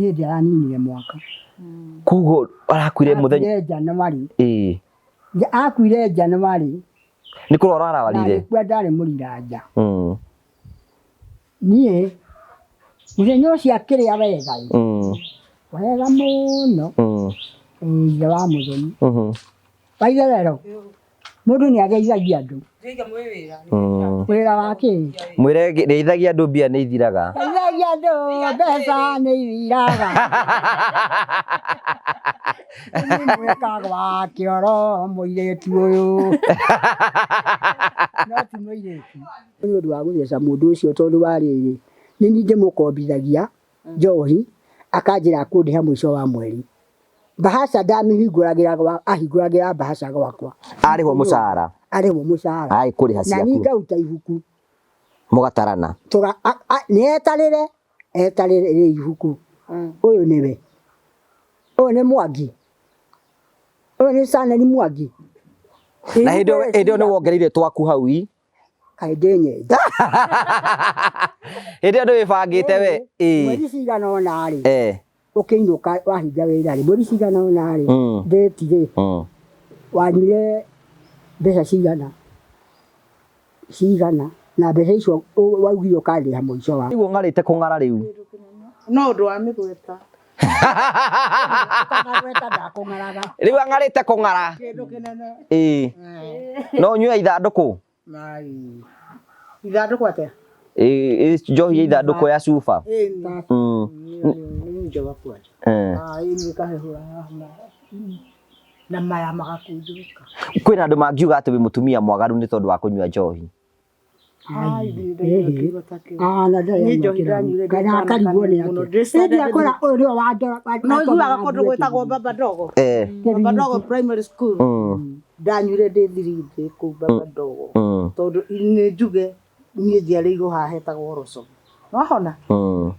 Hĩndĩ araninire mwaka. Koguo arakuire mũthenya. Akuire January. Ĩĩ. Akuire January. Nĩ kũrwara ararwarire. Agĩkua ndarĩ mũriranja. Niĩ mũthenya ũcio akĩrĩa wega ĩ. Wega mũno. Ithe wa Mũthoni. Waitherero. Mũndũ nĩ ageithagia andũ. Wĩra wa kĩ? Mwĩre geithagia andũ mbia nĩ ithiraga. Geithagia andũ mbeca nĩ ithiraga. Nĩ mwĩkaga wa kĩoro mũirĩtu ũyũ. No ti mũirĩtu. Nĩ ũndũ wa gũtheca mũndũ ũcio tondũ wa rĩrĩ, nĩ niĩ ndĩmũkombithagia njohi akanjĩra akũndĩha mũico wa mweri. Bahasha ndamĩhingũragĩra gwa ahingũragĩra bahasha gwakwa. Arĩhwo mũcara. Arĩhwo mũcara. Aĩ kũrĩha Na niĩ ciaku. ngaruta ibuku. Mũgatarana. Tũga nĩ etarĩre etarĩre ibuku. Ũyũ nĩwe. Ũyũ nĩ Mwangi. Ũyũ nĩ Saneli Mwangi. Na hĩndĩ ĩyo hĩndĩ ĩyo nĩ wongereire twaku hau ii. Kaĩ ndĩ nyenje. Hĩndĩ ĩyo ndĩwĩbangĩte we. Ĩĩ. Mweri cigana ũna rĩ. Eh. Ũkĩinũka wahinga wĩra rĩ, mweri cigana ũna rĩ, ndĩti rĩ, wanyuire mbeca cigana? Cigana? Na mbeca icio waugire ũkandĩha mũico wa. Rĩu ũng'arĩte kũng'ara rĩu. No ũndũ wa mĩgweta. Ũtanagweta ndakũng'araga. Rĩu ang'arĩte kũng'ara. Kĩndũ kĩnene. Ĩĩ. No ũnyue ithandũkũ? Mai. Ithandũkũ atĩa? Ĩĩ, njohi ya ithandũkũ ya cuba. Ĩni. Nĩ njoga kwanja. Ĩni ĩkahehũra haha na maya magakundũka. Kwĩna andũ mangiuga atĩ wĩ mũtumia mwaganu nĩ tondũ wa kũnyua njohi. Kana akarigwo nĩ atĩa. Ĩndĩ akora ũyũ nĩwe wandora. No ũiguaga kũndũ gwĩtagwo Baba Dogo? Baba Dogo Primary School. Ndanyuire ndĩ thiri thĩ kũu Baba Dogo. Tondũ nĩ njuge niĩ njiarĩirwo haha hetagwo Roco. Nĩwahona?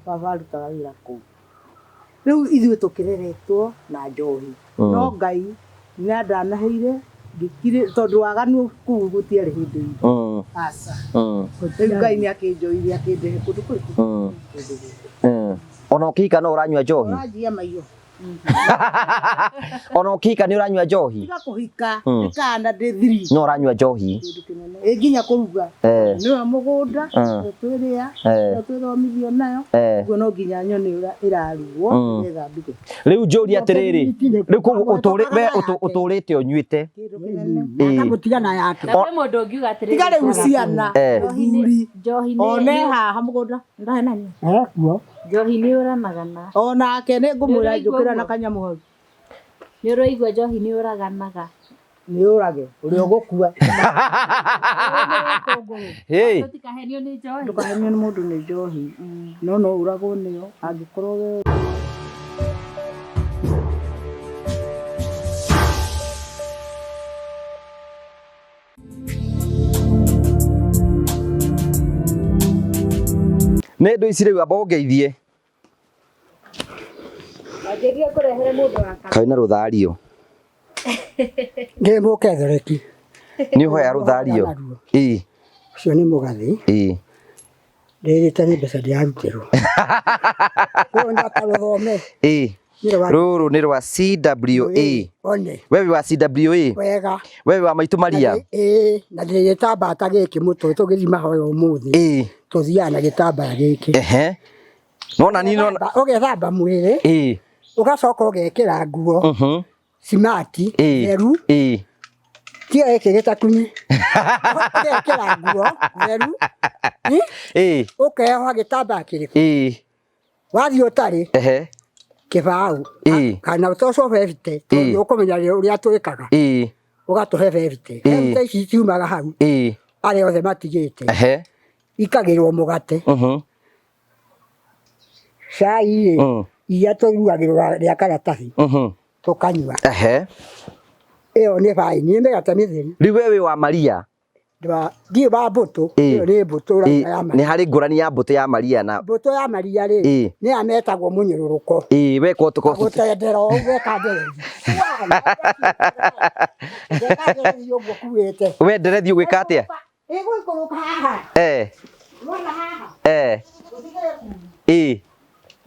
Baba arutaga wĩra kũu. Rĩu ithuĩ tũkĩreretwo na njohi. No Ngai nĩ andanaheire ngĩkirĩ tondũ waganu kũu gũtiarĩ hĩndĩ itũ. Aca. Rĩu Ngai nĩ akĩnjoire akĩndehe kũndũ kũrĩkũ? Kũndũ gũkũ. Ona ũkĩhika no ũranyua njohi? Ũranjia maiyo. Ona ũkĩhika nĩ ũranyua njohi? Tiga kũhika, ndĩ kana ndĩ thiri. No ũranyua njohi? Kĩndũ kĩnene. Ĩ nginya kũruga. Nĩwe mũgũnda, nĩwe twĩrĩa, nĩwe twĩthomithio nayo. Ũguo no nginya nyone ũrĩa ĩrarugwo nĩgetha nduge. Rĩu njũrie atĩrĩrĩ, rĩu koguo we ũtũrĩte ũnyuĩte. Kĩndũ kĩnene. Akamũtiga na yake. Na kwĩ mũndũ ũngiuga atĩrĩrĩ, Tiga rĩu ciana, athuri, njohi nĩ one haha mũgũnda, ndahe nani? Ekuo. Njohi nĩ ũranagana. Onake nĩ ngũmwĩra Nĩ ũraigua njũkĩra na ũguo? kanyamũ hau. Nĩ ũraigua njohi nĩ ũraganaga. Nĩ ũrage, ũrĩa ũgũkua. Hey. Tũtikahenio nĩ njohi. Ndũkahenio nĩ mũndũ nĩ njohi. No no ũragwo nĩyo angĩkorwo we Nĩ ndũ ici rĩu amba ũngeithie. Wanjĩrire ngũrehere mũndũ wa Kaĩ na rũthario. Ndĩ mũkethereki. Nĩ ũhoya rũthario. Ĩĩ. Ũcio nĩ mũgathĩ. Ĩĩ. Ndĩrĩte nĩ mbeca ndĩrarutĩrwo. Ũyũ no karũthome. Ĩĩ. Rũrũ nĩ rwa CWA. One. We wĩ wa CWA? Wega. We wĩ wa Maitũ Maria? Ĩĩ, na ndĩ gĩtambaya ta gĩkĩ mũtwe tũgĩthiĩ mahoya ũmũthĩ. Ĩĩ. Tũthiaga na gĩtambaya gĩkĩ. Ehe. Nona ni nona. Ũgethamba mwĩrĩ. Ĩĩ. Ũgacoka ũgekĩra nguo. Smart, theru. Ĩĩ. Tiga gĩkĩ gĩtakunyi. Ũgekĩra nguo theru. Ĩĩ. Ũkeyoha gĩtambaya kĩrĩkũ? Ĩĩ. Wathiĩ ũtarĩ. Ehe. Kĩbaũ. Ĩĩ. Kana ũtoco bebite tondũ ũkũmenya ũrĩa twĩkaga. Ĩĩ. Ũgatũhe bebite. Bebite ici ciumaga hau. Ĩĩ. Arĩa othe matigĩte. Ehe. Ikagĩrwo mũgate. Cai rĩ, iria tũrugagĩrwo rĩa karatathi. Tũkanyua. Ehe. Ĩyo nĩ baĩ, nĩ mĩgate mĩtheri. Rĩu we wĩ wa Maria? Ndiĩ wa mbũtũ, ĩyo nĩ mbũtũ ya Maria. Nĩ harĩ ngũrani ya mbũtũ ya Maria na mbũtũ ya Maria rĩ, nĩ ya metagwo mũnyũrũrũko. Ĩĩ, we ko tũko. Gũtendera ũguo gweka nderethi. Gweka nderethi ũguo kuĩte. We nderethi ũgwĩka atĩa? Ĩgũikũrũka haha. Eh. Wona haha. Eh. Ũtigĩre kuu. Ĩĩ.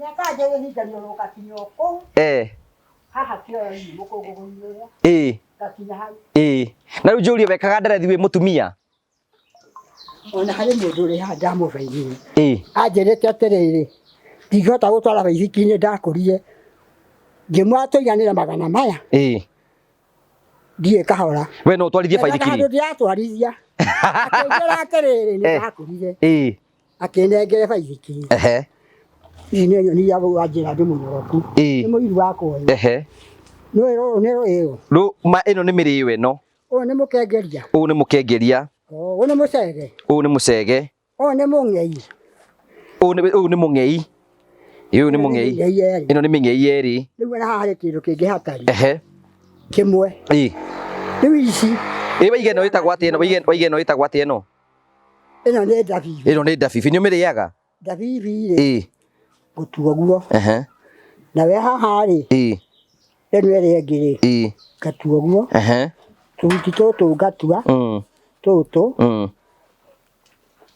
Nĩakanjĩrĩria rũgakinya o kũu haha kĩoro-inĩ mũkũngũgũ-inĩ ũrĩa ngakinya hau. Na rĩu njũrie wekaga nderethi wĩ mũtumia? Ona harĩ mũndũ ũrĩ haha ndamũbeithire anjĩrĩte atĩrĩrĩ, ndingĩhota gũtwara baithikiri ndakũrire, ngĩmwĩra tũiganĩre magana maya ndiĩ kahora. We no ũtwarithie Endaga baithikiri? handũ ndĩratwarithia. Akĩnjĩra atĩrĩrĩ, nĩ ndakũrire, akĩnengere baithikiri. Ici nĩ nyoni iria wanjĩra ndĩ mũnyoroku. Nĩ mũiru wakwa ũyũ. Nĩũĩ rũrũ nĩ rũĩũ? Ma ĩno nĩ mĩrĩo ĩno. Ũyũ nĩ mũkengeria. Ũyũ nĩ mũkengeria. Ũyũ nĩ mũcege. Ũyũ nĩ mũcege. Ũyũ nĩ mũng'ei. Ũyũ nĩ mũng'ei. Ũyũ nĩ mũng'ei. Mĩng'ei yerĩ. Ĩno nĩ mĩng'ei yerĩ. Rĩu ona haha harĩ kĩndũ kĩngĩ hatarĩ. Kĩmwe. Rĩu ici. Ĩ waiga ĩno ĩtagwo atĩa ĩno? Waiga ĩno ĩtagwo atĩa ĩno? Ĩno nĩ ndabibi. Ĩno nĩ ndabibi. Nĩ ũmĩrĩaga? Ndabibi rĩ. Gũtua guo. Nawe haha rĩ. Ĩno ĩrĩa ĩngĩ rĩ. Ngatua guo. Tũhuti tũtũ ngatua. Tũtũ.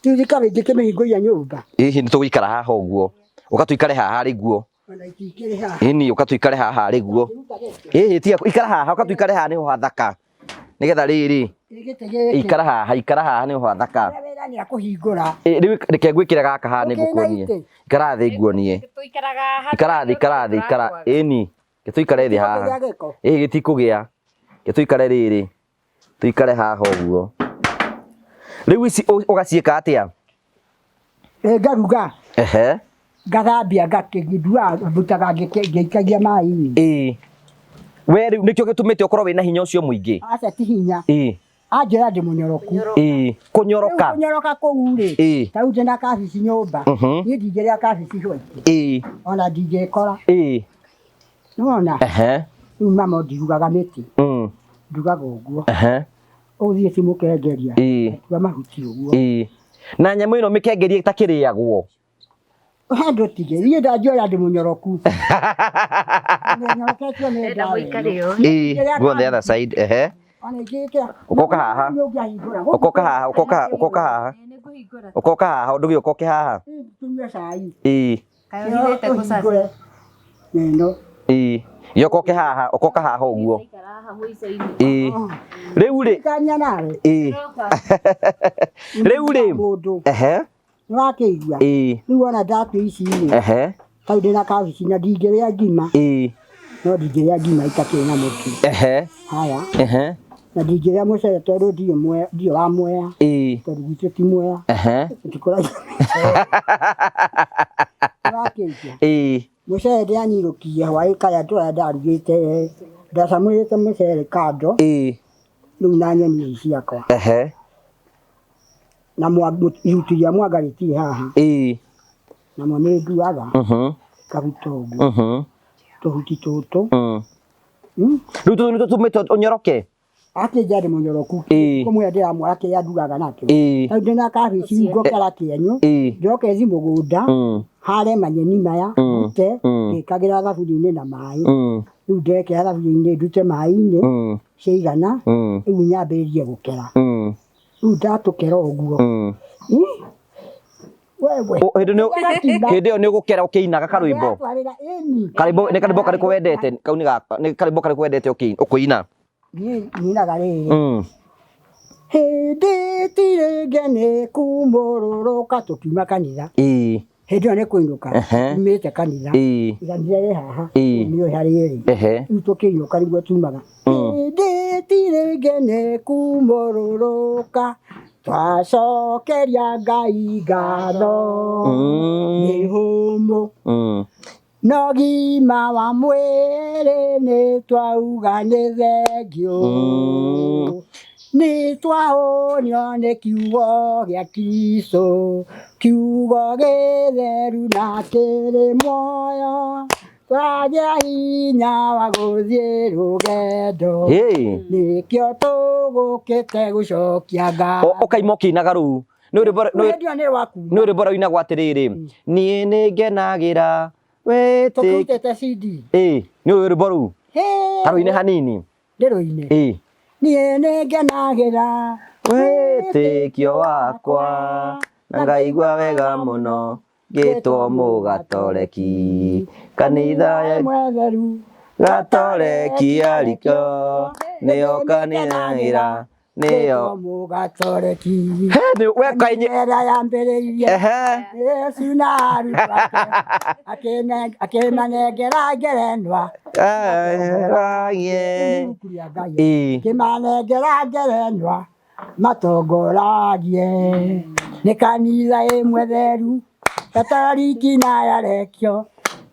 Rĩu thikara ingĩkĩmĩhingũria nyũmba. Hihi nĩ tũgũikara haha ũguo. Ũka tũikare haha rĩ guo. Ona itingĩrĩ haha. Ĩni ũka tũikare haha rĩ guo. Ĩhĩ tiga ikara haha, ũka tũikare haha nĩho hathaka. Nĩgetha rĩrĩ. Ikara haha, ikara haha nĩho hathaka. Wĩra nĩ akũhingũra. Rĩu reke ngwĩkĩre gaka haha nĩngũkuonie. Ikara thĩ nguonie. Ikara thĩ, ikara thĩ, ikara. Ĩni. Reke tũikare thĩ haha. Ĩhĩ gĩtikũgĩa. Reke tũikare rĩrĩ. Tũikare haha ũguo. Rĩu ici ũgaciĩka atĩa? Ngaruga. Ngathambia ngakĩnduaga ndutaga ngĩikagia maĩ-inĩ. We rĩu nĩkĩo gĩtũmĩte ũkorwo wĩna hinya ũcio mũingĩ? Aca ti hinya. Anjĩra ndĩ mũnyoroku. Kũnyoroka. Rĩu kũnyoroka kũu rĩ, ta rĩu ndĩna kabici nyũmba, niĩ ndingĩrĩa kabici white. Ona ndingĩkora. Nĩwona? Rĩu mama ndirugaga mĩtĩ. Ndugaga ũguo. Ũgũthiĩ ti mũkengeria. Ngatua mahuti ũguo. Na nyamũ ĩno mĩkengeria ĩtakĩrĩagwo? Handũ tige, niĩ ndanjĩra ndĩ mũnyoroku. Nyoroketio nĩ ndawa ĩno. Go on the other side. Ũkoka haha. Ũkoka haha, ũkoka, ũkoka haha. Ũkoka haha, ndũgĩũka ũke haha. Tunyue cai. Neno. Gĩũka ũke haha, ũkoka haha ũguo. Rĩu rĩ. Kanya nawe. Rĩu rĩ. Nĩwakĩigua? Rĩu ona ndatua ici rĩ. Tau ndĩna kabici na ndingĩrĩa ngima. No ndingĩrĩa ngima itakĩrĩ na mũtu. Haya. Na ndingĩrĩa mũcere tondũ ndirĩ wa mwea. Tondũ gwitũ ti mwea. Tũtikũragia mĩcere. Nĩwakĩigua? Mũcere ndĩranyirũkirie hwaĩ karĩa tũrĩa ndarugĩte, ndacamũrĩte mũcere kando. Rĩu na nyeni ici ciakwa. Na ihuti rĩa mwanga rĩtirĩ haha. Namo nĩ nduaga. Ngaruta ũguo. Tũhuti tũtũ. Rĩu tũtũ nĩtwo tũtũmĩte ũnyoroke? Akĩnjĩra ndĩ mũnyoroku. Kũmwĩra ndĩramwĩra kĩrĩa ndugaga nakĩo. Rĩu ndĩna kabici ngokera kĩenyũ. Njoke thiĩ mũgũnda. Hare manyeni maya. Ndute. Ngĩkagĩra thaburia-inĩ na maĩ. Rĩu ndekĩra thaburia-inĩ ndute maĩ-inĩ. Ciaigana. Rĩu nyambĩrĩrie gũkera. Rĩu ndatũkera ũguo. Wewe. Hĩndĩ ĩyo nĩ ũgũkera ũkĩinaga karwĩmbo. Karwĩmbo nĩ karwĩmbo karĩkũ wendete? Kau nĩ gaka, nĩ karwĩmbo karĩkũ wendete ũkĩina? Niĩ nyinaga rĩrĩ. Hĩndĩ tirĩ ngene kumũrũrũka tũkiuma kanitha. Hĩndĩ ĩyo nĩ kũinũka. Tumĩte kanitha. Kanitha ĩ haha. Nĩũĩ harĩa ĩrĩ. Rĩu tũkĩinũka nĩguo tumaga. Hĩndĩ tirĩ ngene kumũrũrũka twacokeria Ngai ngatho. Nĩ hũmũ. No gima wa mwĩrĩ nĩ twauga nĩ thengiũ. Nĩ twahũnio nĩ kiugo gĩa Kristũ, kiugo gĩtheru na kĩrĩ muoyo. Twagĩa hinya wa gũthiĩ rũgendo. Nĩkĩo tũgũkĩte gũcokia ngatho. Ũkaima ũkĩinaga rũu. Nĩ rwĩmbo rũinagwo atĩrĩrĩ, niĩ nĩ ngenagĩra Tũkĩrutĩte CD. Nĩ ũĩ rwĩmbo rũu? Ta rũine hanini. Ndĩrũine. Niĩ nĩ ngenagĩra wĩtĩkio wakwa na ngaigua wega mũno. Ngĩtwo mũgatoreki kanitha ya mwetheru gatoreki arikio nĩyo kanitha nĩyo mũgatoreki He, we kainyi ĩrĩa yambĩrĩirie ehe Yesu na arutwo ake akĩmanengera ngerenwa Ragie. Ibuku rĩa Ngai. Ĩĩ. Kĩmanengera ngerenwa matongoragie nĩ kanitha ĩmwe theru Katoliki na yarekio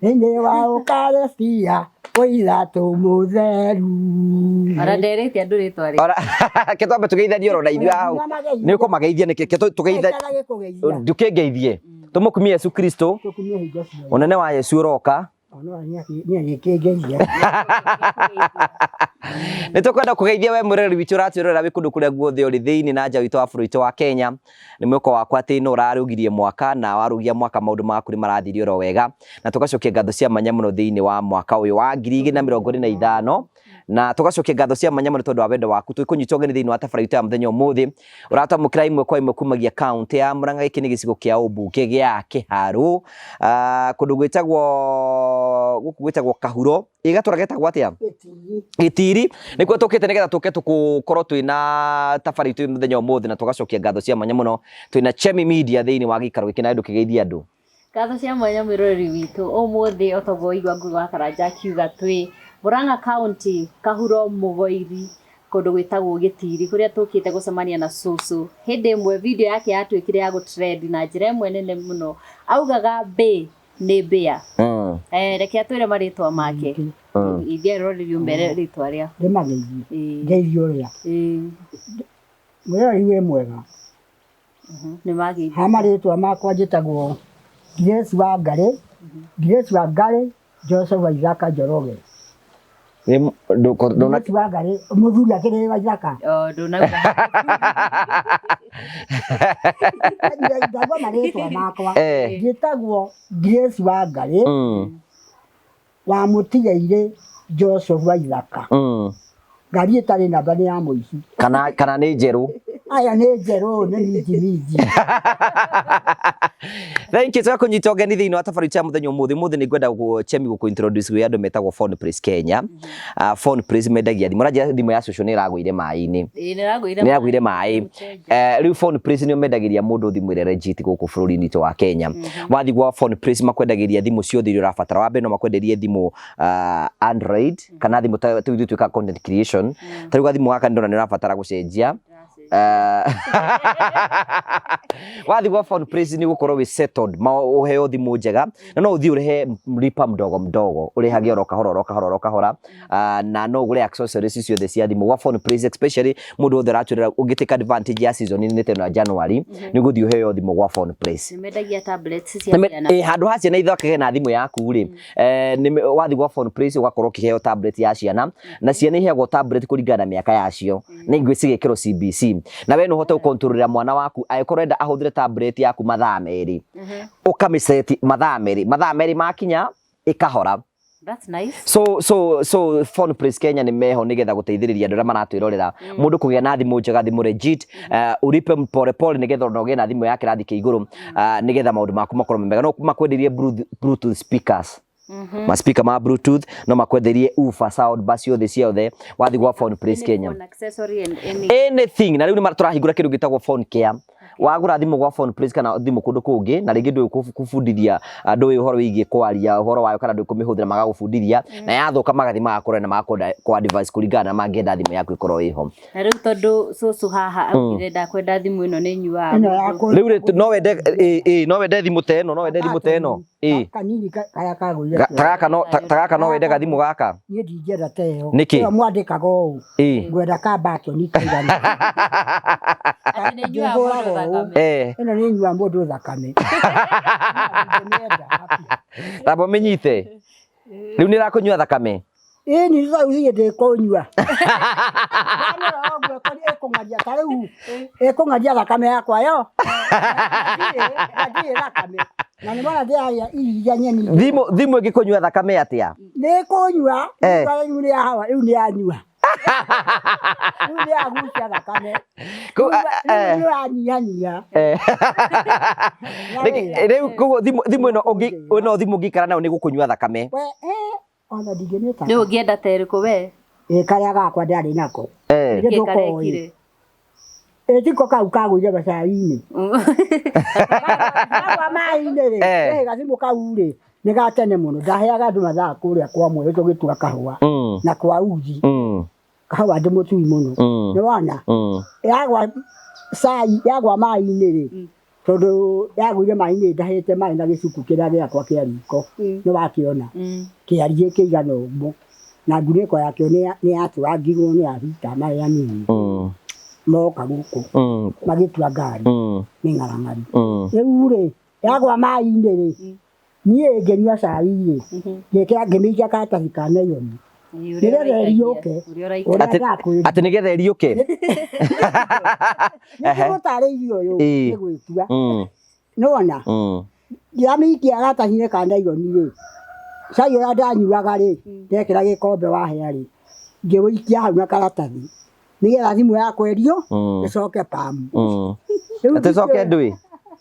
thĩinĩ wa Ũkaristia ũithatũ mũtheru. Ona nderĩte andũ rĩtwa rĩ. Ora ke twambe tugeithanie oro na ithuĩ hau nĩ ũkũmageithia nĩkĩ ke tugeitha Aikara gĩkũgeithia. ndũkĩngeithie tũmũkumie Yesu Kristo Tũkumie hingo ciothe. ũnene wa Yesu ũroka Ona nĩ agĩkĩngeithia. nä tå kwenda kå geithia we mwä witå ratwä rorera wä kå ndå kå rä a guothe å rä thä inä na nja witå wa bå rå witå wa Kenya nä mwä wakwa atä no å rarå mwaka na warå gia mwaka maå ndå maku nä marathire oro wega na tå gacokia ngatho cia manya må no thä inä wa mwaka å yå wa 2025 na tå gacokia ngatho cia manya må no tondå wa wendo waku twä kå nyita å geni thä inä wa tabara itå ya må thenya å må thä å ratwamå kä ra imwe kwa imwe kumagia kauntä ya Murang'a gä kä nä gä cigo kä a å mbunge gä a kä harå kå ndå gwä tagwo gå kå gwä tagwo kahuro ä gatå ra getagwo atä a Gĩtiri. gĩtiri nĩkuo tũkĩte nĩgetha tũke tũkorwo twĩna tabarĩ itũ mũthenya ũmũthĩ na tũgacokia ngatho cia mwanya mũno twĩna Chemi Media thĩinĩ wa gĩikaro gĩkĩ na ndũkĩgeithia andũ Ngatho cia mwanya mwĩroreri witũ ũmũthĩ o toguo waigua Ngugi wa Karanja akiuga twĩ Murang'a County Kahuro Mũgoiri kũndũ gwĩtagwo Gĩtiri kũrĩa tũkĩte gũcemania na cũcũ. Hĩndĩ ĩmwe video yake yatuĩkire ya gũtrend na njĩra ĩmwe nene mũno augaga mbĩ nĩ mbĩa. Eh, reke atwĩre marĩtwa make ithiĩ roreri ũmere rĩtwa rĩa Ndĩmageithie. Ĩĩ. Ngeithie ũrĩa. Ĩĩ. Mwĩroreri wĩ mwega. Nĩ mageithia. Ha marĩtwa makwa njĩtagwo Grace Wangari, Grace Wangari Joseph Isaka Njoroge. Grace Wangari mũthuri akĩrĩ wa Isaka. Oh, ndũnauga. Ndagwa marĩtwa makwa. Eh. Njĩtagwo Grace Wangari wa mũtigairĩ Joseph wa Ithaka. Ngari ĩtarĩ namba nĩ ya mũici. Kana kana nĩ njerũ Aya nĩ njerũ nĩ minji minji. Thank you tũgakũnyita ũgeni thĩinĩ wa tabarĩ ya mũthenya ũmũthĩ ũmũthĩ nĩ ngwenda Chemi gũkũ introduce gwĩ andũ metagwo Phone Place Kenya. Phone Place mendagia thimũ ũranjĩra thimũ ya cũcũ nĩ ĩragũire maĩ-inĩ Ĩĩ, nĩ ĩragũire nä yagwire maä rä u Phone Place nä o mendagä ria må ndå thimå ä rä legit gå kå bå rå ri-inä witå wa Kenya wathiĩ gwa Phone Place makwendagä ria thimå ciothe iria å rabatara wa mbere no makwenderie thimå Android kana thimå ta rä u ithuĩ twĩkaga content creation ta rä u gathimå gaka nĩ ndona nä å rabatara gå cenjia wathiĩ gwa Phone Place nĩ ũgũkorwo wĩ settled ma ũheo thimũ njega na no ũthiĩ ũrĩhe lipa mdogo mdogo ũrĩhage oro kahora oro kahora oro kahora. Na no ũgũre accessories ciothe cia thimũ gwa Phone Place especially mũndũ wothe ũratwĩrĩra ũngĩ take advantage ya season nĩ ta ĩno ya January nĩ ũgũthiĩ ũheo thimũ gwa Phone Place Nĩ mendagia tablets cia ciana. Handũ ha ciana ithakage na thimũ yaku rĩ wathiĩ gwa Phone Place ũgakorwo ũkĩheo tablet ya ciana na ciana iheagwo tablet kũringana na mĩaka yacio na ingĩ cigekĩrwo CBC na we no ũhote gũkontrolera mwana waku angĩkorwo enda ahũthĩre tablet yaku mathaa merĩ ũkamĩseti mathaa merĩ makinya ĩkahora. That's nice. So Phone Place Kenya nĩ meho nĩgetha gũteithĩrĩria andũ arĩa maratwĩrorera mũndũ kũgĩa na thimũ njega thimũ legit ũripe pole pole nĩgetha ona ũgĩe na thimũ ya kĩrathi kĩa igũrũ nĩgetha maũndũ maku makorwo me mega no makwenderie Bluetooth speakers ma speaker ma Bluetooth no makwenderie woofer sound bar ciothe ciothe wathiĩ gwa Phone Place Any Kenya phone accessory and any anything na rĩu nĩ tũrahingũra kĩndũ gĩtagwo phone care wagũra thimũ gwa Phone Place kana thimũ kũndũ kũngĩ na rĩngĩ ndũĩ kũbundithia ndũĩ ũhoro wĩgiĩ kwaria ũhoro wayo kana ndũĩ kũmĩhũthĩra magagũbundithia na yathũka magathiĩ magakũrora na magakũ advice kũringana na mangĩenda thimũ yaku ĩkorwo ĩho na rĩu tondũ cũcũ haha augire ndakwenda thimũ ĩno nĩ nyuaga Ĩno mũndũ. ya kũ- rĩu rĩ no wende ĩ no wende thimũ ta ĩno no wende thimũ ta ĩno ĩ Kanini karĩa kagũire. Ta gaka no ta gaka no wende gathimũ gaka Niĩ ndingĩenda ta ĩyo. Nĩkĩ? Ĩyo mwandĩkaga ũũ. ĩ Ngwenda ka batoni kaigana. Atĩ nĩ nyuaga mũndũ Ndĩhũraga ũũ. thakame. eh Ĩno nĩ nyua mũndũ thakame. Ndingĩmĩenda. tamba mĩnyite rĩu nĩ ĩrakũnyua thakame Ĩĩ nĩ rĩu niĩ ndĩkũnyua. Ndamĩrora ũguo ĩkũng'aria ta rĩu ĩkũng'aria thakame yakwa yo. Na ndirĩ thakame. Na nĩ wona ndĩrarĩa irio iria nyeni. Thimũ ĩngĩkũnyua thakame atĩa? Nĩ ĩkũnyua. Eh. Rĩu nĩ yahawa rĩu nĩ yanyua. Rĩu nĩ agucia thakame. Kũu, Rĩu eh. nĩ ũranyihanyia. Eh. Na Nĩkĩ- wĩra. Rĩu koguo thimũ thimũ ĩno ũngĩ ĩno thimũ ũngĩikara nayo nĩ gũkũnyua thakame. We, eh, ona ndingĩmĩta. Nĩ ũngĩenda ta ĩrĩkũ we? Ĩ karĩa gakwa ndarĩ nako. Eh. Nĩ Kĩ ndũkoĩ. karekire? Ĩ tiko kau kagũire gacai-inĩ. Kagwa maĩ-inĩ rĩ, Eh. ĩ gathimũ kau rĩ, nĩ ga tene mũno. Ndaheaga andũ mathaa kũrĩa kwa mweri tũgĩtua kahũa na kwa uji. Kahũa ndĩ mũtui mũno. Nĩ wona? Yagwa cai, yagwa maĩ-inĩ rĩ, tondũ yagũire maĩ-inĩ ndahĩte maĩ na gĩcuku kĩrĩa gĩakwa kĩa riko. Nĩ wakĩona? Kĩariĩ kĩigana ũguo. Na ngunĩko yakĩo nĩ yatũrangirwo nĩ abita marĩ anini. Moka gũkũ magĩtua ngari nĩ ng'arang'aru. Rĩu rĩ, yagwa maĩ-inĩ rĩ, niĩ ngĩnyua cai rĩ, ngĩkĩra ngĩmĩikia karatathi ka naironi. Nĩgetha ĩriũke. Ũrĩa ũraikara. Ũrĩa ndakwĩra. Atĩ nĩgetha ĩriũke. Nĩngũgũtarĩirie ũyũ Ĩĩ. nĩ gwĩtua. Nĩwona? Ndĩramĩikia karatathi-inĩ ka naironi rĩ, cai ũrĩa ndanyuaga rĩ, ndekĩra gĩkombe wahĩa rĩ, ngĩũikia hau na karatathi nĩgetha thimũ yakwa ĩrio ĩcoke pamu. Rĩu Atĩ ĩcoke ndwĩ?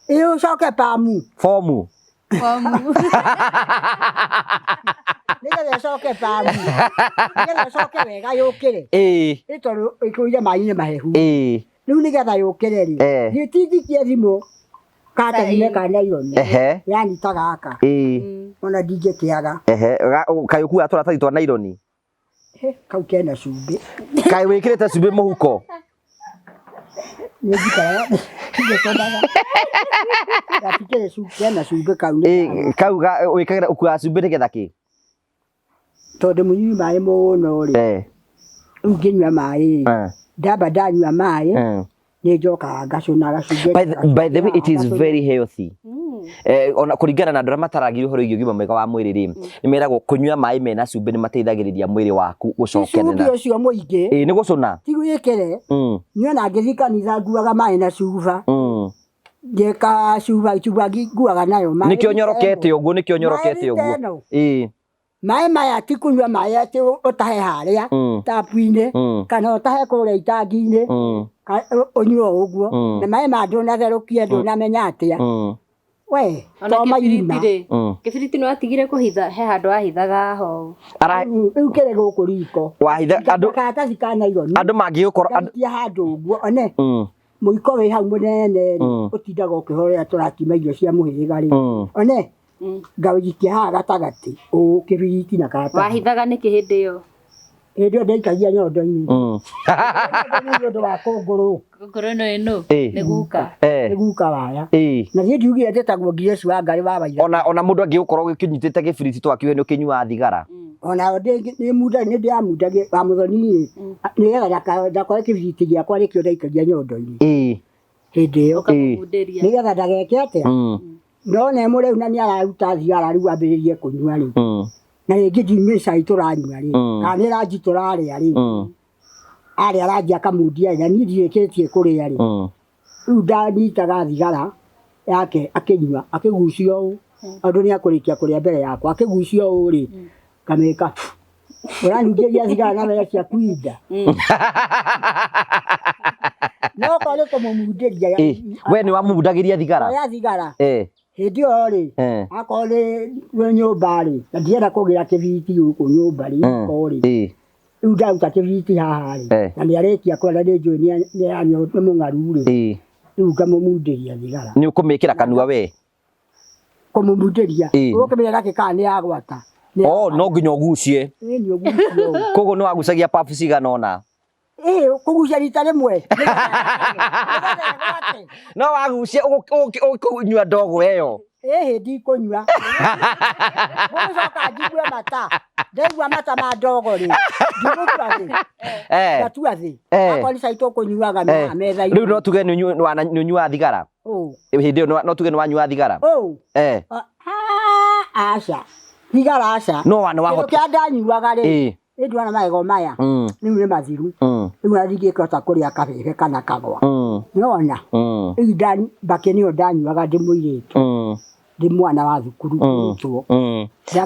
Ĩĩ ũcoke pamu. Bomu. Bomu. Nĩgetha ĩcoke pamu. Nĩgetha ĩcoke wega yũkĩre. Ĩĩ. Ĩ tondũ ĩkũire maĩ-inĩ mahehu. Ĩĩ. Rĩu nĩgetha yũkĩre rĩ, Eh. gĩtindikie thimũ karatathi-inĩ ka naironi. Ehe. Yani ta gaka. Ĩĩ. Ona ndingĩkĩaga. Ehe. Kaĩ ũkuaga tũratathi twa naironi? He, kau kena cumbĩ. Kaĩ wĩkĩrĩte cumbĩ mũhuko? Nĩ njikaraga ngĩcomaga. Gatikĩrĩ cumbĩ, kena cumbĩ kau nĩ Ĩĩ, kau wĩkagĩra ũkuaga cumbĩ nĩgetha kĩ? Tondũ mũnyui maĩ mũno rĩ. Eh. Rĩu ngĩnyua maĩ rĩ. Eh. Ndamba ndanyua maĩ, Eh. nĩ njokaga ngacũna gacumbĩ. By the way, it is very healthy. Eh, ona kũringana na andũ arĩa mataragia ũhoro wĩgiĩ ũgima mwega wa mwĩrĩ rĩ, nĩ meragwo kũnyua maĩ mena cumbĩ nĩ mateithagĩrĩria mwĩrĩ waku Ti gũcokerera. cumbĩ ũcio mũingĩ. Ĩĩ, nĩ gũcũna. Ti wĩkĩre. Niĩ ona ngĩthiĩ kanitha nguaga maĩ na cuba. Ngĩka cuba, cuba nguaga nayo maĩ. Nĩkĩo nyorokete ũguo, nĩkĩo nyorokete Maĩ ũguo. rita ĩno. Ĩĩ. Maĩ maya ti kũnyua maĩ atĩ ũtahe harĩa tapu-inĩ kana ũtahe kũrĩa itangi-inĩ ũnyue o ũguo. Na maĩ maya ndũnatherũkia ndũnamenya atĩa. We, Ona to mairima. kĩbiriti rĩ, kĩbiriti nĩ watigire kũhitha, he handũ wahithaga ho. Rĩu kĩrĩ gũkũ riko. Wahitha andũ Karatathi ka naironi. Andũ mangĩgũkorwo andũ Ngaikia handũ ũguo, one. Mũiko wĩ hau mũnene rĩ, ũtindaga ũkĩhorera tũrakima irio cia mũhĩrĩga rĩ. One, ngaũikia haha gatagatĩ, ũũ kĩbiriti na karatathi. Wahithaga nĩkĩ hĩndĩ ĩyo? Hĩndĩ ĩyo ndaikagia nyondo-inĩ. Nĩ ũndũ wa kũngũrũ. Kũngũrũ ĩno ĩno? Ĩĩ. Nĩ guka. Eh. Nĩ guka waya. Ĩĩ. Na niĩ ndiugire njĩtagwo Grace wa Ngarĩ wa Waithaka. Ona mũndũ angĩgũkorwo ũkĩnyitĩte gĩbiriti twakiuge nĩ ũkĩnyuaga thigara. Ona nĩ munda nĩ ndĩramundagia wa mũthoni rĩ, nĩgetha ndakore kĩbiriti gĩakwa nĩkĩo ndaikagia nyondo-inĩ. Ĩĩ. Hĩndĩ ĩyo. Ũkamũmundĩria. Nĩgetha ndageke atĩa? No nĩ mũrĩu na nĩ araruta thigara rĩu ambĩrĩrie kũnyua rĩ. Na rĩngĩ ndinyue cai tũranyua rĩ, kana nĩ ranji tũrarĩa rĩ. Arĩa ranji akamundia rĩ, na niĩ ndirĩkĩtie kũrĩa rĩ. Rĩu ndanyitaga thigara yake akĩnyua, akĩgucia ũũ, tondũ nĩ akũrĩkia kũrĩa mbere yakwa, akĩgucia ũũ rĩ, ngamĩka ũranungĩria thigara na wee kuinda. No okorwo nĩ kũmũmundĩria. Ĩĩ, we nĩ wamũmundagĩria thigara? Oya thigara. Eh. Hĩndĩ ĩyo rĩ, Eh. akorwo nĩ wĩ nyũmba rĩ, na ndirenda kũgĩra kĩbiriti gũkũ nyũmba rĩ, riko rĩ. Ĩĩ. Rĩu ndaruta kĩbiriti haha rĩ, Eh. na nĩ arĩkia kũrĩa na nĩ njũĩ nĩ mũng'aru rĩ. Ĩĩ. Rĩu ngamũmundĩria thigara. Nĩ ũkũmĩkĩra kanua we? Kũmũmundĩria. Ĩĩ. Ũgũkĩmenya ndagĩka nĩ yagwata. Oh, no nginya ũgucie. Ĩĩ, nĩ ũgucie ũũ. Koguo nĩ wagucagia puff cigana ũna? Ĩĩ, kũgucia rita rĩmwe. No wagucia ũkũnyua ndogo ĩyo. Ĩhĩ, ndikũnyua. Ngũgĩcoka njigue mata. Ndaigua mata ma ndogo rĩ, ndigũtua thĩ. Eh. Ngatua thĩ. Eh. Akorwo nĩ cai tũkũnyuaga Eh. metha-inĩ. Rĩu no tuge nĩ ũnyuaga thigara? Ũũ. Hĩndĩ ĩyo no tuge nĩ wanyuaga thigara? Ũũ. Eh. Aca. Thigara aca. No wa nĩ wahota. Kĩndũ kĩrĩa ndanyuaga rĩ, Ĩĩ. nĩ ndĩrona magego maya. Rĩu nĩ mathiru. Rĩu ona ndingĩkĩhota kũrĩa kabebe kana kagwa. Nĩwona? Rĩu mbakĩ nĩyo ndanyuaga ndĩ mũirĩtu. Ndĩ mwana wa thukuru kũrutwo.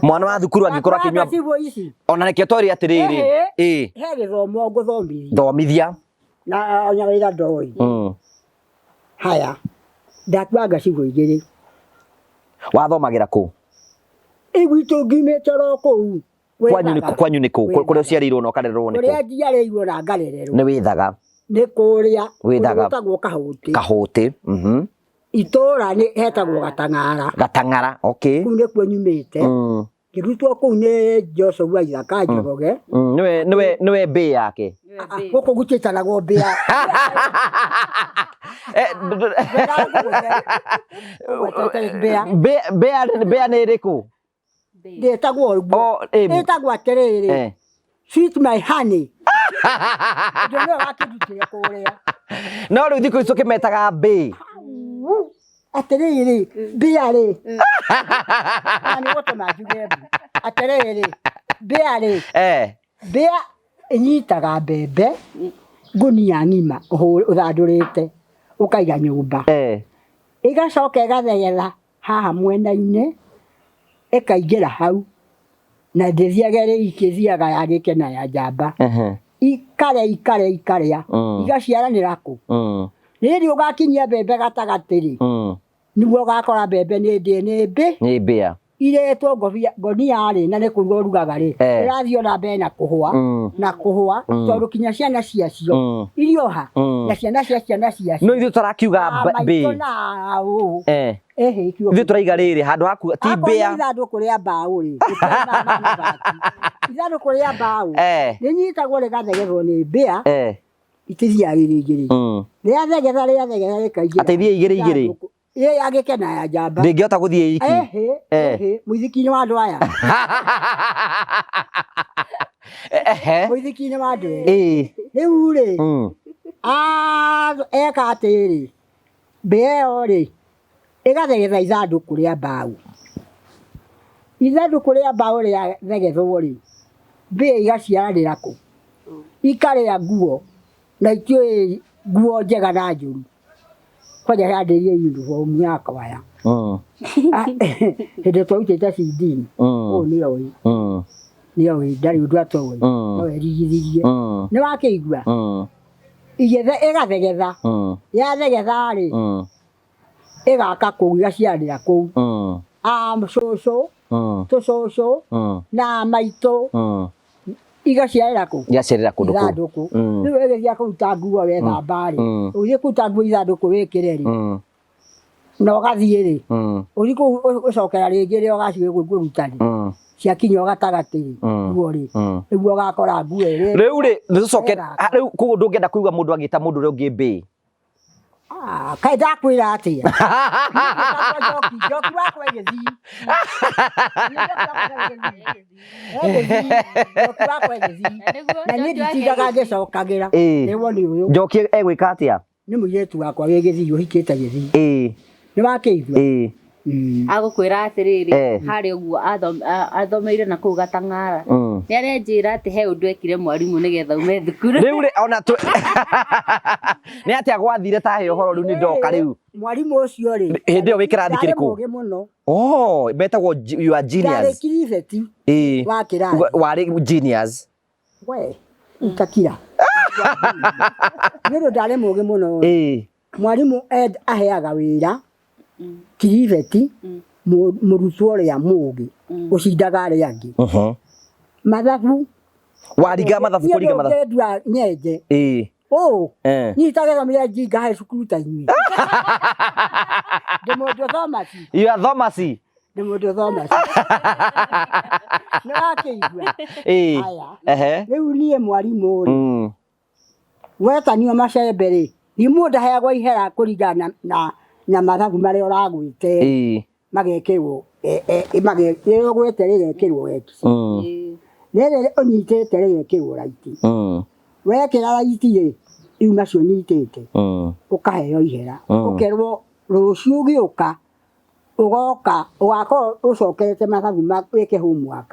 Mwana wa thukuru angĩkorwo akĩnyua Ciugo ici. Ona nĩkĩo twarĩ atĩrĩrĩ. Ĩhĩ. Ĩĩ. He gĩthomo ngũthomithia. Thomithia. Na ona wĩra ndoĩ. Haya. Ndakuanga ciugo igĩrĩ. Wathomagĩra kũ? Ĩ gwitũ ngiumĩte oro kũu. Kwanyu nĩ kũ? Kwanyu nĩ kũ? Kũrĩa ũciarĩirwo na ũkarererwo nĩ kũ? Kũrĩa njiarĩirwo na ngarererwo. Nĩ wĩthaga. Nĩ kũrĩa. Wĩthaga. Gwĩtagwo Kahũtĩ. Kahũtĩ. Itũũra nĩ hetagwo Gatang'ara. Gatang'ara, okay. Kũu nĩkuo nyumĩte. Ngĩrutwo kũu nĩ Joshua Ithaka Njoroge. Nĩwe nĩwe nĩwe mbĩ yake. Gũkũ gũtiĩtanagwo mbĩa. Mbĩa. Mbĩa mbĩa nĩ ĩrĩkũ? Ndĩtagwo ũguo. Oh, eh. Ĩtagwo atĩrĩrĩ. Sweet my honey. Ũndũ nĩwe wakĩndutire kũrĩa. No rĩu thikũ ici tũkĩmetaga mbĩ. Atĩrĩrĩ, mbĩa rĩ. Na nĩ gũtũma njuge mbu. Atĩrĩrĩ, mbĩa rĩ. Mbĩa ĩnyitaga mbembe ngũnia ng'ima ũthandũrĩte ũkaiga nyũmba. Ĩgacoka ĩgathegetha haha mwena-inĩ ĩkaingĩra hau na ndĩthiage rĩ ikĩthiaga ya gĩke na ya njamba. Ikarĩa ikarĩa ikarĩa igaciaranĩra kũ? Rĩrĩ ũgakinyia mbembe gatagatĩ rĩ, nĩguo ũgakora mbembe nĩ ndĩe nĩ mbĩ. Nĩ mbĩa. Iretwo ngonia rĩ, na nĩ kũruga ũrugaga rĩ, ĩrathiĩ ona mbere na kũhũa, na kũhũa, tondũ kinya ciana ciacio irioha, na ciana cia ciana ciacio. No ithuĩ tũrakiuga Maitũ mbĩ. na ũũ. Ĩhĩ, kiugo Ithuĩ tũraiga rĩrĩ, handũ ha kuga ti Akorwo nĩ mbĩa. ithandũkũ rĩa mbaũ rĩ, gũtirĩ na mabati. Ithandũkũ rĩa mbaũ, rĩnyitagwo rĩgathegethwo nĩ mbĩa, itithiaga igĩrĩ igĩrĩ. Rĩathegetha rĩathegetha rĩkaingĩra. Atĩ ithiĩ igĩrĩ igĩrĩ? Ithandũkũ. Ĩ agĩkena ya njamba. Ndĩngĩhota gũthiĩ iki. Ĩhĩ, ĩhĩ, mũithiki-inĩ wa andũ aya. Mũithiki-inĩ wa andũ erĩ. Rĩu rĩ, eka atĩrĩ, mbĩa ĩyo rĩ, ĩgathegetha ithandũkũ rĩa mbaũ. Ithandũkũ rĩa mbaũ rĩathegethwo rĩ, mbĩa igaciaranĩra kũ? Ikarĩa nguo, na itiũĩ nguo njega na njũru. Kwanja yandĩrie uniform yakwa ya. Hĩndĩ twarutĩte CD, ũyũ nĩoĩ. Nĩoĩ, ndarĩ ũndũ atoĩ. No erigithirie. Nĩ wakĩigua? Igĩthe, ĩgathegetha. Yathegetha rĩ, ĩgaka kũu, ĩgaciaranĩra kũu. Cũcũ, tũcũcũ, na maitũ, igaciarĩra kũ? Igaciarĩra kũndũ kũu. Ithandũkũ. Rĩu ĩgĩthiĩ kũruta nguo wethamba rĩ, ũgĩthiĩ kũruta nguo ithandũkũ wĩkĩre rĩ, na ũgathiĩ rĩ, ũthiĩ kũu ũcokera rĩngĩ rĩrĩa ũgaciĩ kũruta rĩ, ciakinya o gatagatĩ rĩ, nguo rĩ, nĩguo ũgakora nguo ĩrĩ. Rĩu rĩ, nĩ tũcoke, Wega. Rĩu koguo ndũngĩenda kũigua mũndũ agĩta mũndũ ũrĩa ũngĩ mbĩ. Kaĩ ndakwĩra atĩa? Njoki, njoki wakwa ĩgĩthiĩ. Njoki wakwa ĩgĩthiĩ. Na niĩ nditindaga ngĩcokagĩra. Nĩguo nĩ ũyũ. Njoki egwĩka atĩa? Nĩ mũirĩtu wakwa wĩ Gĩthii, ũhikĩte Gĩthii. Nĩ wakĩigua? Agũkwĩra atĩrĩrĩ, harĩa ũguo athomeire na kũu Gatang'ara. Nĩ arenjĩra atĩ he ũndũ ekire mwarimũ nĩgetha ume thukuru. Rĩu rĩ, ona tũ Nĩ atĩa gwathire ta he ũhoro rĩu nĩ ndoka rĩu? Mwarimũ ũcio rĩ, Hĩndĩ ĩyo wĩ kĩrathi ndarĩ kĩrĩkũ? mũũgĩ mũno. Oh, metagwo you are genius. Ndarĩ kiribeti wa kĩrathi. Warĩ genius. We, itakira. Nĩ ũndũ ndarĩ mũũgĩ mũno. Mwarimũ aheaga wĩra kiribeti mũrutwo ũrĩa mũũgĩ ũcindaga arĩa angĩ. Mathabu. Waringa mathabu kũringa mathabu. Niĩ ndũngĩndua nyenje. Ũũ, niĩ itagĩthomire njinga he cukuru ta inyuĩ. Ndĩ mũndũ Thomas. You are Thomas. Ndĩ mũndũ Thomas. Nĩ wakĩigua? Haya. Rĩu niĩ mwarimũ rĩ, wetanio macembe rĩ, ni mũndũ ndaheagwo ihera kũringana na mathabu marĩa ũragwĩte. Magekĩrwo, rĩrĩa ũgwĩte rĩgekĩrwo X. Rĩrĩ ũnyitĩte rĩgekĩrwo right. Wekĩra right rĩ, rĩu macio ũnyitĩte, ũkaheo ihera. Ũkerwo rũciũ ũgĩũka, ũgoka, ũgakorwo ũcokerete mathabu ma wĩke homework,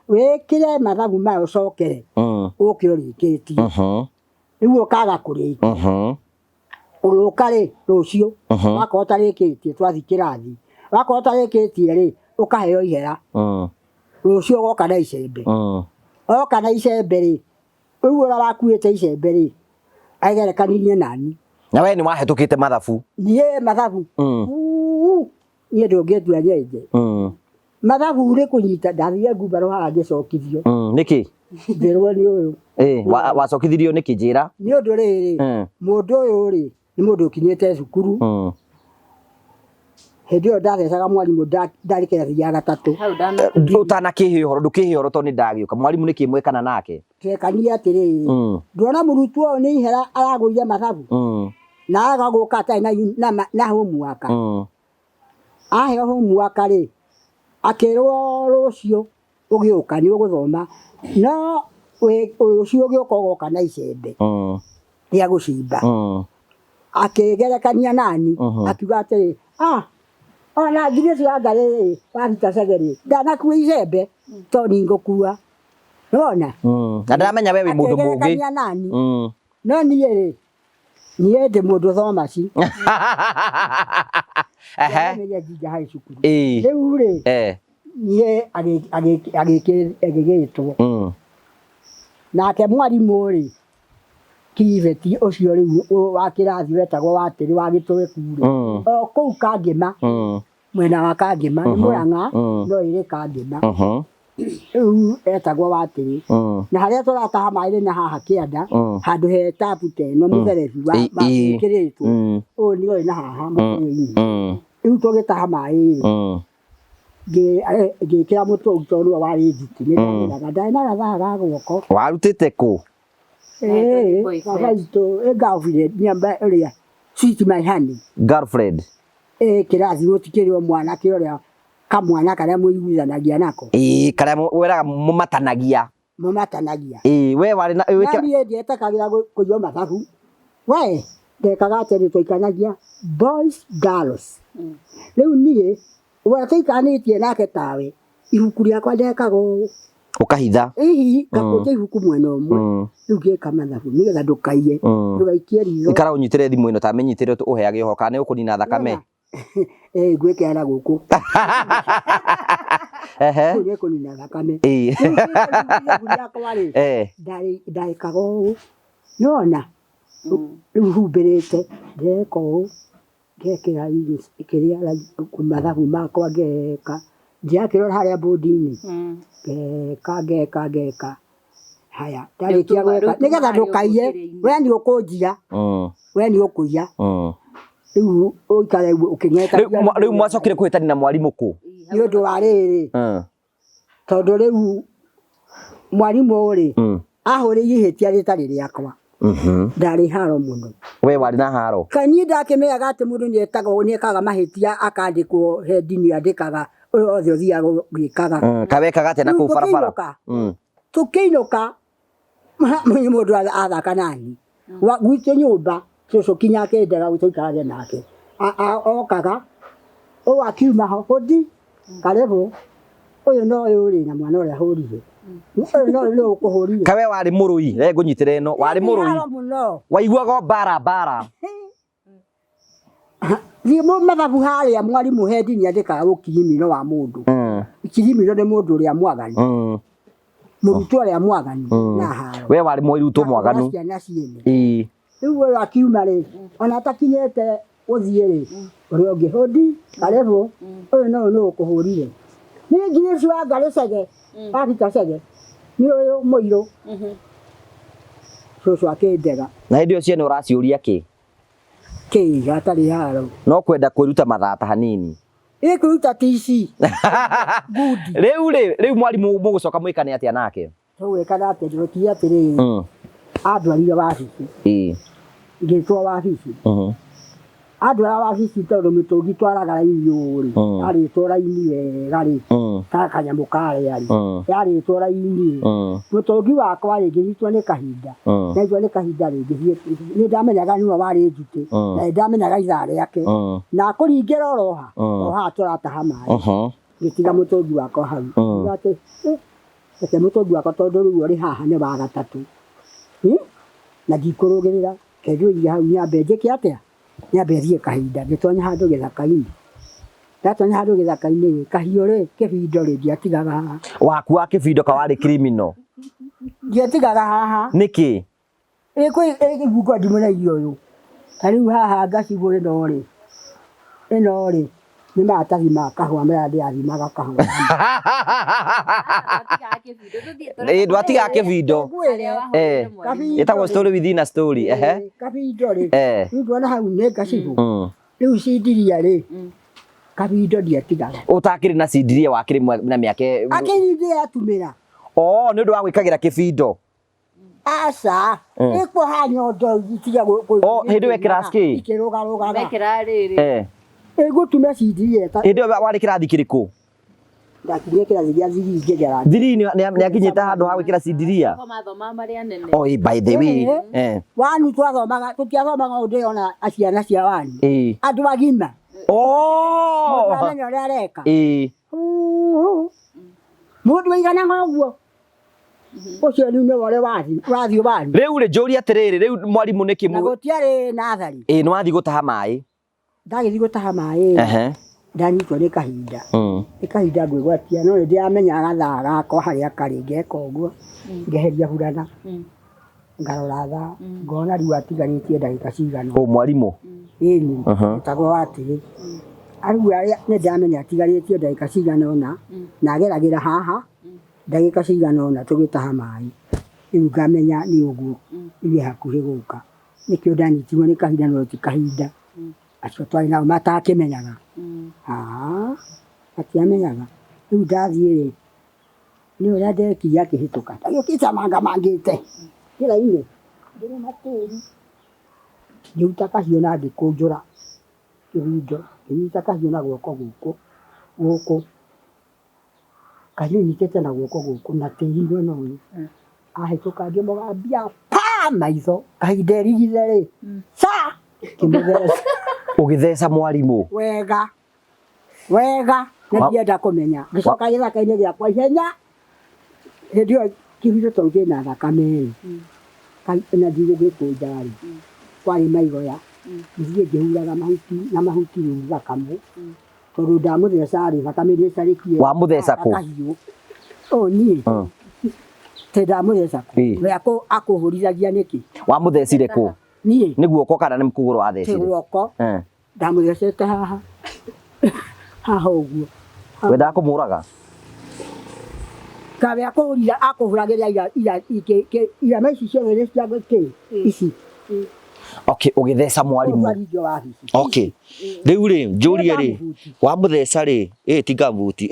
wĩkĩre mathabu maya ũcokere, ũke ũrĩkĩtie. Rĩu ũkaga kũrĩkia. Ũgĩũka rĩ, rũciũ, wakorwo ũtarĩkĩtie, twathiĩ kĩrathi, Wakorwo ũtarĩkĩtie rĩ, ũkaheo ihera. Rũciũ ũgoka na icembe. Oka na icembe rĩ, rĩu ũrĩa wakuĩte icembe rĩ, agerekanirie nani. Na we nĩ wahĩtũkĩte mathabu. Niĩ mathabu. Uu, niĩ ndũngĩtua nyenje. Mathabu rĩ kũnyita ndathire ngumbarũ haha ngĩcokithio. Nĩkĩ? Ngĩrwo nĩ ũyũ. Ĩ, wacokithirio nĩkĩ njĩra? Nĩ ũndũ rĩrĩ, mũndũ ũyũ rĩ, nĩ mũndũ ũkinyĩte cukuru. Hĩndĩ ĩyo ndathecaga mwarimũ ndarĩ kĩrathi gĩa gatatũ. Hau ndana Ũtanakĩhe ũhoro, ndũkĩhe ũhoro tondũ nĩ ndagĩũka. Mwarimũ nĩkĩ mwekana nake? Twekania atĩrĩrĩ, ndona mũrutwo ũyũ nĩ ihera aragũire mathabu na aga gũka atarĩ na homework. Aheo homework rĩ, akĩrwo rũciũ ũgĩũka nĩ ũgũthoma no rũciũ ũgĩũka ũgoka na icembe rĩa gũcimba. Akĩgerekania nani akiuga atĩrĩ, ah, ona nginya ũcio wa Ngarĩ rĩ, wa Peter Chege rĩ, ndanakua icembe tondũ ningũkua. Nĩwona? Na ndaramenya we wĩ mũndũ mũũgĩ. Akĩgerekania nani. No niĩ rĩ, niĩ ndĩ mũndũ Thomas. Ndamenyire njinja high cukuru. Rĩu rĩ, niĩ agĩgĩtwo. Nake mwarimũ rĩ, kibeti ũcio rĩu wa kĩrathi wetagwo Watĩrĩ wa Gĩtweku rĩ, o kũu Kangĩma, mwena wa Kangĩma, nĩ Mũrang'a no ĩrĩ Kangĩma. Rĩu etagwo Watĩrĩ. Na harĩa tũrataha maĩ rĩ na haha kĩanda, handũ he tabu ta ĩno mũberethi wa wĩkĩrĩtwo, ũyũ nĩ ũyũ na haha mũkũyũ-inĩ. Rĩu tũgĩtaha maĩ rĩ, ngĩkĩra mũtũngi tondũ nĩwe warĩ njiki, nĩ ndagĩraga, ndarĩ na gathaa ga guoko. Warutĩte kũ? Baba witũ, girlfriend, nyamba ĩrĩa, sweet my honey. Girlfriend. Kĩrathi gũtikĩrĩ o mwanake ũrĩa kamwana karĩa mũiguithanagia nako. Ĩĩ, karĩa weraga mũmatanagia. Mũmatanagia. Ĩĩ, we warĩ na, Na niĩ ndietĩkagĩra kũiywo mathabu. We, ndekaga atĩrĩ, twaikanagia boys girls. Rĩu niĩ, ũrĩa tũikaranĩtie nake tawe, ibuku rĩakwa ndekaga ũũ. Ũkahitha. Hihi, ngakũnja ibuku mwena ũmwe, rĩu ngĩka mathabu, nĩgetha ndũkaiye, ndũgaikie ritho. Ikara ũnyitĩre thimũ ĩno, ta mĩnyitĩre ũheage ũhoro, kana nĩ ũkũnina thakame. Ngwĩkĩra na gũkũ. Rĩu nĩ kũnina thakame. Rĩu ibuku rĩakwa rĩ, ndekaga ũũ, nĩwona? Rĩu humbĩrĩte, ndeka ũũ, ngekĩra kĩrĩa mathabu makwa ngeka, ndirakĩrora harĩa mbũndi-inĩ, ngeka ngeka ngeka, haya ndarĩkia gwĩka, nĩgetha ndũkaiye, we nĩ ũkũnjia, we nĩ ũkũiya, rĩu ũikare ũkĩng'etagia. Rĩu mwacokire kũhĩtania na mwarimũ kũ? Nĩ ũndũ wa rĩrĩ, tondũ rĩu mwarimũ rĩ, ahũrĩire ihĩtia rĩtarĩ rĩakwa. Ndarĩ haro mũno. We warĩ na haro? Kaĩ niĩ ndakĩmenyaga atĩ mũndũ nĩ ekaga mahĩtia akandĩkwo he ndini andĩkaga ũrĩa wothe ũthiaga ũgĩkaga. Kaĩ wekaga atĩa na kũu barabara? Tũkĩinũka, mũndũ athaka nani. Gwitũ nyũmba, cũcũ kinya akĩndaga tũikarage nake. Okaga, ũyũ akiuma ho, hũndi, karibu, ũyũ no ũyũ rĩ na mwana ũrĩa hũrire. Ũyũ no ũyũ nĩ ũkũhũrire. Kaĩ we warĩ mũrũi, reke ngũnyitĩre ĩno, warĩ mũrũi. Mũno. Waiguaga o mbara mbara. Thiĩ mathabu harĩa mwarimũ he ndini andĩkaga ũkirimino wa mũndũ. Kirimino nĩ mũndũ ũrĩa mwaganu. Mũrutwo ũrĩa mwaganu na haro. We warĩ mũrutwo mwaganu. Ciana ciene. Rĩu ũyũ akiuma rĩ, ona atakinyĩte gũthiĩ rĩ, ũrĩa ũngĩ hũndi, karibu, ũyũ no ũyũ nĩ ũkũhũrire. Niĩ nginya ũcio wa Ngarĩ Chege, wa Peter Chege, nĩ ũyũ mũirũ. Cũcũ akĩndega. Na hĩndĩ ĩyo ciana ũraciũria kĩ? Kĩ, hatarĩ haro. No kwenda kwĩruta mathata hanini. Ĩ kwĩruta TC. Good. Rĩu rĩ, rĩu mwarimũ mũgũcoka mwĩkane atĩa nake? Tũgwĩkana atĩa, ndĩrokire atĩrĩrĩ, andwarire wabici. Ngĩtwo wabici. Andwara wabici tondũ mĩtũngi twaraga raini ũũ rĩ, yarĩtwo raini wega rĩ, ta kanyamũ karĩa rĩ, yarĩtwo raini rĩ, mũtũngi wakwa rĩ, ngĩnyitwo nĩ kahinda. Ndanyitwo nĩ kahinda rĩ, ngĩthiĩ, nĩ ndamenyaga nĩwe warĩ njutĩ, na nĩ ndamenyaga ithaa rĩake. Na akũringĩra oro ha, o haha tũrataha maĩ. Ngĩtiga mũtũngi wakwa hau. Ngiuga atĩ, reke mũtũngi wakwa tondũ rĩu ũrĩ haha nĩ wa gatatũ. Na ndikũrũgĩrĩra, reke ndĩũige hau nyambe njĩke atĩa? Nyambe thiĩ kahinda, ngĩtonya handũ gĩthaka-inĩ. Ndatonya handũ gĩthaka-inĩ rĩ, kahiũ rĩ, kĩbindo rĩ, ndiatigaga haha. Waku wa kĩbindo ka warĩ criminal. Ndiatigaga haha. Nĩkĩ? Ĩ kwĩ ibungo ndimũragia ũyũ. Ta rĩu haha ngacibũ ĩno rĩ, ĩno rĩ, nĩ maratathi ma kahũa marĩa ndĩrathimaga kahũa. Ĩ ndwatigaga kĩbindo. Eh. Ĩtagwo story within a story. Ehe. Kabindo rĩ, Eh. rĩu ndwona hau nĩ ngacibũ. Rĩu cindiria rĩ, kabindo ndiatigaga. Ũtakĩrĩ na cindiria wakĩrĩ na mĩaka. Akĩri ndĩratumĩra. Oh, nĩ ũndũ wa gwĩkagĩra kĩbindo. Aca, ĩkuoha nyondo itiga Oh, hĩndĩ ĩyo class kĩ? Ikĩrũgarũgaga. Mekĩra rĩrĩ. Eh. Ĩgũtume cindiria ta Hĩndĩ ĩyo warĩ kĩrathi kĩrĩkũ? ndakinyire kĩrathi gĩa thiri ngĩgera. Thiri nĩ akinyĩte handũ ha gwĩkĩra cindiria. Ko mathoma marĩ anene. Oh, by the way. Eh. Eh. Wanu twathomaga tũtiathomaga ũndũ ndĩrona ciana cia wanu. Eh. Andũ agima. Oh. Mũndũ amenya ũrĩa areka. Eh. Huhu. Mũndũ waiganaga ũguo. Ũcio rĩu nĩwe ũrĩa wathiĩ ũrathiĩ wanu. Rĩu rĩ njũrie atĩrĩrĩ, rĩu mwarimũ nĩkĩ Na gũtiarĩ nathari. Ĩ nĩ wathiĩ gũtaha maĩ. Ndagĩthiĩ gũtaha maĩ. Ehe. Ndanyitwo nĩ kahinda. Nĩ kahinda ngwĩgwatia no nĩ ndĩramenya gathaa gakwa harĩa karĩ ngeka ũguo ngeheria burana ngarora thaa ngona rĩu atigarĩtie ndagĩka cigana Ũ mwarimũ. ĩni etagwo watĩrĩ arĩu arĩa nĩ ndĩramenya atigarĩtie ndagĩka cigana ũna na ageragĩra haha ndagĩka cigana ũna tũgĩtaha maĩ rĩu ngamenya nĩ ũguo rĩu e hakuhĩ gũka nĩkĩo ndanyitirwo nĩ kahinda no ti kahinda acio twarĩ nao matakĩmenyaga. Aa, matiamenyaga. Rĩu ndathiĩ rĩ, nĩ ũrĩa ndekire akĩhĩtũka. Ndagĩũkĩte mangamangĩte njĩra-inĩ, ngĩrũma tĩri, ngĩruta kahiũ na ngĩkũnjũra kĩbindo, ngĩnyita kahiũ na guoko gũkũ, gũkũ, kahiũ nyitĩte na guoko gũkũ na tĩri mwena ũyũ. Ahĩtũka ngĩmũgambia pa maitho, kahinda erigithe rĩ, ca ngĩmũtheca. Ũgĩtheca mwarimũ. Wega wega na ndienda kũmenya ngĩcoka gĩthaka-inĩ gĩakwa ihenya hĩndĩ ĩyo kĩbindo tondũ kĩna thakame rĩ na ndigũgĩkũnja rĩ kwarĩ maigoya ngĩthiĩ ngĩhuraga mahuti na mahuti rĩu thakame tondũ ndamũtheca rĩ thakame ndĩcarĩkie Wamũtheca kũ? kahiũ ũ niĩ tĩ ndamũtheca kũ Ĩ. we akũhũrithagia nĩkĩ Wamũthecire kũ? niĩ Nĩ guoko kana nĩ kũgũrũ tĩ wathecire? guoko Eh. ndamũthecete haha haha ũguo Wendaga kũmũraga? Kawe akũhũrira akũhũragĩra ira ira irama ici ciothe nĩ cia kĩ ici Okay, ũgĩtheca mwarimũ. Mwarimũ wabici. Okay. Rĩu rĩ, njũrie rĩ, wamũtheca rĩ, ĩ ti gambuti.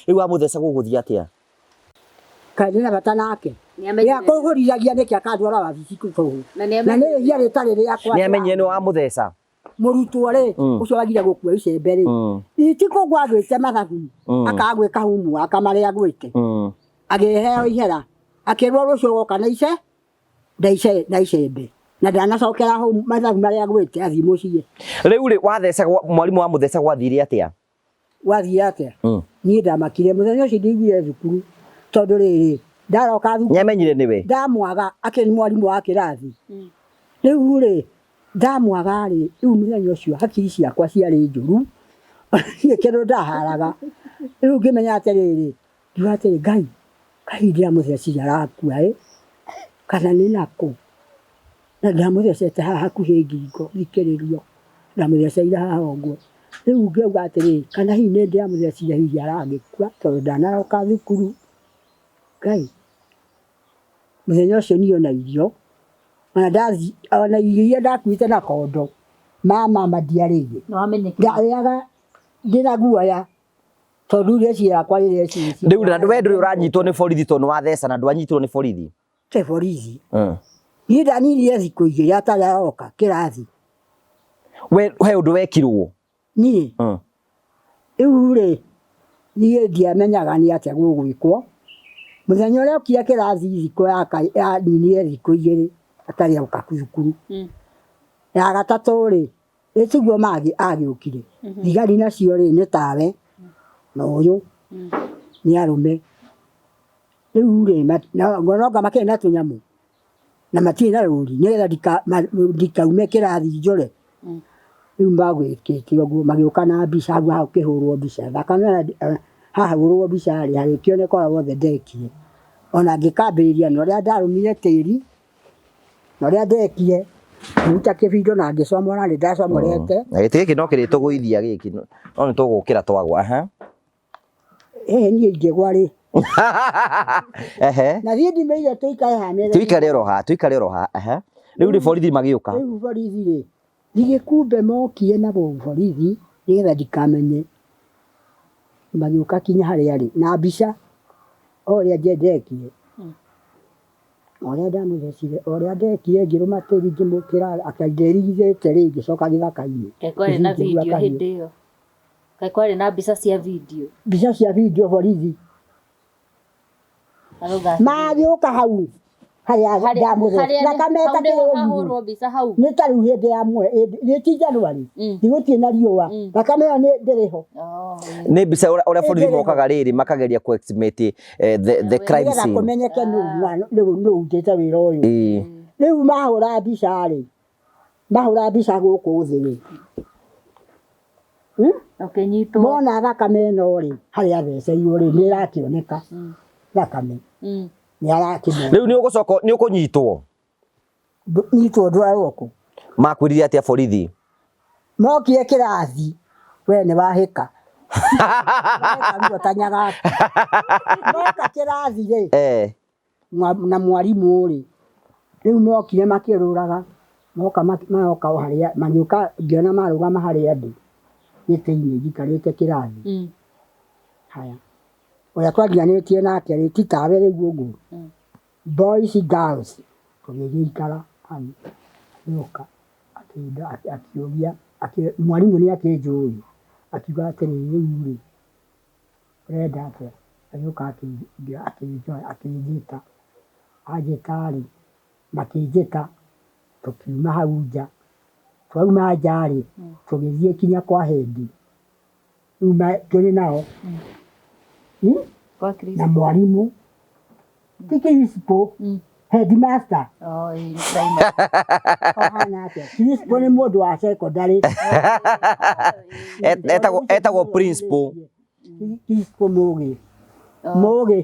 Rĩu wamũtheca gũgũthiĩ atĩa? Kaĩ ndĩna bata nake. Nĩamenyire. Nĩ akũhũrithagia nĩkĩ akandwara wabici tũhũ. Na nĩamenyire. Na nĩ rĩhia rĩtarĩ rĩakwa. Nĩamenyire nĩ wamũtheca. Mũrutwo rĩ, ũcio wagire gũkua icembe rĩ, itikũgwa agwĩte mathabu, akaga gwĩka homework marĩa agwĩte. Agĩheo ihera, akĩrwo rũciũ ũgoka na ice, na ice na icembe. Na ndanacokera home mathabu marĩa agwĩte athiĩ mũciĩ. Rĩu rĩ, watheca mwarimũ wamũtheca gwathire atĩa? Gwathiĩ atĩa? Niĩ ndamakire mũthenya ũcio ndaiguire thukuru tondũ rĩrĩ ndaroka thukuru Nĩamenyire nĩwe? ndamwaga akĩrĩ mwarimũ wa kĩrathi. Rĩu rĩ ndamwaga rĩ rĩu mũthenya ũcio hakiri ciakwa ciarĩ njũru niĩ kĩndũ ndaharaga rĩu ngĩmenya atĩrĩrĩ ngiuga atĩrĩ Ngai kaĩ ndĩramũthecire arakua ĩ kana nĩ nakũ na ndamũthecete haha hakuhĩ ngingo thikĩrĩrio ndamũtheceire haha ũguo rĩu ngĩuga atĩrĩrĩ kana hihi nĩ ndĩramũthecire hihi aragĩkua tondũ ndanaroka thukuru Ngai mũthenya ũcio niĩ ona irio ona ndathi ona irio iria ndakuĩte na kondo ma mama ndiarĩire Nĩwamenyekire. ndarĩaga ndĩna guoya tondũ rĩu yakwa rĩrĩa eci Rĩu na we ndũrĩ ũranyitwo nĩ borithi tondũ nĩwatheca na ndwanyitirwo nĩ borithi. Te borithi niĩ ndanirie thikũ igĩrĩ atarĩ aroka kĩrathi We he ũndũ wekirwo. niĩ rĩu rĩ niĩ ndiamenyaga nĩ atĩa gũgwĩkwo mũthenya ũrĩa okire kĩrathi thikũ yaninire thikũ igĩrĩ atarĩ oka thukuru ya gatatũ rĩ ĩ tiguo agĩũkire thigari nacio rĩ nĩ tawe na ũyũ nĩ arũme rĩu rĩ nonga makĩrĩ na tũnyamũ na matirĩ na rũri nĩgetha ndikaume kĩrathi njũre. Rĩu magwĩkĩte ũguo magĩũka na mbica hau hakĩhũrwo mbica thakame hahũrwo mbica rĩ hagĩkĩoneka ũrĩa wothe ndekire. Ona ngĩkambĩrĩria na ũrĩa ndarũmire tĩri na ũrĩa ndekire ngĩruta kĩbindo na ngĩcomora nĩ ndacomorete. Na gĩtĩ gĩkĩ no kĩrĩtũgũithia gĩkĩ no nĩ tũgũkĩra twagwa. Aha. Ĩhĩ niĩ ingĩgwa rĩ Ehe. na thiĩ ndimĩire tũikare haha metha-inĩ. Tũikare oro haha, tũikare oro haha. Ehe. Rĩu rĩ borithi magĩũka. Rĩu borithi rĩ githĩ kumbe mokire na borithi nĩgetha ndikamenye magĩũka kinya harĩa arĩ na mbica o ũrĩa ndekire o ũrĩa ndamũthecire o ũrĩa ndekire ngĩrũma tĩri ngĩmũkĩra anga ndĩrigithĩte rĩ ngĩcoka gĩthaka-inĩ. Kaĩ kwarĩ na Ngĩthiĩ ngĩgũra video kahiũ. hĩndĩ ĩyo? Kaĩ kwarĩ na mbica cia video? Mbica cia video borithi magĩũka hau harĩa ndamũthecire thakame Hau nĩho ĩtakĩrĩ hahũrwo mbica hau. Nĩ ta rĩu hĩndĩ ya mwe nĩ ti January gũtirĩ na riũa thakame ĩyo nĩ ndĩrĩ ho. Nĩ mbica ũrĩa borithi mokaga rĩrĩ makageria kũ estimate the crime Nĩgetha scene. kũmenyeke nũ nũ ũrutĩte wĩra ũyũ. Rĩu mahũra mbica rĩ mahũra mbica gũkũ thĩ rĩ Ũkĩnyitwo. Mona thakame ĩno rĩ harĩa theceirwo rĩ nĩ ĩrakĩoneka thakame nĩ arakĩmona. Rĩu nĩ ũgũcoka nĩ ũkũnyitwo? Nyitwo ndwarwo kũ? Makwĩrire atĩa borithi? Mokire kĩrathi we nĩ wahĩka. Wahĩka ruo ta nyagaku. Moka kĩrathi rĩ na mwarimũ rĩ rĩu mokire makĩũrũraga moka maroka o harĩa magĩũka ngĩona marũgama harĩa ndĩ gĩtĩ-inĩ njikarĩte kĩrathi. Haya ũrĩa twagianĩtie nake rĩ ti tawe rĩu ũguo. Boys girls tũgĩgĩikara hau agĩũka akĩũria mwarimũ nĩ akĩnjũĩ akiuga atĩrĩrĩ rĩu rĩ ũrenda atĩa? Agĩũka akĩnjĩta, anjĩta rĩ makĩnjĩta tũkiuma hau nja, twauma nja rĩ tũgĩthiĩ nginya kwa head Rĩu tũrĩ nao na mwarimũ ti principal, headmaster. Ahana atĩa? Principal nĩ mũndũ wa secondary. Etagwo principal. Principal mũgĩ. Mũgĩ.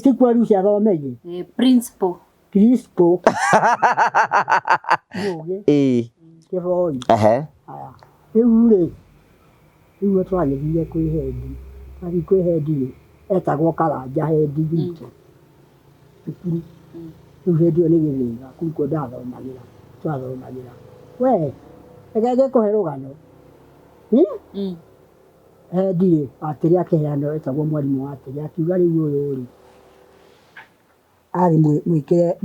Ti kuo rĩu ciathomeire. Principal. Principal. Mũgĩ. Ĩĩ. Kĩboi. Ehe. Haya. Rĩu rĩ, rĩu twagĩthire kwĩ head. Twathiĩ kwĩ head rĩ, etagwo Karanja head witũ cukuru. Rĩu hĩndĩ ĩyo nĩ Gĩthĩga, kũu nĩkuo ndathomagĩra, twathomagĩra. We, reke ngĩkũhe rũgano. Head rĩ, wa kĩrĩa akĩheana etagwo mwarimũ wa kĩrĩa, akiuga rĩu ũyũ rĩ, arĩ mwĩkĩre,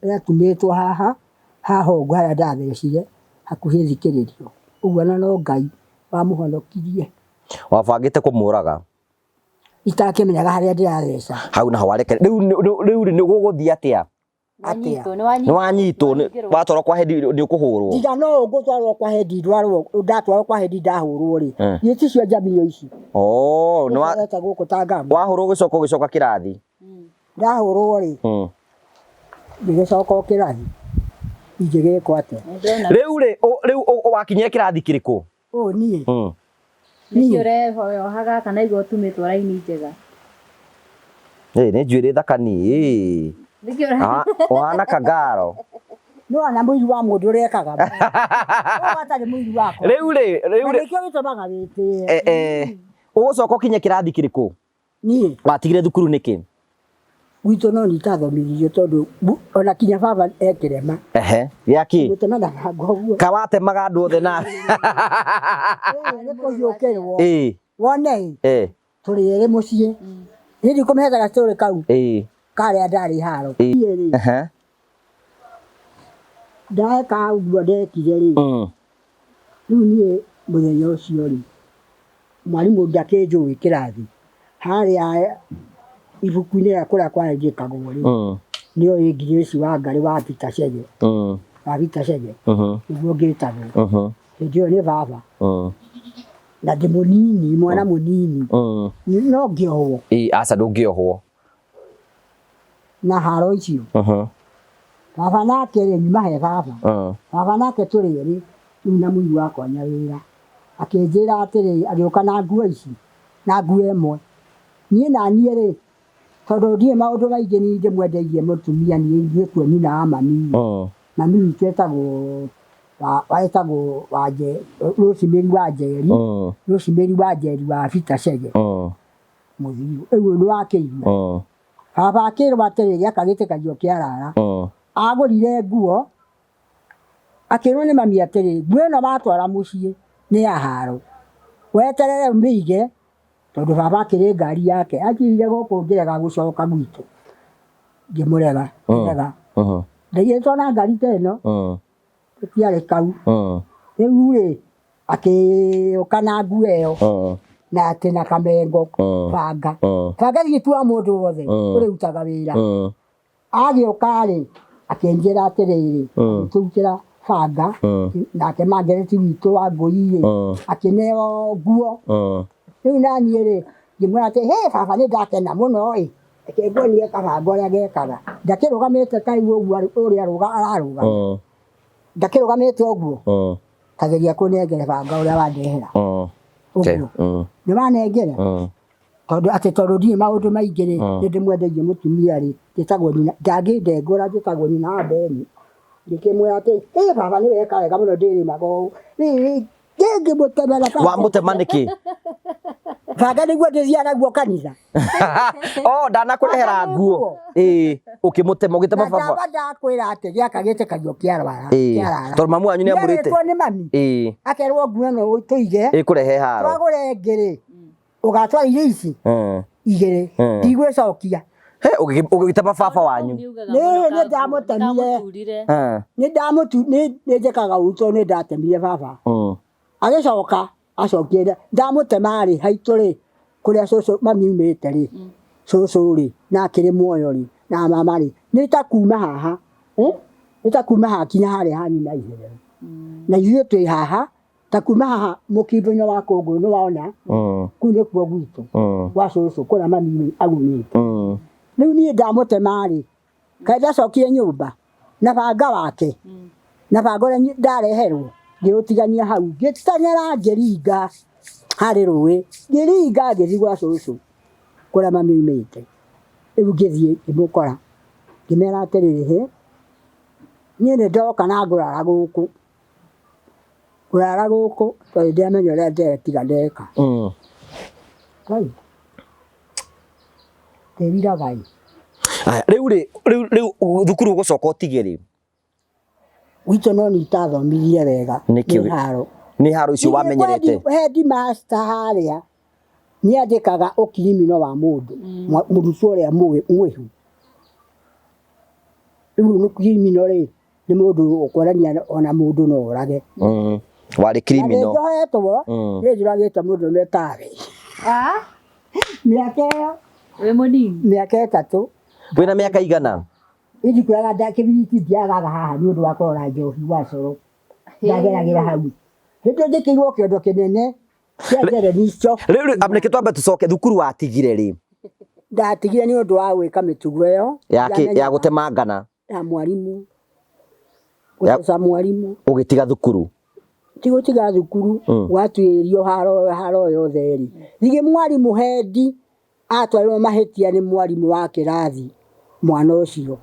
nĩatumĩtwo haha, haha ũguo harĩa ndathecire, hakuhĩ thikĩrĩrio. Ũguo ona no Ngai wamũhonokirie. Wabangĩte kũmũraga? Itakĩmenyaga harĩa ndĩratheca. Hau naho wareke. Rĩu rĩu nĩ gũgũthiĩ atĩa? Atĩa? Nĩ wanyitwo, watwarwo kwa head nĩ ũkũhũrwo. Tiga no ngũtwarwo kwa head ndwarwo, ndatwarwo kwa head ndahũrwo rĩ. Githĩ ticio njamio ici? Oh, nĩ wa gũkũ ta ngamu. Wahũrwo ũgĩcoka ũgĩcoka kĩrathi. Ndahũrwo rĩ. Ngĩgĩcoka o kĩrathi. Ingĩgĩkwo atĩa? Rĩu rĩ, rĩu wakinyire kĩrathi kĩrĩkũ? Ũũ niĩ. Nĩkĩ ũreyohaga kana igua ũtumĩtwo raini njega? Ĩ nĩ njuĩrĩ thaka niĩ. Nĩkĩ ũre Ũhana kangaro. Nĩ wona mũiru wa mũndũ ũrĩa ekaga. Ũyũ atarĩ mũiru wakwa. Rĩu rĩ, rĩu Na rĩ. nĩkĩo gĩtũmaga wĩtĩe. Ũgũcoka ũkinye kĩrathi kĩrĩkũ? Niĩ? Watigire thukuru nĩkĩ? Gwitũ no niĩ itathomithirio tondũ ona kinya baba e kĩrema. Ehe, gĩa kĩ? Gũtema na banga ũguo. Ka watemaga andũ othe na Ĩĩ, nĩ kũhiũkĩrwo. Ĩĩ. Wone ĩ, Ĩĩ. tũrĩ erĩ mũciĩ. Niĩ ndikũmĩhete gastory kau. Ĩĩ. Karĩa ndarĩ haro. Ĩĩ. Niĩ rĩ. Ehe. Ndeka ũguo ndekire rĩ. Rĩu niĩ mũthenya ũcio rĩ, mwarimũ ndakĩnjũĩ kĩrathi, harĩa ibuku-inĩ rĩa kũrĩa kwandĩkagwo rĩ, nĩoĩ Grace Wangarĩ wa Peter Chege, wa Peter Chege, nĩguo ngĩtagwo. Hĩndĩ ĩyo nĩ baba, na ndĩ mũnini, mwana mũnini, no ngĩohwo. Ĩĩ aca ndũngĩohwo. Na haro icio. Baba nake rĩ, nyuma he baba. Baba nake tũrĩ erĩ. Rĩu na mũi wakwa nyawĩra akĩnjĩra atĩrĩ, agĩũka na nguo ici na nguo ĩmwe. Niĩ na niĩ rĩ, tondũ ndiũĩ maũndũ maingĩ niĩ ndĩmwendeirie mũtumia niĩ nĩkuo nyina wa mami. Mami witũ etagwo etagwo Rosemary Wanjeri, Rosemary Wanjeri wa Peter Chege Mũthiru. Rĩu nĩ wakĩigua. Baba akĩrwo atĩrĩ, gĩaka gĩtĩkagio kĩarara. Agũrire nguo Akĩrwo nĩ mami atĩrĩ, nguo ĩno watwara mũciĩ nĩ ya haro, weterere ũmĩige tondũ baba akĩrĩ ngari yake. Anjigire gũkũ ngĩrega gũcoka gwitũ, ngĩmũrega, ngĩrega. Ndaigĩtwo na ngari ta ĩno, tũtiarĩ kau. Rĩu rĩ, akĩũka na nguo ĩyo na atĩ na kamengo, banga. Banga githĩ ti wa mũndũ wothe ũrĩrutaga wĩra. Agĩũka-rĩ, akĩnjĩra atĩrĩrĩ, agĩtũrutĩra banga, nake Margaret witũ wa Ngũi-rĩ, akĩneo nguo. Rĩu naniĩ-rĩ, ngĩmwĩra atĩ, hĩ baba nĩ ndakena mũno-ĩ, reke nguonie kabanga ũrĩa gekaga. Ndakĩrũgamĩte ta rĩu ũguo ũrĩa ararũgama, ndakĩrũgamĩte ũguo, ta geria kũnengera banga ũrĩa wandehera, ũguo. Nĩ wanengera? Tondũ atĩ tondũ ndirĩ maũndũ maingĩ rĩ, nĩ ndĩmwendeirie mũtumia rĩ, njĩtagwo nyina, ndangĩndengũra njĩtagwo nyina wa Beni. Ngĩkĩmwĩra atĩ, ĩ baba nĩ weka wega mũno ndĩrĩmaga ũũ. Rĩrĩ ngĩmũtemera banga. Wamũtema nĩkĩ? Banga nĩguo ndĩthiaga naguo kanitha. Oh, ndanakũrehera nguo. Ĩĩ, ũkĩmũtema ũgĩtema Na baba. ndamba ndakwĩra atĩ gĩaka gĩtĩkagio kĩarara. Ĩĩ. Kĩarara. Tondũ mamu wanyu nĩ amũrĩte. Nĩerĩtwo nĩ mami. Ĩĩ. Akerwo nguo ĩno tũige. Ĩkũrehe haro. Twagũra ĩngĩ rĩ, ũgatwara irio ici igĩrĩ ndigwĩcokia. He, ũgĩtema baba wanyu. Nĩ nĩ ndamũtemire. Nĩ ndamũtu nĩ njĩkaga ũru tondũ nĩ ndatemire baba. Agĩcoka acokire ndamũtema rĩ haitũ rĩ kũrĩa cũcũ mami aumĩte rĩ cũcũ rĩ na akĩrĩ muoyo rĩ na mama rĩ nĩ ta kuma haha nĩ ta kuma haha kinya harĩa ha nyina iherero na ithuĩ twĩ haha ta kuma haha mũkimbo-inĩ wa kũngũ nĩ wona kũu nĩkuo gwitũ gwa cũcũ kũrĩa mami aumĩte. Rĩu niĩ ndamũtema rĩ, kaĩ ndacokire nyũmba na banga wake na banga ũrĩa ndareherwo ngĩũtigania hau ngĩteng'era ngĩringa harĩ rũĩ ngĩringa ngĩthiĩ gwa cũcũ kũrĩa mami aumĩte. Rĩu ngĩthiĩ ngĩmũkora ngĩmera atĩrĩrĩ, hĩ niĩ nĩ ndoka na ngũrara gũkũ. Ngũrara gũkũ tondũ ndiramenya ũrĩa ndetiga ndeka. Ngai, ndĩriraga ĩ. Aya, rĩu rĩ, rĩu rĩu thukuru ũgũcoka ũtige rĩ? Gwitũ no niĩ itathomithirie wega. Nĩkĩ? Nĩ haro. Nĩ haro icio wamenyerete? Headmaster harĩa nĩ andĩkaga ũkirimino wa mũndũ, mũrutwo ũrĩa mwĩhu. Rĩu ũkirimino rĩ, nĩ mũndũ ũkuonania ona mũndũ no orage. Warĩ criminal. Na nĩnjohetwo, nĩ njũragĩte mũndũ ũmwe tawe. Mĩaka ĩyo. Wĩ mũnini? Mĩaka ĩtatũ. Wĩna mĩaka igana? Niĩ ndikwĩraga kĩbiriti ndiagaga haha nĩ ũndũ wa kũrora njohi wa coro. Ndageragĩra hau. Hĩndĩ ĩyo njĩkĩirwo kĩondo kĩnene kĩa njereni icio. Rĩu rĩ, reke twambe tũcoke thukuru watigire rĩ? Ndatigire nĩ ũndũ wa gwĩka mĩtugo ĩyo. Ya kĩ? Ya gũtemangana? Ya mwarimũ. Gũtheca mwarimũ. Ũgĩtiga thukuru? Ti gũtiga thukuru, gwatuĩrio haro haro yothe rĩ, ningĩ mwarimũ hendi atwarirwo mahĩtia nĩ mwarimũ wa kĩrathi mwana ũcio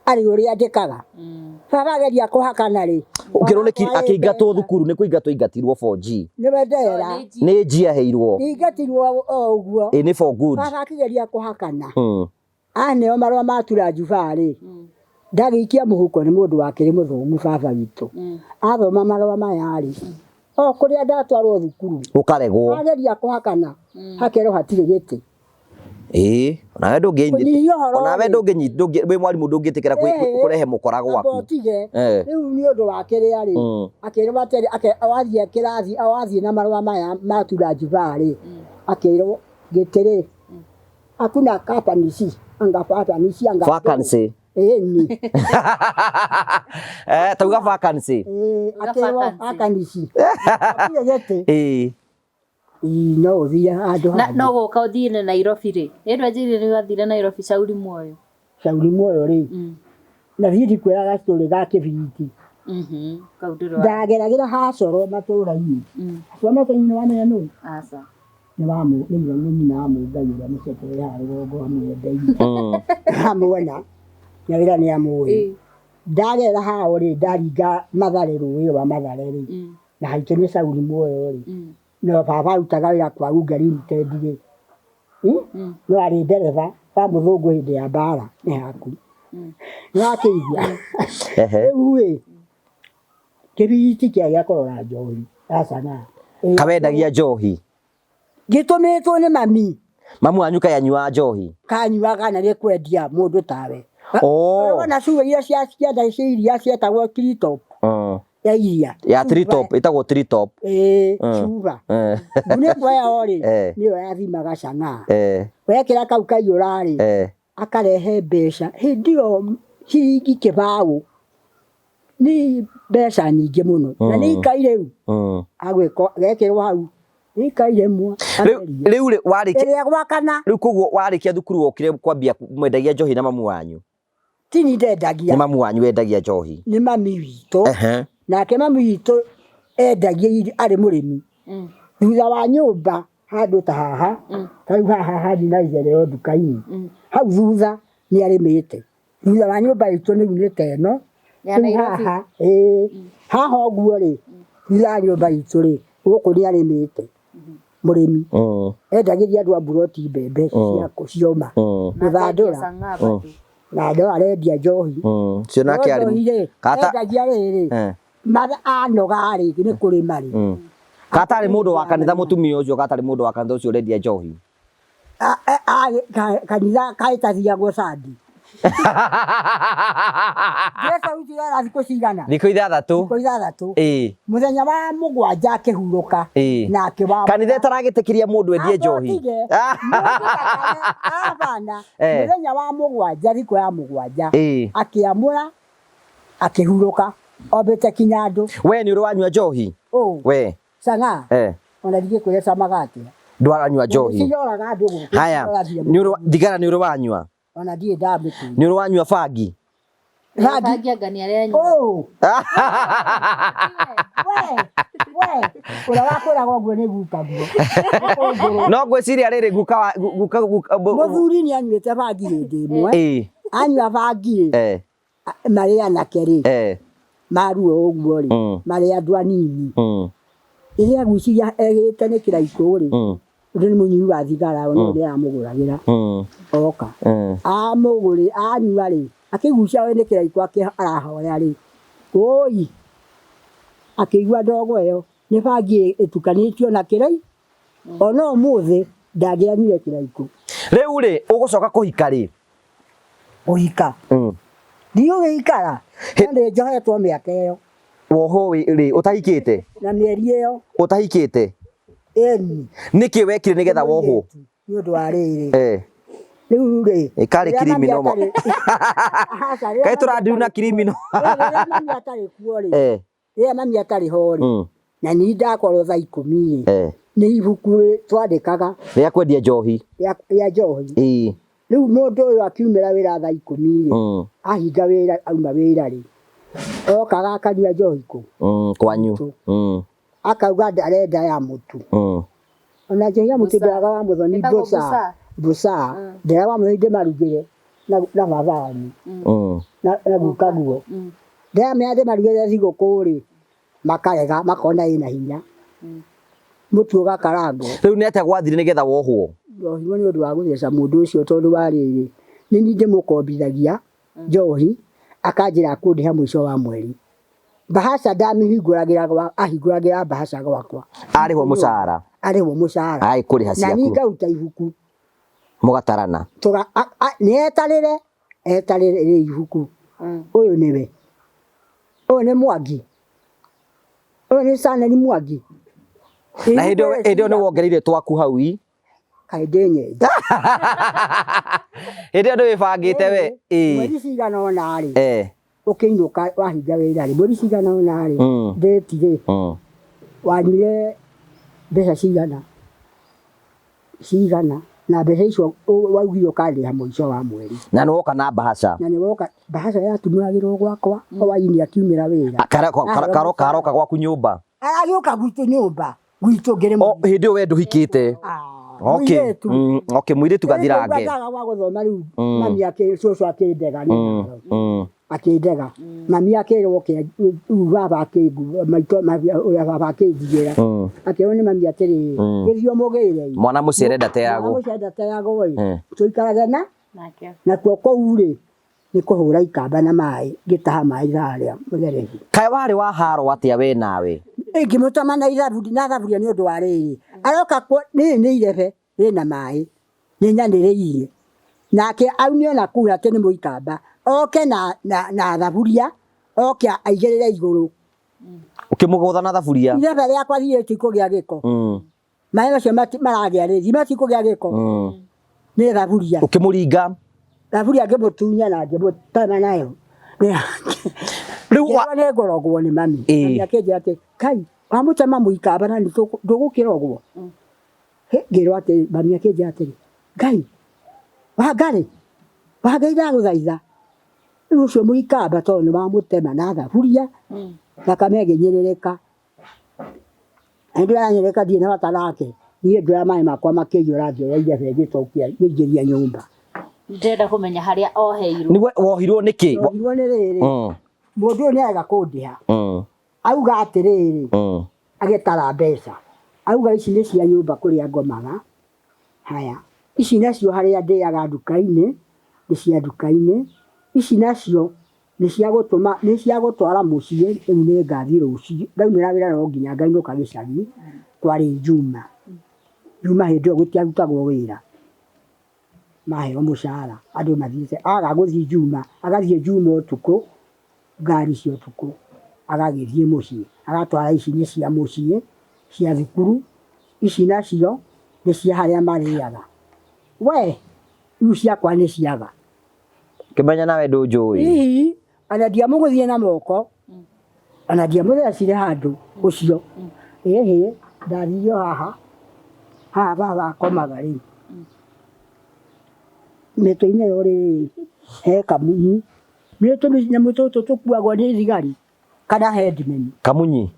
arĩ ũrĩa andĩkaga. Baba ageria kũhakana rĩ, Ũkĩrwo nĩ akĩingatwo thukuru nĩ kũingatwo aingatirwo 4G. Nĩwe ndera. Nĩ G aheirwo. Ingatirwo o ũguo. Ĩ nĩ for good. Baba akĩgeria kũhakana. Aneo marũa ma Turanjuba rĩ, ndagĩikia mũhuko nĩ mũndũ wakĩrĩ mũthomu baba witũ. Athoma marũa maya rĩ, o kũrĩa ndatwarwo thukuru, Ũkaregwo. ageria kũhakana, hakerwo hatirĩ gĩtĩ. Ĩĩ, onawe ndũngĩ Kũnyihia ũhoro onawe rĩ. ndũngĩ ndũngĩ wĩ mwarimũ ndũngĩtĩkĩra kũrehe mũkora Amba gwaku. ũtige, rĩu nĩ ũndũ wa kĩrĩa rĩ, akĩrwo atĩrĩ, wathiĩ kĩrathi, wathiĩ na marũa maya ma Turanjuba rĩ, akĩrwo gĩtĩ rĩ, Hakuna kapanisi anga vakanisi anga Vacancy. Ĩni. Eh, tauga vacancy. Ĩĩ, Uga akĩrwo vacancy. vacancy. Hatirĩ gĩtĩ. Ĩĩ. Ĩĩ, no ũthiĩ handũ Na hangĩ. no gũka ũthiĩ Nairobi rĩ? Ĩ ndwanjĩrire nĩ wathire Nairobi Shauri Moyo. Shauri Moyo rĩ, na thiĩ ndikwĩraga story ga kĩbiriti. Kau ndũrĩ wa Ndageragĩra ha coro matũra-inĩ. Coro matũra-inĩ nĩ wamenya nũ? Aca. Nĩ wa mũ nĩ ithe nĩ nyina wa Mũngai ũrĩa mũceke wĩ haha rũgongo mũgũnda-inĩ. Amuona nyawĩra nĩ amũĩ. Ndagerera hao rĩ, ndaringa Mathare rũĩ rwa Mathare rĩ, na haitũ nĩ Sauli muoyo rĩ, na baba arutaga wĩra kwa Unga Limited rĩ, no arĩ ndereba wa mũthũngũ hĩndĩ ya mbara nĩ haku. Nĩ wakĩigua? Rĩu rĩ, kĩbiriti kĩarĩ gĩa kũrora njohi ya Sanaa. Kawendagia njohi? Gĩtũmĩtwo nĩ mami. Mamu wanyu kaĩ anyuaga njohi? Kanyuaga na nĩ kwendia mũndũ tawe. Oh. Wona cuba iria cia cienda cia iria cietagwo Tritop. Ya iria. Ya Tritop, ĩtagwo Tritop. Ĩĩ, cuba. Ngunĩko ĩyo rĩ, nĩyo yathimaga cang'aa. Wekĩra kau kaiyũra rĩ, akarehe mbeca. Hĩndĩ ĩyo ciringi kĩbaũ nĩ mbeca nyingĩ mũno. Na nĩ ikai rĩu. Agwĩka gekĩrwo hau. Nĩ ikai rĩmwe. Rĩu rĩ warĩkia Ĩrĩa gwakana. Rĩu koguo warĩkia thukuru wokire kwambia mwendagia njohi na mamu wanyu? Ti niĩ ndendagia. Nĩ mamu wanyu wendagia njohi? Nĩ mami witũ. Nake mami witũ endagia arĩ mũrĩmi. Thutha wa nyũmba handũ ta haha, ta rĩu haha hanyu na itherero nduka-inĩ, hau thutha nĩ arĩmĩte. Thutha wa nyũmba itũ rĩu nĩ ta ĩno, Ya rĩu Nairobi. haha, ĩĩ, haha ũguo rĩ, thutha wa nyũmba itũ rĩ, gũkũ nĩ arĩmĩte mũrĩmi. Endagĩria andũ a mburoti mbembe cioma, gũthandũra. Na no arendia njohi. Cio nake arĩ Njohi rĩ, endagia rĩrĩ, anoga rĩ, nĩ kũrĩma rĩ. Katarĩ mũndũ wa kanitha mũtumia ũcio, katarĩ mũndũ wa kanitha ũcio ũrendia njohi. Kanitha kaĩtathiagwo Sunday. Jesu arutire wĩra thikũ cigana? Thikũ ithathatũ. Thikũ ithathatũ. Mũthenya wa mũgwanja akĩhurũka. Na akĩwamũra. Kanitha ĩtaragĩtĩkĩria mũndũ endie njohi. Abana. Mũthenya wa mũgwanja, thikũ ya mũgwanja. Akĩamũra, akĩhurũka. Ombĩte kinya andũ. We nĩ ũrĩ wanyua njohi? We. Cang'aa. Ona ndingĩkwĩra camaga atĩa. Ndwaranyua njohi. Nĩciroraga andũ gũkũ. Haya, thigara nĩ ũrĩ wanyua? Ona ndirĩ ndamĩkuua. Nĩ ũrĩ wanyua bangi? Bangi. Bangi anga nĩ arĩa Oh. We, we, ũrĩa wakwĩraga ũguo nĩ guka guo. No ngwĩciria rĩrĩ guka wa guka guka Mũthuri nĩ anyuĩte bangi hĩndĩ ĩmwe. Anyua bangi rĩ, marĩ anake rĩ, maruo ũguo rĩ, marĩ andũ anini. Rĩrĩa agwĩciria egĩte nĩ kĩraikũ rĩ, ũndũ nĩ mũnyui wa thigara no nĩ aramũgũragĩra. Oka. Amũgũrĩ, anyua rĩ, akĩgucia we nĩ kĩraikũ arahoya rĩ, woi, akĩigua ndogo ĩyo nĩ bangi ĩtukanĩtio na kĩrai, ona ũmũthĩ ndangĩanyuire kĩraikũ. Rĩu rĩ, ũgũcoka kũhika rĩ? Kũhika? Ndigũgĩikara, no nĩ njohetwo mĩaka ĩyo. Wohwo rĩ, ũtahikĩte? Na mĩeri ĩyo. Ũtahikĩte? Ĩni. Nĩkĩ wekire nĩgetha wohwo? Nĩ ũndũ wa rĩrĩ. Rĩu rĩ, Ĩkarĩ criminal mo. Kaĩ tũrandiru na criminal. Rĩrĩa mami atarĩ kuo rĩ, rĩrĩa mami atarĩ ho rĩ, na niĩ ndakorwo thaa ikũmi rĩ, nĩ ibuku twandĩkaga. Rĩa kwendia njohi. Rĩa njohi. Rĩu mũndũ ũyũ akiumĩra wĩra thaa ikũmi rĩ, ahinga wĩra, auma wĩra rĩ, okaga akanyua njohi kũ? Kwanyu. Akauga arenda ya mũtu. Ona njohi ya mũtu ndĩraga wa mũthoni mboca. Mboca. Ndĩraga wa mũthoni ndĩmarugĩre na baba wanyu. Na guka guo. Ndĩramera ndĩmarugĩre thigũkũ rĩ, makarega makona ĩna hinya. Mũtu ũgakarangwo. Rĩu nĩ atĩa gwathire nĩgetha wohwo? Ndohirwo nĩ ũndũ wa gũtheca mũndũ ũcio tondũ wa rĩrĩ, nĩ niĩ ndĩmũkombithagia njohi, akanjĩra akũndĩha mũico wa mweri. Bahasha ndamĩhingũragĩra gwa, ahingũragĩra bahasha gwakwa. Arĩhwo mũcara? Arĩhwo mũcara. Aĩ kũrĩha ciaku. Na niĩ ngaruta ibuku. Mũgatarana? Nĩ etarĩre, etarĩre rĩ ibuku. Ũyũ nĩwe. Ũyũ nĩ Mwangi. Ũyũ nĩ Saneli Mwangi. Na hĩndĩ ĩyo nĩ wongereire twaku hau i? Kaĩ ndĩ nyenje. Hĩndĩ ĩyo ndĩwĩbangĩte we. Mweri cigana ũna rĩ. Ũkĩinũka wahinga wĩra rĩ, mweri cigana ũna rĩ, ndĩti rĩ, wanyuire mbeca cigana? Cigana? Na mbeca icio waugire ũkandĩha mũico wa mweri. Na nĩ woka na mbahaca. Na nĩ woka mbahaca yatumũragĩrwo gwakwa hwainĩ akiumĩra wĩra. Karoka karoka gwaku nyũmba. Agĩũka gwitũ nyũmba gwitũ ngĩrĩ O hĩndĩ ĩyo we ndũhikĩte. Okay. Mũirĩtu. Okay, mũirĩtu gathirange. Ndaga gwa gũthoma rĩu mami akĩ cũcũ akĩndega nĩ akĩndega mami akĩrwo ke rĩu baba akĩngu maitũ ũrĩa baba akĩndigĩra akĩrwo nĩ mami atĩrĩrĩ gĩthiĩ ũmũgĩre ĩ. Mwana mũciare ndateagwo. Mwana mũciare ndateagwo ĩ tũikarage na nakuo kũu rĩ nĩ kũhũra ikamba na maĩ ngĩtaha maĩ harĩa mũtherethi. Kaĩ warĩ wa haro atĩa we nawe? Ngĩmũtema na ithaburia na thaburia nĩ ũndũ wa rĩrĩ aroka rĩrĩ nĩ irebe rĩna maĩ nĩ nyanĩrĩirie nake aumio na kũu atĩ nĩ mũikamba oke na, na, na thaburia oke aigĩrĩre igũrũ. Ũkĩmũgũtha na thaburia? Irebe rĩakwa thiĩ rĩtikũgĩa gĩko. Maĩ macio maragĩa rĩ, matikũgĩa gĩko. Nĩ thaburia. Ũkĩmũringa? Thaburia ngĩmũtunya na ngĩmũtema nayo. Rĩu nĩ ngũrogwo nĩ mami. Mami akĩnjĩra atĩ kai wamũtema mũikamba na ndũgũkĩrogwo. Ngĩrwo atĩ mami akĩnjĩra atĩrĩ Ngai Wangarĩ Wangai ndagũthaitha rĩu ũcio mũikamba tondũ nĩ wamũtema na thaburia thakame ĩngĩnyĩrĩrĩka. Hĩndĩ ĩyo yanyĩrĩrĩka ndirĩ na bata nake niĩ ngĩoya maĩ makwa makĩiyũra ngĩoya irebe ngĩcokia ngĩingĩria nyũmba. Ndĩrenda kũmenya harĩa oheirwo. Nĩwe wohirwo nĩkĩ? Wohirwo nĩ rĩrĩ, mũndũ ũyũ nĩ arega kũndĩha. Auga atĩrĩrĩ, agĩtara mbeca. Auga ici nĩ cia nyũmba kũrĩa ngomaga, haya, ici nacio harĩa ndĩaga nduka-inĩ, nĩ cia nduka-inĩ, ici nacio nĩ cia gũtũma, nĩ cia gũtwara mũciĩ, rĩu nĩ ngathiĩ rũciũ, ndaumĩra wĩra no nginya ngainũka gĩcagi, kwarĩ Juma. Juma hĩndĩ ĩyo gũtiarutagwo wĩra. Maheo mũcara, andũ mathiĩte, aga gũthiĩ Juma, agathiĩ Juma ũtukũ, ngari cia ũtukũ, agagĩthiĩ mũciĩ, agatwara ici nĩ cia mũciĩ, cia thukuru, ici nacio nĩ cia harĩa marĩaga. We, rĩu ciakwa nĩ ciaga. Kĩmenya nawe ndũnjũĩ. Hihi, ona ndiamũgũthire na moko, ona ndiamũthecire handũ ũcio. Ĩhĩ, ndathire o haha, haha baba akomaga rĩ. Mĩtĩ-inĩ ĩyo rĩ, he kamunyi. Nĩ tũnyamũ tũtũ tũkuagwo nĩ thigari kana headman. Kamunyi?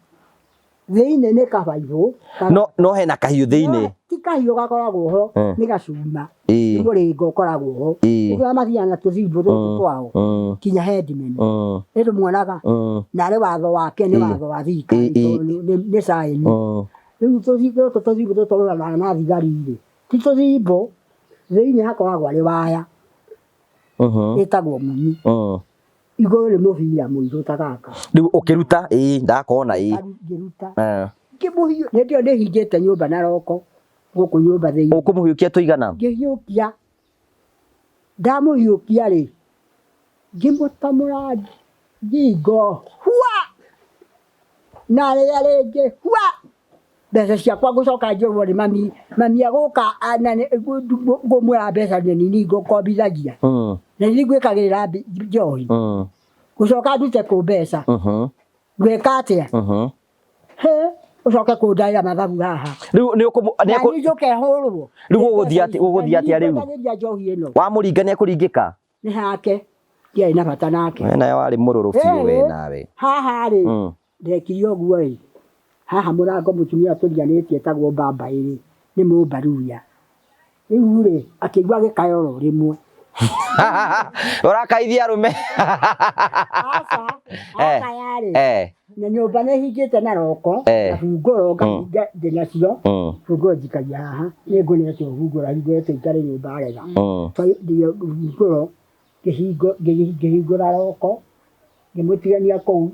Thĩinĩ nĩ kabaibũ. No, no hena kahiũ thĩinĩ. Ti kahiũ gakoragwo ho, nĩ gacuma. Nĩ mũrĩnga ũkoragwo ho. Ũrĩa mathiaga na tũthimbo tũtũ twao kinya headman. Nĩ ndĩmuonaga. Na arĩ watho wake nĩ watho wa thirikari tondũ nĩ sign. Rĩu tũtũ tũthimbo tũtũ tũroranaga na thigari rĩ, ti tũthimbo, thĩinĩ hakoragwo arĩ waya. Ĩtagwo munyi. Igũrũ nĩ mũbira mũirũ ta gaka. Rĩu ũkĩruta, ĩĩ ndakona ĩĩ. Ngĩruta. Ngĩmũhiũ, hĩndĩ ĩyo nĩhingĩte nyũmba na roko gũkũ nyũmba thĩinĩ. Ũkũmũhiũkia tũigana? Ngĩhiũkia. Ndamũhiũkia rĩ, ngĩmũtamũra ngingo hua! Na rĩrĩa rĩngĩ hua! Mbeca ciakwa ngũcoka njũrwo nĩ mami, mami agũka ngũmwĩra mbeca nĩ nini ngũkombithagia. Na nĩ ngwĩkagĩrĩra njohi. Ngũcoka ndute kũ mbeca. Ngwĩka atĩa? Hĩ, ũcoke kũndaĩra mathabu haha. Rĩu nĩ ũkũmũ nĩ akũ njũke hũrwo. Rĩu ũgũthiĩ atĩa ũgũthiĩ atĩa rĩu? Njohi ĩno. Wamũringa nĩ ekũringĩka? Nĩ hake. Ndiarĩ na bata nake. We nawe warĩ mũrũrũ biũ we nawe. Haha rĩ, ndekire ũguo ĩ, haha mũrango mũtumia tũriganĩtie etagwo baba ĩ, nĩ mũmbaruya. Rĩu rĩ, akĩigua gĩkayo oro rĩmwe. Ũrakaithia arũme. Aca, akaya rĩ, na nyũmba nĩ hingĩte na roko, na hungũro ngahinga ndĩnacio, hungũro njikagia haha, nĩ ngũnetwo hungũro hingũre tũikare nyũmba wega. Hungũro, ngĩhingũra roko, ngĩmũtigania kũu,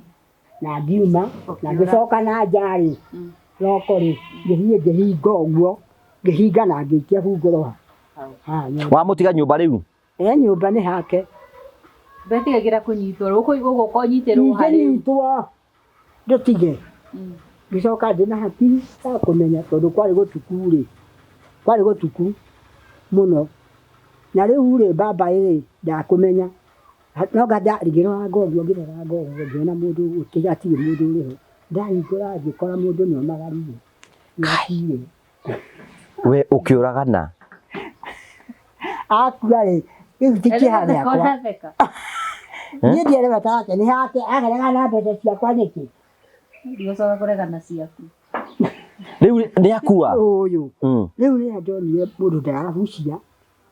na ngiuma, na ngĩcoka na nja rĩ, roko rĩ, ngĩthiĩ ngĩhinga ũguo, ngĩhinga na ngĩikia hungũro haha nyũmba. Wamũtiga nyũmba rĩu? Nyũmba nĩ hake. Ndwetigagĩra kũnyitwo, ũgũka ũnyitĩrwo harĩ. Ingĩnyitwo ndũtige. Ngĩcoka ndĩna hakiri ya kũmenya tondũ kwarĩ gũtuku rĩ, kwarĩ gũtuku mũno. Na rĩu rĩ, baba ĩ ndakũmenya. No ngĩrora ũguo ngĩrora ũguo ngĩona mũndũ hatirĩ mũndũ ũrĩ ho. Ndahingũra ngĩkora mũndũ nĩ omagarire. Nĩ akuire. We ũkĩũragana? Akua rĩ, rĩu ti kĩeha gĩakwa. Ũratheka. Niĩ ndiarĩ bata wake, nĩ hake ageregaga na mbeca ciakwa nĩkĩ? Ndigũcoka kũregana ciaku. Rĩu nĩ akua. Ũyũ. Rĩu rĩrĩa ndonire mũndũ ndaragucia,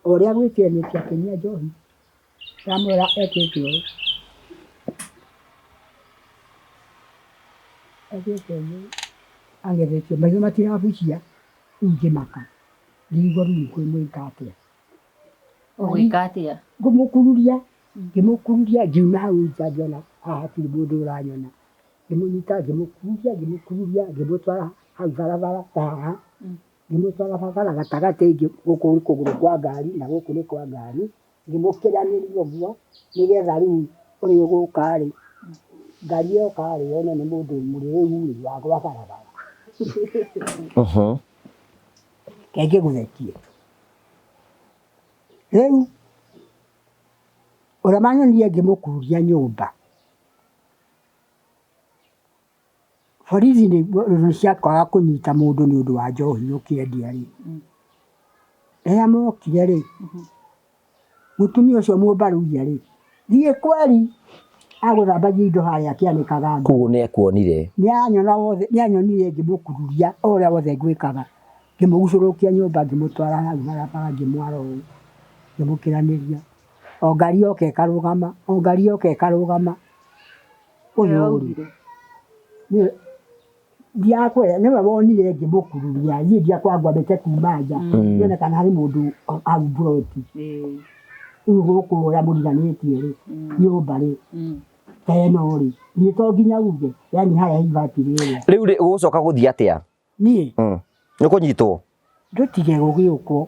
o ũrĩa gwĩkire nĩ atĩ akĩnyua njohi, ndamwĩra ekĩte ũũ. Ekĩte ũguo, angeretie maitho matirabucia, rĩu ngĩmaka, ngĩigua rĩu ngũmwĩka atĩa. Ũgwĩka atĩa? Ngũmũkururia, ngĩmũkururia ngiuma hau nja ngĩona haha hatirĩ mũndũ ũranyona. Ngĩmũnyita ngĩmũkururia ngĩmũkururia ngĩmũtwara hau barabara ta haha, ngĩmũtwara barabara gatagatĩ gũkũ nĩ kũgũrũ kwa ngari na gũkũ nĩ kwa ngari, ngĩmũkĩranĩria ũguo nĩgetha rĩu ũrĩa ũgũka rĩ, ngari yoka rĩ yone nĩ mũndũ mũrĩu rĩ wagwa barabara. Reke ngĩgũthekie. Rĩu ũrĩa manyonire ngĩmũkururia nyũmba, borithi nĩ ciakwaga kũnyita mũndũ nĩ ũndũ wa njohi ũkĩendia rĩ, rĩrĩa mokire rĩ, mũtumia ũcio mũmbaruia rĩ, thiĩ kweri agũthambagia indo harĩa akĩanĩkaga nguo. Koguo nĩ akuonire. Nĩ anyona wothe, nĩ anyonire ngĩmũkururia o ũrĩa wothe ngwĩkaga, ngĩmũgucũrũkia nyũmba ngĩmũtwara hau barabara ngĩmwara ũũ, ngĩmũkĩranĩria. O ngari yoka ĩkarũgama, o ngari yoka ĩkarũgama. Ũyũ rĩ, nĩwe ndiakwĩra nĩwe wonire ngĩmũkururia, niĩ ndiakoragwo ngwambĩte kuma nja, nyone kana harĩ mũndũ hau mburoti. Rĩu gũkũ ũrĩa mũriganĩtie rĩ, nyũmba rĩ, ta ĩno rĩ, niĩ to nginya uge, yaani harĩa he ibati rĩrĩa. Rĩu rĩ, ũgũcoka gũthiĩ atĩa? Niĩ? Nĩ ũkũnyitwo? Ndũtige gũgĩũkwo.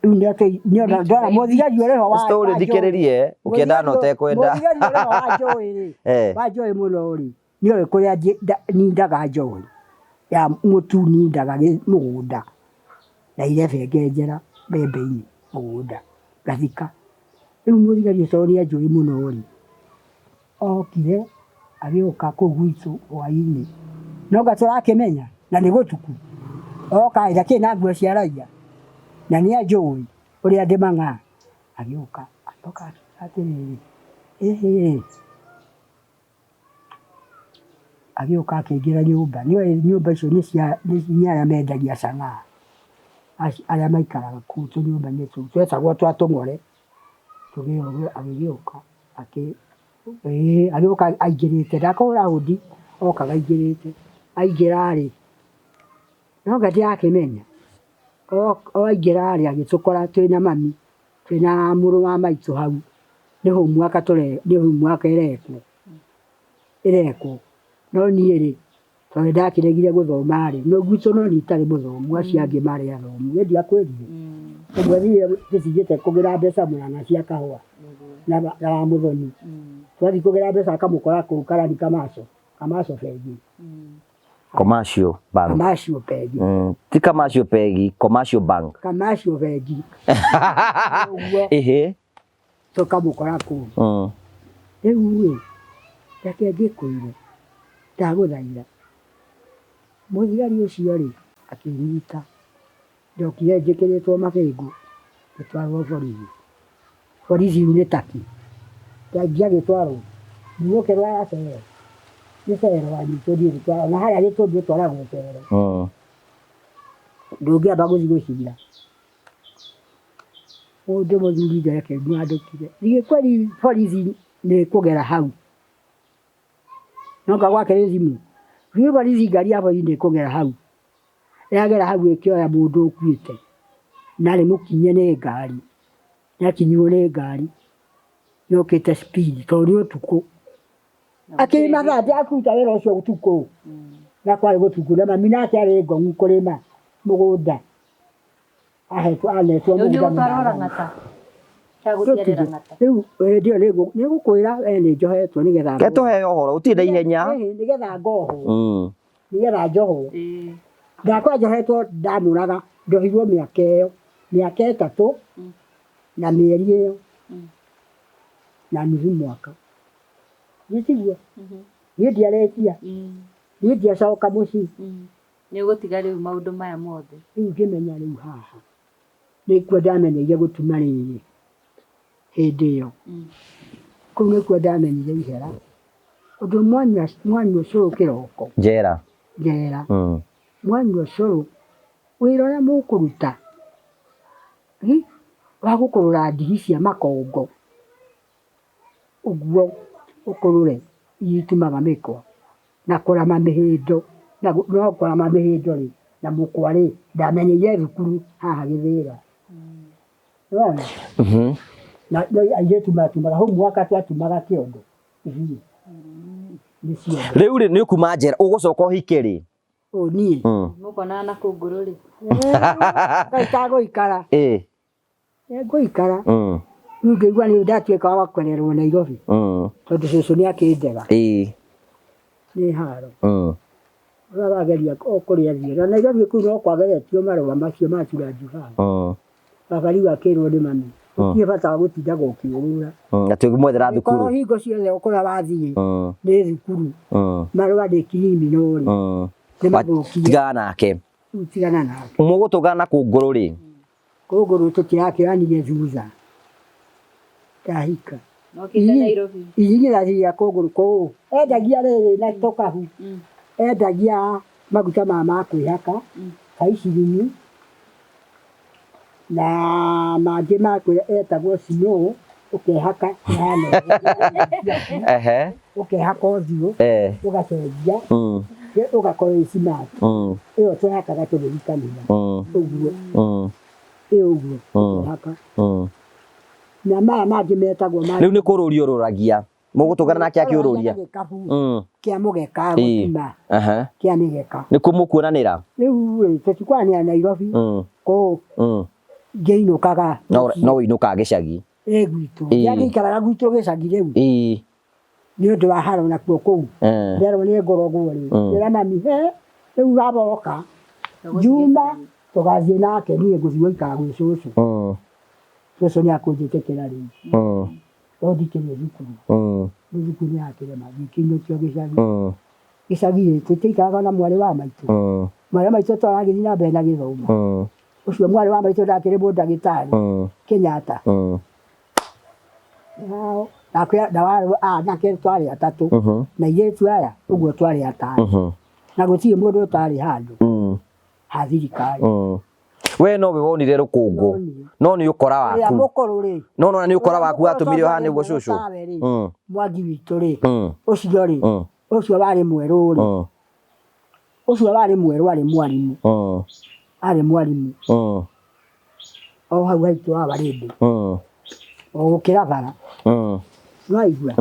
Rĩu nĩ atĩ nĩ ona ndona mũthigari ũrĩ ho wa Story wa njũĩ. thikĩrĩrie, ũkĩenda na ũtekwenda. Mũthigari ũrĩ ho wa njũĩ rĩ, wa njũĩ mũno rĩ, nĩ oĩ kũrĩa nindaga njũĩ ya mũtu nindaga mũgũnda na irebe ngenjera mbembe-inĩ mũgũnda ngathika. Rĩu mũthigari ũcio nĩ anjũĩ mũno rĩ, okire agĩũka kũu gwitũ hwainĩ, no anga tũrakĩmenya na nĩ gũtuku, oka ĩ ndakĩrĩ na nguo cia raia na nĩ anjũĩ ũrĩa ndĩ mang'a, agĩũka agĩũka akiuga atĩrĩrĩ, ĩhĩ, agĩũka akĩingĩra nyũmba, nĩũĩ nyũmba icio nĩ cia nĩ arĩa mendagia chang'aa, arĩa maikaraga kũu tũnyũmba-inĩ tũu twetagwo twa tũng'ore, agĩgĩũka agĩũka aingĩrĩte, ndakũhũra hũndi, okaga aingĩrĩte, aingĩra rĩ, no anga ndirakĩmenya, o aingĩra rĩ, agĩtũkora twĩna mami, twĩna mũrũ wa maitũ hau, nĩ homework nĩ homework ĩrekwo, ĩrekwo, no niĩ rĩ, tondũ nĩ ndakĩregire gũthoma rĩ, no gwitũ no niĩ itarĩ mũthomu, acio angĩ marĩ athomu, niĩ ndiakwĩrire, ũmwe thire tũthiĩte kũgĩra mbeca Mũrang'a cia kahũa na wa Mũthoni, twathiĩ kũgĩra mbeca akamũkora kũu Karani Kamaco, Kamaco bengi. Commercial Bank. Commercial bengi. Ti Commercial bengi, Commercial Bank. Commercial bengi. Ũguo. Ĩhĩ. Tũkamũkora kũu. Rĩu rĩ, reke ngĩkwĩre, ndagũthaitha, mũthigari ũcio rĩ, akĩnyita, ndokire njĩkĩrĩtwo mabĩngũ, ngĩtwarwo borithi. Borithi rĩu nĩ taki, ndiagĩtwarwo, ndigũkĩrwo ya cero, nĩ cero wanyitwo ndiũĩ gũtwarwo, na harĩa gĩtũngĩ ũtwaragwo cero. Ndũngĩamba gũthiĩ gũcira. Mũndũ mũthuri reke mwandĩkire, thiĩ kweri borithi nĩ kũgera hau. No anga gwake nĩ thimũ. Thiĩ borithi ngari ya borithi nĩ ĩkũgera hau. Yagera hau ĩkĩoya mũndũ ũkuĩte na nĩ mũkinye nĩ ngari. Nĩ akinyirwo nĩ ngari yũkĩte speed tondũ nĩ ũtukũ. Akĩrĩ mathaa ndakũruta wĩra ũcio ũtukũ. Na kwarĩ gũtuku na mami nake arĩ ngong'u kũrĩma mũgũnda. Ahetwo anetwo Rĩu nĩ mũgũnda nĩ ũgũtwarwo mama. Lang'ata. Ndagũtiarĩ Lang'ata. Rĩu hĩndĩ ĩyo nĩ ngũkwĩra we nĩ njohetwo nĩgetha Ke tũheo ũhoro, gũtirĩ na ihenya. Ĩhĩ, nĩgetha ngohwo. Nĩgetha njohwo. Ndakwa njohetwo ndamũraga, njohirwo mĩaka ĩyo, mĩaka ĩtatũ na mĩeri ĩyo na nuthu mwaka. Nĩ tiguo? Niĩ ndiarĩkia. Niĩ ndiacoka mũciĩ. Nĩ ũgũtiga rĩu maũndũ maya mothe. Rĩu ngĩmenya rĩu haha. Nĩkuo ndamenyeire gũtuma rĩrĩ hĩndĩ ĩyo. Kũu nĩkuo ndamenyire ihera. Ũndũ mwanyua mwanyua ũcũrũ kĩroko. Njera. Njera. Mwanyua ũcũrũ, wĩra ũrĩa mũkũruta wa gũkũrũra ndigi cia makongo, ũguo ũkũrũre iria itumaga mĩkwa. na kũrama mĩhĩndo, na no kũrama mĩhĩndo rĩ, na mũkwa rĩ, ndamenyeire thukuru haha Gĩthĩra. Nĩwona? Na no airĩtu matumaga, homework twatumaga kĩondo ithuĩ. Nĩ ciondo. Rĩu rĩ nĩ ũkuma njera ũgũcoka ũhike rĩ? Ũ niĩ. Mũkonana na kũngũrũ rĩ? Ngai tagũikara. Ĩĩ. Ngũikara. Rĩu ngĩigua nĩ ndatuĩka wa kũrerwo Nairobi. Tondũ cũcũ nĩ akĩndega. Nĩ haro. Ũrĩa wageria o kũrĩa thiĩ. Na Nairobi kũu no kwageretio marũa macio ma Chura Juha. Baba rĩu akĩrwo nĩ mami. Gũtirĩ bata wa gũtindaga ũkĩũrũra. Atĩ ũngĩmwethera thukuru. Angĩkorwo hingo ciothe kũrĩa wathiĩ nĩ thukuru. Marũa ndĩ criminal rĩ. Nĩ mathũkie. Tigana nake. Rĩu tigana nake. Mũgũtũngana na kũngũrũ rĩ? Kũngũrũ tũtirakĩoyanire thutha ndahika. Mokĩte Nairobi. Irigithathi rĩa kũngũrũ kũu endagia rĩrĩ na tũkahu endagia maguta ma ma kwĩhaka kaicirini na mangĩ ma kwĩ etagwo snow ũkehaka ĩhana ũguo ũkehaka ũthiũ ũgacenjia ũgakorwo wĩ smart. Ĩyo twehakaga tũgĩthiĩ kanitha ũguo ĩyo ũguo ũkehaka. Na maya mangĩ metagwo ma Rĩu nĩ kũrũria ũrũragia. Mũgũtũngana nake akĩũrũria. na gĩkabu kĩa mũgeka gũtuma kĩa mĩgeka. Nĩkuo mũkuonanĩra? Rĩu rĩ tũtikwaranĩra Nairobi kũu ngĩinũkaga No no ũinũkaga gĩcagi. Ĩ gwitũ. Ndiagĩikaraga gwitũ gĩcagi rĩu. Nĩ ũndũ wa haro nakuo kũu. Nderwo nĩ ngorogwo rĩ, ngĩra mami he rĩu baba oka Juma tũgathiĩ nake niĩ ngũthiĩ gũikara gwĩ cũcũ. Cũcũ nĩ akũnjĩtĩkĩra rĩu. Tondũ ndikĩrĩ thukuru. Rĩu thukuru nĩ yakĩrema ngĩkĩinũkio gĩcagi. Gĩcagi rĩ, tũtiaikaraga na mwarĩ wa maitũ. Mwarĩ wa maitũ twaragĩthiĩ na mbere na gĩthomo. Ũcio mwarĩ wa maitũ ndakĩrĩ mũndagĩtarĩ Kenyatta. Nao nake anake twarĩ atatũ na airĩtu aya ũguo twarĩ atano. Na gũtirĩ mũndũ ũtarĩ handũ ha thirikari. We nowe wonire rũkũngũ no nĩ ũkora Ũrĩa waku mũkũrũ rĩ, no nona nĩ ũkora waku ũrĩa watũmire mũkũrũ ũhane tondũ ũguo arĩ cũcũ. mwerũ tawe rĩ, Mwangi witũ rĩ, ũcio rĩ, ũcio warĩ mwerũ rĩ, ũcio warĩ mwerũ arĩ mwarimũ, arĩ mwarimũ o hau haitũ hawa rĩndĩ, o gũkĩra bara. Nĩwaigua?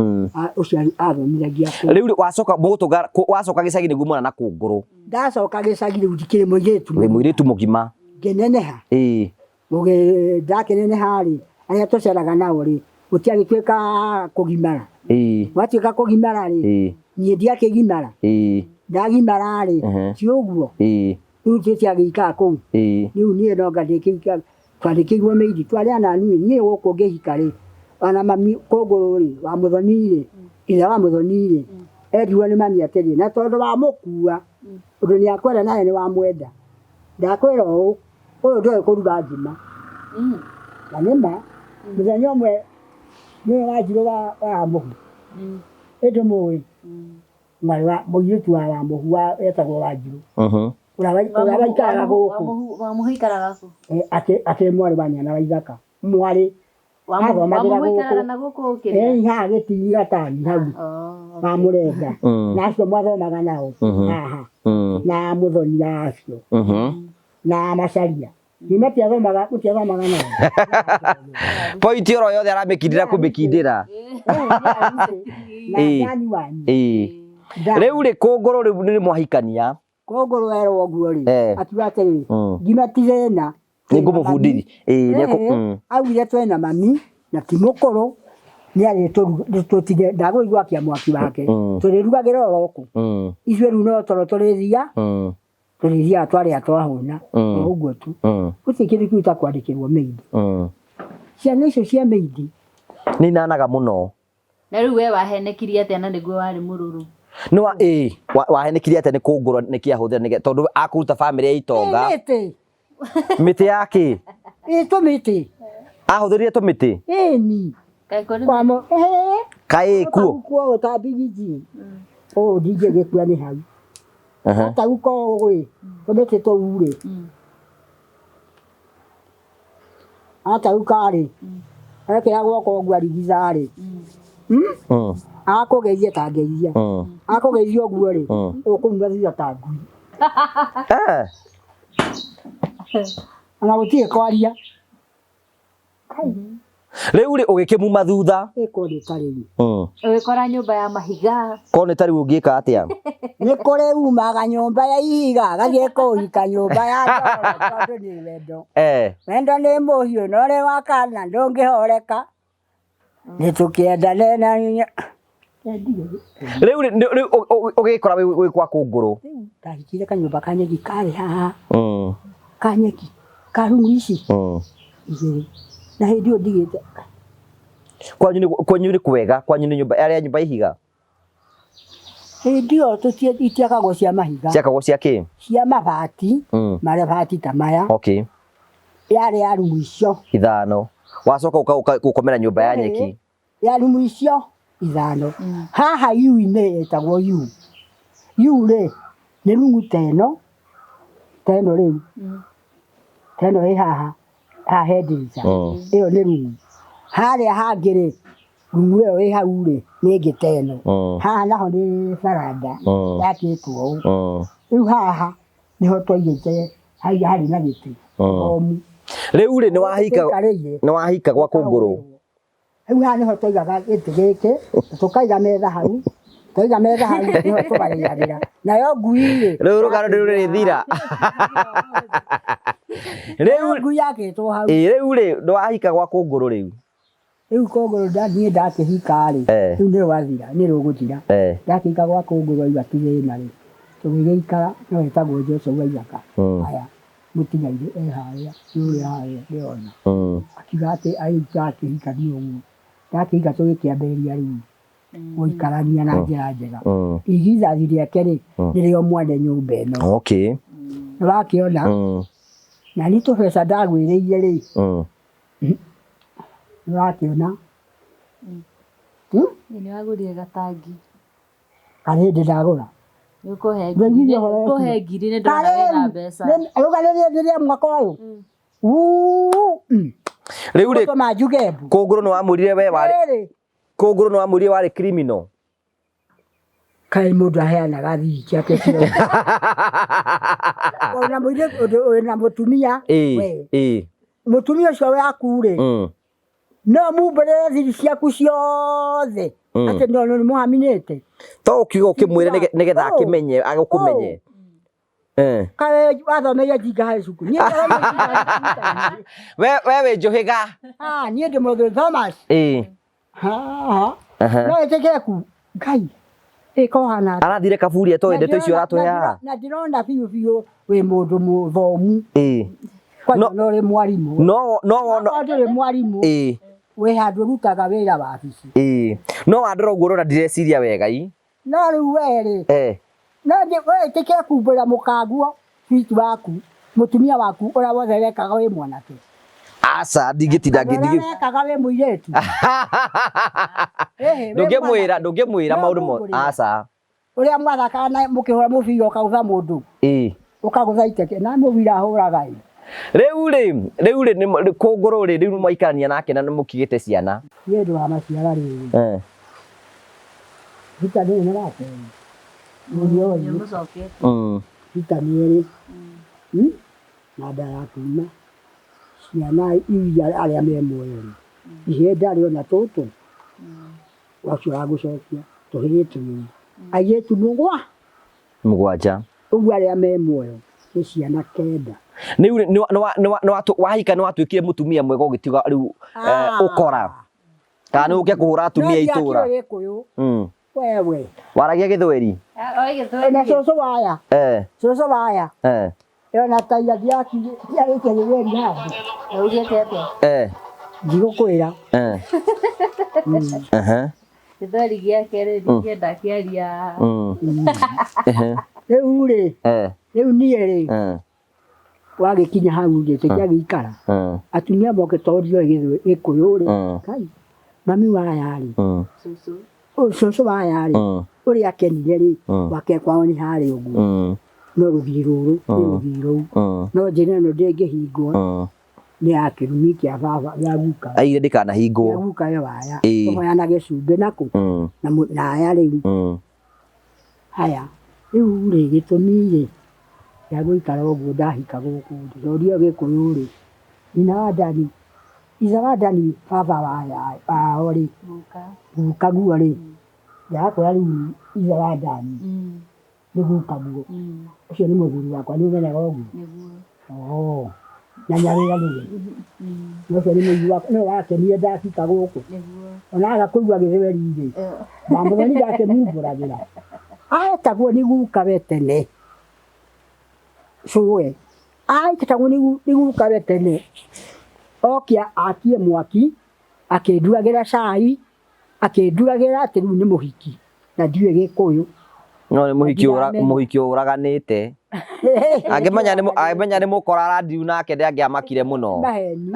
Ũcio athomithagia kũu. Rĩu rĩ wacoka mũgũtũnga wacoka gĩcagi nĩguo mwana na kũngũrũ. Ndacoka gĩcagi rĩu ndikĩrĩ mũirĩtu. Wĩ mũirĩtu mũgima. Ngĩneneha. Ĩĩ. Ndakĩneneha rĩ, arĩa tũceraga nao rĩ, gũtiagĩtuĩka kũgimara. Ĩĩ. Gwatuĩka kũgimara rĩ, niĩ ndiakĩgimara. Ĩĩ. Ndagimara rĩ, ti ũguo. Ĩĩ. Rĩu tũtiagĩikara kũu. Ĩĩ. Rĩu niĩ no anga ndĩkĩikara twandĩkĩirwo maid twarĩ ana niĩ niĩ gũkũ ngĩhika rĩ, ona mami kũngũrũ rĩ, wa mũthoni rĩ, ithe wa mũthoni rĩ, erirwo nĩ mami atĩrĩ, na tondũ wamũkua, ũndũ nĩ akwenda nawe nĩ wamwenda, ndakwĩra ũũ, ũyũ ndoĩ kũruga ngima. Na nĩ ma, mũthenya ũmwe nĩwe wanjirũ wa wa mũhu, ĩ ndũmũĩ? Mwarĩ wa mũirĩtu wa Wamũhu wa etagwo Wanjirũ. Ũrĩa ũrĩa waikaraga gũkũ. Wamũhu aikaraga kũ? Eh, akĩ akĩrĩ mwarĩ wa nyina wa ithaka. Mwarĩ athomagĩra Wamũhu aikaraga gũkũ. na gũkũ kĩrĩa? Eh, haha gĩtini gatani hau. Oh, Wa Mũrenga. Na acio mwathomaga nao haha. Na Mũthoni na acio. Na Macaria. Ni matiathomaga mũtiathomaga nao. Point oro yothe aramĩkindĩra kũmĩkindĩra. Na Ĩĩ. Dani wanyu. Ĩĩ. Dani. Rĩu rĩ kũngũrũ rĩu nĩ mwahikania. Kũngũrũ erwo ũguo rĩ, akiuga atĩrĩ, ngima ti thĩna. Nĩ ngũmũbundithia. Ĩĩ nĩ Augire twĩna mami na ti mũkũrũ nĩ arĩtũtige ndagũigua mwaki wake tũrĩrugagĩra oro kũ ithuĩ rĩu no toro tũrĩthia tũrĩthiaga twarĩa twahũna o ũguo tu gũtirĩ kĩndũ kĩu ta kwandĩkĩrwo maid ciana icio cia maid Nĩ inanaga mũno. Na rĩu we wahenekirie atĩa na nĩguo warĩ mũrũrũ? Nĩ wa ĩĩ wahenekirie atĩa nĩ kũngũrũ nĩkĩ ahũthĩra nĩge tondũ akũruta bamĩrĩ ya itonga. Mĩtĩ. Mĩtĩ ya kĩ? Ĩ tũmĩtĩ. Ahũthĩrire tũmĩtĩ? Ĩni. Kaĩ kũrĩ Kwamo ĩĩ. Kaĩ kuo? Kuo ta mbigiji. Ũũ ndingĩgĩkua nĩ hau. Ataguka ũũ rĩ, tũmĩtĩ tũu rĩ. Ataguka rĩ, ekĩra guoko ũguo arigitha rĩ. Akũgeithia ta ngeithia. Akũgeithia ũguo rĩ, ũkũmuma thutha ta ngui. Ona gũtirĩ kwaria. Rĩu rĩ ũgĩkĩmuma thutha. Ĩko nĩ ta rĩu. Ũgĩkora nyũmba ya mahiga. Ko nĩ ta rĩu ũngĩka atĩa? Nĩ kũrĩ umaga nyũmba ya ihiga agathiĩ kũhika nyũmba ya ndoro tondũ nĩ wendo. Wendo nĩ mũhiũ na ũrĩ wa kana ndũngĩhoreka. Nĩ tũkĩendane na Rĩu rĩ rĩu ũgĩkora wĩ kwa kũngũrũ. Rĩu ndahikire kanyũmba ka nyeki karĩ haha. Ka nyeki ka rumu ici igĩrĩ na hĩndĩ ĩyo ndigĩte. Kwanyu nĩ kwanyu nĩ kwega kwanyu nĩ nyũmba yarĩ ya nyũmba ya ihiga? Hĩndĩ ĩyo itiakagwo cia mahiga. Ciakagwo cia kĩ? Cia mabati, mabati ta maya. Okay. Yarĩ ya rumu icio. Ithano. Wacoka ũka gũkomera nyũmba ya nyeki. Ya rumu icio ithano. Haha U-inĩ ĩtagwo U. U rĩ, nĩ rumu ta ĩno, ta ĩno rĩu, ta ĩno ĩ haha, haha he ndirica, ĩyo nĩ rumu. Harĩa hangĩ rĩ, rumu ĩyo ĩ hau rĩ, nĩ ĩngĩ ta ĩno. Haha naho nĩ baranda yakĩtwo ũũ. Rĩu haha nĩho twaigĩte harĩ na gĩtĩ homu. Rĩu rĩ, nĩ wahika nĩ wahika gwa kũngũrũ? Rĩu haha nĩho twaigaga gĩtĩ gĩkĩ, tũkaiga metha hau, twaiga metha hau nĩho tũkarĩagĩra. Nayo ngui rĩ, Rĩu rũgano nĩ rũrĩthira. Rĩu ngui yakĩtwo hau. Ĩ rĩu rĩ, nĩ wahika gwa kũngũrũ rĩu? Rĩu kũngũrũ niĩ ndakĩhika rĩ, rĩu nĩ rwathira, nĩ rũgũthira. Ndakĩhika gwa kũngũrũ aigua ti thĩna rĩ, tũgĩgĩikara no etagwo Joshua wa Ithaka. Aya, mũtigairĩ e harĩa, nĩ ũrĩa harĩa ndĩrona. Akiuga atĩ ndakĩhika niĩ ũguo. Ndakĩhika tũgĩkĩambĩrĩria rĩu gũikarania na njĩra njega. Irigithathi rĩake rĩ, nĩrĩo mwene nyũmba ĩno. Okay. Nĩ wakĩona? Na niĩ tũbeca ndagwĩrĩire rĩ, Nĩ ũrakĩona? Nĩ wagũrire gatangi. Karĩ hĩndĩ ndagũra. Nĩ ũkũhe ngiri, ũkũhe ngiri nĩ ndona wĩna mbeca. Rũgano rĩrĩ rĩa mwaka ũyũ. Rĩu rĩ, Gũtũma njuge mbu. Kũngũrũ nĩ wamwĩrire we warĩ, Kũngũrũ nĩ wamwĩrire warĩ criminal. Kaĩ mũndũ aheanaga thiri ciake ciothe. Ona mũirĩtu wĩna mũtumia. Ĩĩ. Mũtumia ũcio waku rĩ, no mumbũrĩre thiri ciaku ciothe atĩ no nĩ mũhaminĩte. To ũkiuga ũkĩmwĩre nĩgetha akĩmenye, agũkũmenye. Kaĩ wathomeire jinga high school. Niĩ ndathomeire jinga high school. We we wĩ njũhĩga. Ah, niĩ ndĩ mũthuri Thomas. Ĩĩ. Haha. No ĩtĩkĩre ku. Ngai. Ĩko hana. Arathire kaburi atoĩ ndeto icio ũratũhe haha. Na ndĩrona biũ biũ wĩ mũndũ mũthomu. Ĩĩ. Kwanja no ũrĩ mwarimũ. No no wona. Okorwo ndũrĩ mwarimũ. Ĩĩ. Wĩ handũ ũrutaga wĩra wabici. Ĩĩ. No wandora ũguo ũrona ndireciria wega ii. No rĩu we rĩ. Eh. No we ĩtĩkĩre kumbũra mũkaguo sweet waku mũtumia waku ũrĩa wothe wekaga wĩ mwanake. Aca ndingĩtinda ngĩ. Ũrĩa wekaga wĩ mũirĩtu. Ndũngĩmwĩra ndũngĩmwĩra maũndũ mothe. Aca. Ũrĩa mwathakaga na mũkĩhũra mũbira ũkagũtha mũndũ. Ĩĩ. Ũkagũtha iteke na mũbira ahũraga ĩ. Rĩu rĩ rĩu rĩ kũngũrũ rĩ rĩu mwaikarania nake na nĩ mũkĩgĩte ciana. Nĩ ũndũ wa maciara rĩ. Eh. Rita nĩ nĩ wa kerĩ. Mũriũ ũyũ. Mm. Rita nĩ erĩ. Na nda ya kuma. Ciana iria arĩa me muoyo rĩ. Ihĩĩ ndarĩ ona tũtũ. Wacio wa gũcokia tũhĩĩ twĩrĩ. Airĩtu mũgwa. Mũgwanja. Ũguo arĩa me muoyo nĩ ciana kenda. Rĩu rĩ wahika nĩ watuĩkire mũtumia mwega ũgĩtiga rĩu ũkora. Kana nĩ ũke kũhũra atumia a itũra. No ndiakĩũĩ Gĩkũyũ. Wewe. Waragia Gĩthweri? Oĩ Gĩthweri. Na cũcũ waya. Cũcũ waya. Ona ta ira ndiarĩtie Gĩthweri handũ. Augĩte atĩa? Ndigũkwĩra. Gĩthweri gĩake rĩ, ndingĩenda akĩaria. Rĩu rĩ, rĩu niĩ rĩ, Wagĩkinya hau rĩ, tũtiagĩikara. Atumia moke tondũ ndioĩ Gĩkũyũ rĩ, kai, mami wa aya rĩ, Cũcũ. Ũyũ cũcũ wa aya rĩ, ũrĩa akenire rĩ, gwake kwao nĩ harĩa ũguo. No rũgiri rũrũ nĩ rũgiri rũu. No njĩra ĩno ndĩngĩhingwo nĩ ya kĩrumi kĩa baba gĩa guka. Aigire ndĩkanahingwo. Gĩa guka we waya. Tũhoyanage cumbĩ nakũ? Na aya rĩu. Haya, rĩu rĩ, gĩtũmi rĩ, gĩa gũikara ũguo ndahika gũkũ rĩ, tondũ ndiũĩ Gĩkũyũ rĩ, nyina wa Dani, ithe wa Dani baba wao rĩ, gukaguo rĩ, ndĩrakwĩra rĩu ithe wa Dani nĩ gukaguo, ũcio nĩ mũthuri wakwa nĩ ũmenyaga ũguo? Oo, na nyawĩra nĩwe. Na ũcio nĩ mũigu wakwa, nĩwe wakenire ndacika gũkũ. Ona aga kũigua gĩthweri rĩ, ndamũthoni ndakĩmumbũragĩra. Aetagwo nĩ gukawe tene, cũwe. Aetagwo nĩ gukawe tene, oke akie mwaki, akĩnduagĩra cai, akĩndugagĩra atĩ rĩu nĩ mũhiki na ndiũĩ gĩkũyũ. No nĩ mũhiki ũra mũhiki ũraganĩte. Angĩmenya nĩ angĩmenya nĩ mũkora arandiu nake ndangĩamakire mũno. Maheni.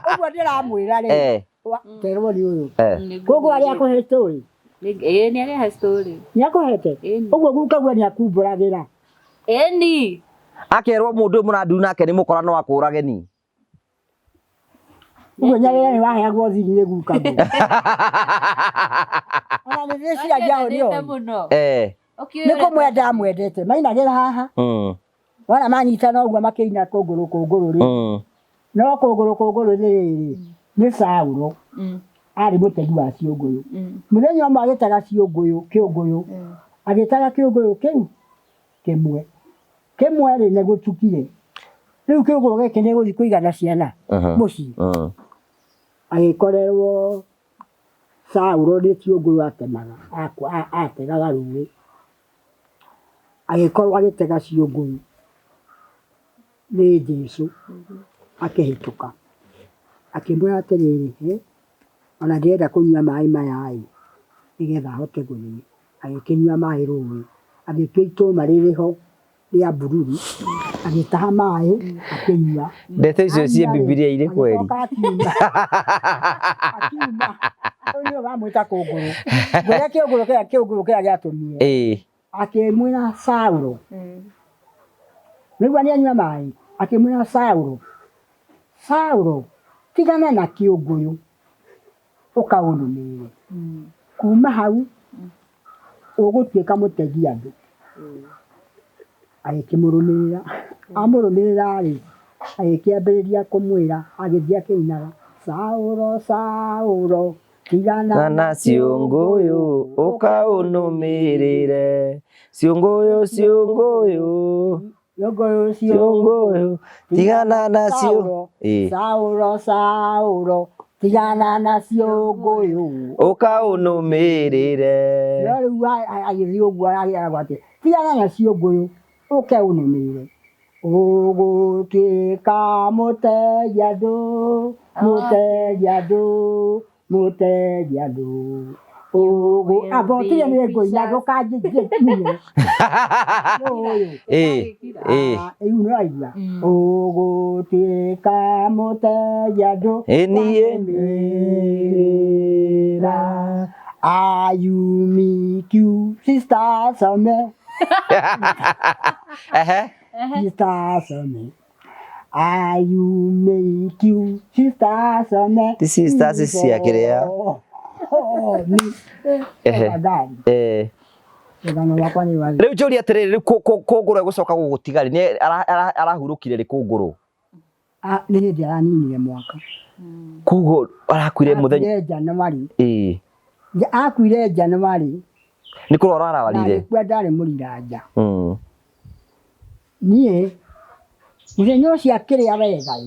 Ũguo ndĩramwĩra rĩ. Eh. Terwo nĩ ũyũ. Eh. Koguo arĩa akũhe story. Ĩĩ nĩ arehe story. Nĩ akũhete? Ũguo gukaguo nĩ akumbũragĩra. Ĩni. Akerwo mũndũ ũyũ mũrandiu nake nĩ mũkora no akũrage ni. Ũguo nyarĩra nĩ waheagwo thiri nĩ gukaguo. Ona nĩ ndĩciragia o nĩoĩ. Mũno. Eh. Nĩ kũmwenda amwendete. Mainagĩra haha. Wona manyitana ũguo makĩina kũngũrũ kũngũrũ rĩ. No kũngũrũ kũngũrũ nĩ rĩrĩ, nĩ Saũlũ. Arĩ mũtegi wa ciũngũyũ. Mũthenya ũmwe agĩtega ciũngũyũ, kĩũngũyũ. Agĩtega kĩũngũyũ kĩu kĩmwe. Kĩmwe rĩ nĩ gũtukire. Rĩu kĩũngũyũ gĩkĩ nĩ gũthiĩ kũigana ciana mũciĩ. Agĩkorerwo Saũlũ nĩ ciũngũyũ atemaga, ategaga rũĩ. Agĩkorwo agĩtega ciũngũyũ nĩ Jesũ akĩhĩtũka. Akĩmwĩra atĩrĩrĩ, hĩ, ona ndĩrenda kũnyua maĩ maya ĩ, nĩgetha hote gũthiĩ. Agĩkĩnyua maĩ rũĩ, agĩtua itũma rĩrĩ ho rĩa mbururu, agĩtaha maĩ akĩnyua. Ndeto icio ciĩ Bibilia-inĩ kweri? Agĩcoka akiuma. Akiuma. Ũyũ nĩwe wamwĩta kũngũrũ. Ngwĩre kĩũngũrũ kĩrĩa kĩũngũrũ kĩrĩa gĩatũmire. Akĩmwĩra Saũlũ. Nĩguo nĩ anyua maĩ. Akĩmwĩra Saũlũ, Saũlũ, tigana na kĩũngũyũ ũkaũnũmĩrĩre. Kuma hau ũgũtuĩka mũtegi andũ. Agĩkĩmũrũmĩrĩra. Amũrũmĩrĩra rĩ, agĩkĩambĩrĩria kũmwĩra, agĩthiĩ akĩinaga, Saũlũ, Saũlũ, tigana na ciũngũyũ ũkaũnũmĩrĩre. Ciũngũyũ, ciũngũyũ. Ciũngũyũ, ciũngũyũ, tigana na cio. Saũlũ, Saũlũ, tigana na ciũngũyũ ũkaũnũmĩrĩre. No rĩu agĩthiĩ ũguo agĩragwo atĩ tigana na ciũngũyũ ũke ũnũmĩrĩre. Ũgũtuĩka mũtegi andũ, mũtegi andũ, mũtegi andũ. Ũgũ amba ũtige nĩ ngũina ndũkanjĩtie. Rĩu nĩ waigua. Ũgũtuĩka mũtegi andũ. Ĩniĩ. Nĩra. Ayumikiu sister some. Ehe. Sister some. Ayumikiu sister some. Ti sisters cia kĩrĩa. Ni. Ehe. Rũgano rwakwa nĩ rwa Rĩu njũrie atĩrĩrĩ, rĩu kũngũrũ egũcoka gũgũtiga rĩ? Nĩ arahurũkire rĩ kũngũrũ? Nĩ hĩndĩ araninire mwaka. Koguo arakuire mũthenya? Akuire January. Akuire January. Nĩ kũrwara ararwarire? Agĩkua ndarĩ mũriranja. Niĩ mũthenya ũcio akĩrĩa wega ĩ.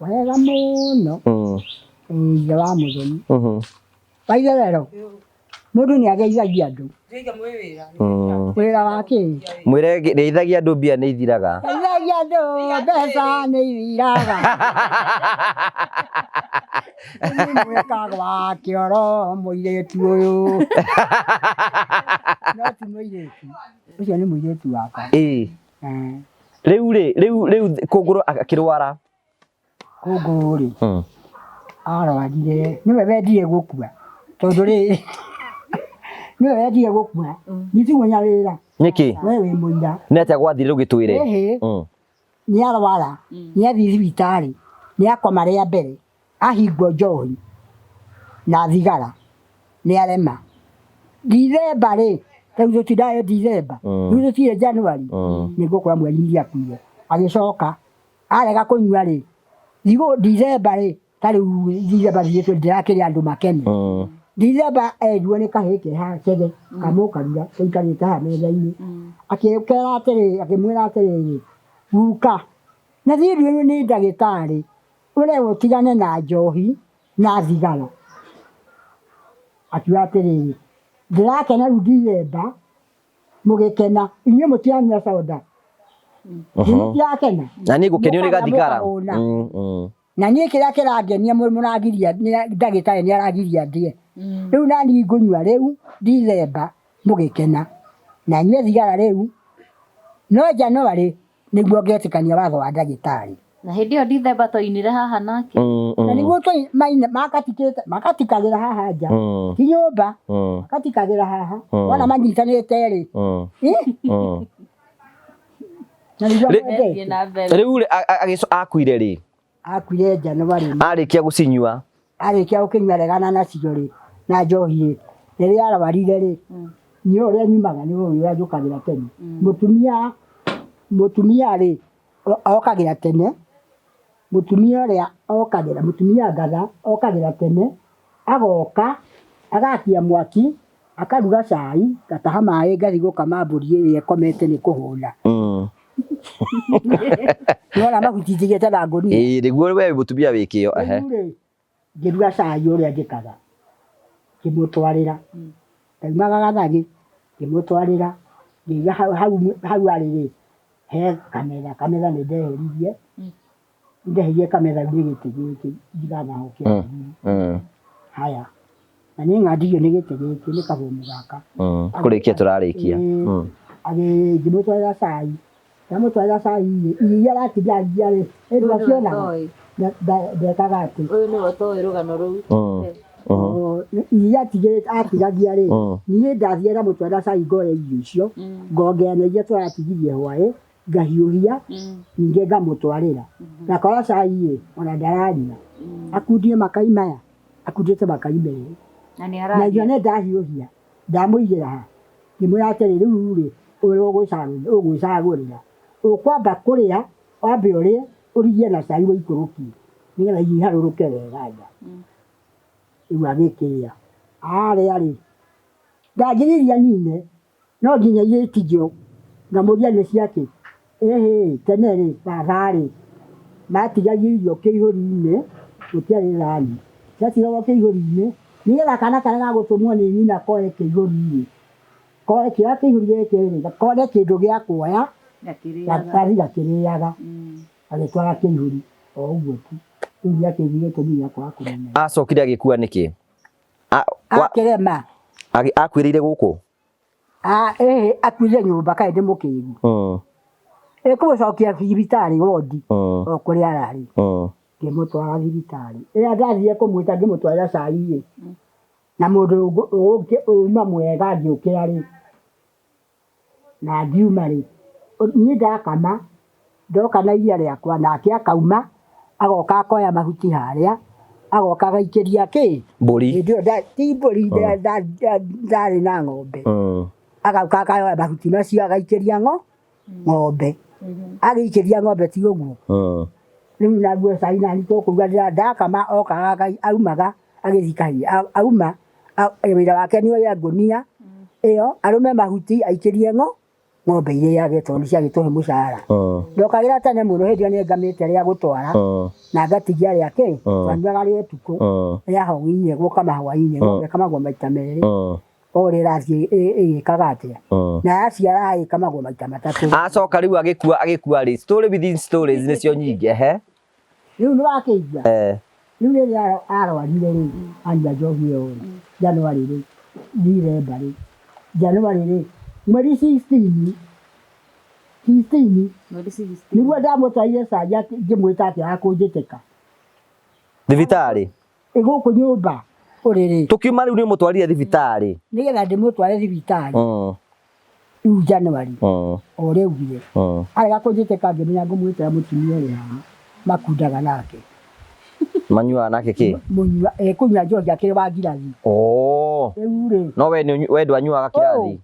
Wega mũno. Ithe wa mũthoni. Waitherero. Mũndũ nĩ ageithagia andũ. Wĩra wa kĩ? Mwĩre geithagia andũ mbia nĩ ithiraga. Geithagia andũ mbeca nĩ ithiraga. Nĩ mwĩkaga wa kĩoro mũirĩtu ũyũ. No ti mũirĩtu. Ũcio nĩ mũirĩtu wakwa. Rĩu rĩ, rĩu rĩu kũngũrũ akĩrwara. Kũngũrũ rĩ, arwarire, nĩwe wendire gũkua, tondũ rĩrĩ, nĩwe wendire gũkua, niĩ ti mũnyawĩra. Nĩkĩ? We wĩ mũira. Nĩ atĩa gwathire rĩu gĩtwĩre? Ĩhĩ, nĩ arwara, nĩ athiĩ thibitarĩ, nĩ akoma rĩa mbere, ahingwo njohi na thigara, nĩ arema. Ndithemba rĩ, rĩu tũtindayo Ndithemba, rĩu tũtirĩ January, nĩ ngũkora mweri iria akuire. Agĩcoka arega kũnyua rĩ, thikũ Ndithemba rĩ, ta rĩu Ndithemba thiĩte ndĩrakĩrĩ andũ makene. Ndithemba enjwo nĩ kahĩĩ ke haha cege kamũkarura tũikarĩte haha metha-inĩ. Akĩkera atĩrĩrĩ, akĩmwĩra atĩrĩrĩ, guka, na thiĩ nduĩrwo nĩ ndagĩtarĩ ũrerwo ũtigane na njohi na thigara. Akiuga atĩrĩrĩ, ndĩrakena rĩu Ndithemba mũgĩkena, inyuĩ mũtiranyua soda, inyuĩ mũtirakena. Na niĩ ngũkenio nĩ Mũkarĩa gathigara. mũkahũna. Na niĩ kĩrĩa kĩrangenia mũragiria ndagĩtarĩ nĩ aragiria ndĩe. Rĩu nani ngũnyua rĩu Ndithemba mũgĩkena, na nyue thigara rĩu, no January nĩguo ngetĩkania watho wa ndagĩtarĩ. Na hĩndĩ ĩyo Ndithemba twainire haha nake. Na nĩguo maina makatikĩte makatikagĩra haha nja, ti nyũmba, makatikagĩra haha. Wona manyitanĩte rĩ, na nĩguo Thiĩ mwendete. na mbere. Rĩu rĩ, akuire rĩ? Akuire January. Arĩkia gũcinyua. Arĩkia gũkĩnyua regana nacio rĩ, na njohi rĩ, rĩrĩa arwarire rĩ, niĩ ũrĩa nyumaga nĩ ũrĩa njũkagĩra tene. Mũtumia, mũtumia rĩ, okagĩra tene, mũtumia ũrĩa okagĩra, mũtumia ngatha okagĩra tene, agoka, agakia mwaki, akaruga cai, ngataha maĩ ngathiĩ gũkama mbũri ĩrĩa ĩkomete nĩ kũhũna. Nĩwona mahuti njigĩte na ngũnia. Ĩĩ nĩguo we wĩ mũtumia wĩ kĩo. Ehe. Rĩu rĩ, ngĩruga cai ũrĩa njĩkaga, ngĩmũtwarĩra. Ndaumaga gathagĩ, ngĩmũtwarĩra, ngĩiga hau hau hau arĩ rĩ, he kametha, kametha nĩ ndeheririe, nĩ ndeheririe kametha nĩ gĩtĩ gĩkĩ njigaga ho kĩa Haya, na nĩ ng'andirio nĩ gĩtĩ gĩkĩ nĩ kabũmũ gaka. Kũrĩkia tũrarĩkia. Ĩĩ, ngĩmũtwarĩra cai, ndamũtwarĩra cai rĩ, irio iria aratigagia rĩ, ĩ ndwacionaga? Ndekaga atĩ. Ũyũ nĩwe ũtoĩ rũgano rũu. Iria atigagia rĩ, niĩ ndathiaga ngamũtwarĩra cai ngoya irio icio, ngongerera na iria tũratigirie hwaĩ, ngahiũhia, ningĩ ngamũtwarĩra. Ngakora cai ĩ, ona ndaranyua. Akundie makai maya, akundĩte makai merĩ. Na nĩ Na araria. irio nĩ ndahiũhia, ndamũigĩra ha, ngĩmwĩra atĩrĩ, rĩu rĩ, ũyũ ũgwĩcagũrĩra. Ũkwamba kũrĩa, wambe ũrĩe, ũrigie na cai ũikũrũkie, nĩgetha irio iharũrũke wega nda. Rĩu agĩkĩrĩa. Arĩa rĩ, ndangĩrĩa nine, no nginya irĩtigio. Ngamũria nĩ ciakĩ? Ĩhĩ, tene rĩ, baba rĩ, matigagia irio kĩihũri-inĩ, gũtiarĩ thani. Ciatigagwo kĩihũri-inĩ, nĩgetha kana karĩa gagũtũmwo nĩ nyina koe kĩihũri-rĩ, koe kĩoya kĩihũri gĩkĩ rĩ, kone kĩndũ gĩa kuoya, gathiĩ gakĩrĩaga, agĩtwara kĩihũri, o ũguo tu. Rĩu nĩakĩiguire gĩtũmi gĩa kwaga kũnina. Acokire agĩkua nĩkĩ? Akĩrema. Akuĩrĩire gũkũ? Ĩhĩ, akuire nyũmba kaĩ ndĩ mũkĩgu. Ĩkũmũcokia thibitarĩ wondi o kũrĩa ararĩ. Ngĩmũtwara thibitarĩ. Rĩrĩa ndathire kũmwĩta ngĩmũtwarĩra cai rĩ, na mũndũ uma mwega ngĩũkĩra rĩ, na ngiuma rĩ, niĩ ndakama, ndoka na iria rĩakwa, nake akauma, agoka akoya mahuti harĩa, agoka agaikĩria kĩ? Mbũri. Hĩndĩ ĩyo ti mbũri, ndarĩ na ng'ombe. Agoka akoya mahuti macio agaikĩria ng'ombe. Agĩikĩria ng'ombe ti ũguo. Rĩu naguo cai nani tũkũruga ndakama okaga aumaga agĩthiĩ kahiũ, auma wĩra wake nĩ oye ngũnia ĩyo arũme mahuti aikĩrie ng'ombe irĩage tondũ nĩ ciagĩtũhe mũcara. Ndokagĩra tene mũno hĩndĩ ĩyo nĩ ngamĩte rĩa gũtwara na ngatigia rĩa kĩ, twanyuaga rĩa ũtukũ rĩa hwaĩ-inĩ gũkama hwaĩ-inĩ, ng'ombe ĩkamagwo maita merĩ o ũrĩa ĩrathiĩ ĩgĩkaga atĩa, na yaciara ĩkamagwo maita matatũ. Acoka rĩu agĩkua agĩkua rĩ, story within stories nĩcio nyingĩ, ehe. Rĩu nĩ wakĩigua? Rĩu rĩrĩa arwarire rĩ, anyua njohi ĩyo rĩ, January rĩ, December rĩ, January rĩ, mweri 16 16. Mweri 16. Nĩguo ndamũtwarire canja ngĩmwĩta atĩ akũnjĩtĩka. Thibitarĩ. Ĩ gũkũ nyũmba ũrĩrĩ. Tũkiuma rĩu nĩ ũmũtwarire thibitarĩ. Nĩgetha ndĩmũtware thibitarĩ. Rĩu January. O ũrĩa augire. Arega kũnjĩtĩka ngĩmenya ngũmwĩtĩra mũtumia ũrĩa haha makundaga nake. Manyuaga nake kĩ? Mũnyua, kũnyua njohi akĩrĩ wa ngirathi. Oh. Rĩu rĩ. No we nĩ we ndwanyuaga kirathi?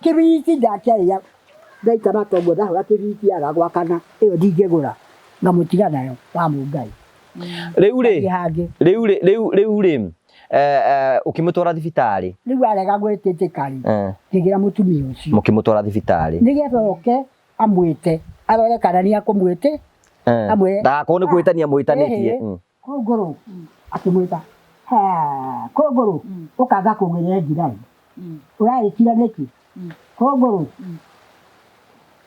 Kĩbiriti ndakĩarĩa ndaita mata ũguo ndahũra kĩbiriti yaga gwakana ĩyo ndingĩgũra ngamũtiga nayo wa mũngai. Rĩu rĩ, Ngathiĩ hangĩ. rĩu rĩ, rĩu rĩu rĩ, ũkĩmũtwara thibitarĩ? Rĩu arega gwĩtĩtĩka rĩ, ngĩgĩra mũtumia ũcio. Mũkĩmũtwara thibitarĩ? Nĩgetha oke amwĩte arore kana nĩ akũmwĩte. Amwĩre. Ndagakorwo nĩ kwĩtania mwĩtanĩtie. Kũngũrũ akĩmwĩta, ha kũngũrũ ũkanga kũgĩrĩra njirathi ũrarĩkira nĩkĩ? Kũngũrũ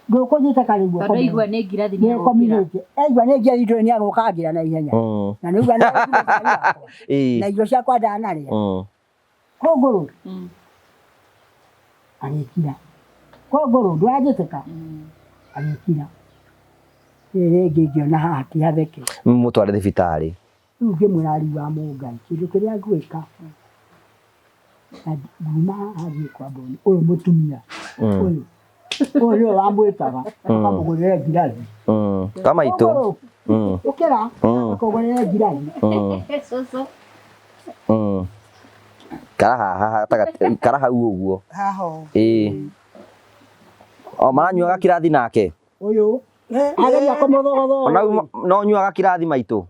ndũkũnyita karĩ guoko. Tondũ aigua nĩ ngirathi nĩ agũkĩra. Nĩũkomithĩtie. Aigua nĩ ngirathi ndũĩ nĩ agũkangĩra na ihenya. Na nĩũigua nĩ na irio ciakwa ndanarĩa. Kũngũrũ agĩkira. Kũngũrũ ndũranjĩtĩka agĩkira. Rĩrĩ rĩngĩ ngĩona haha ti hatheke. Mũtware thibitarĩ. Rĩu ngĩmwĩra riu wa Mũngai kĩndũ kĩrĩa ngwĩka na nguma haha thiĩ kwa Mboni ũyũ mũtumia ũyũ ũyũ nĩwe wamwĩtaga akamũgũrĩra ngirathi. Ka maitũ. Kũngũrũ ũkĩra akũgũrĩre ngirathi. Cũcũ. Kara haha gatagatĩ, kara hau ũguo. Haha ũũ. Ĩĩ. O maranyuaga kirathi nake? Ũyũ ageria kũmũthogotha. Ona no ũnyuaga kirathi maitũ?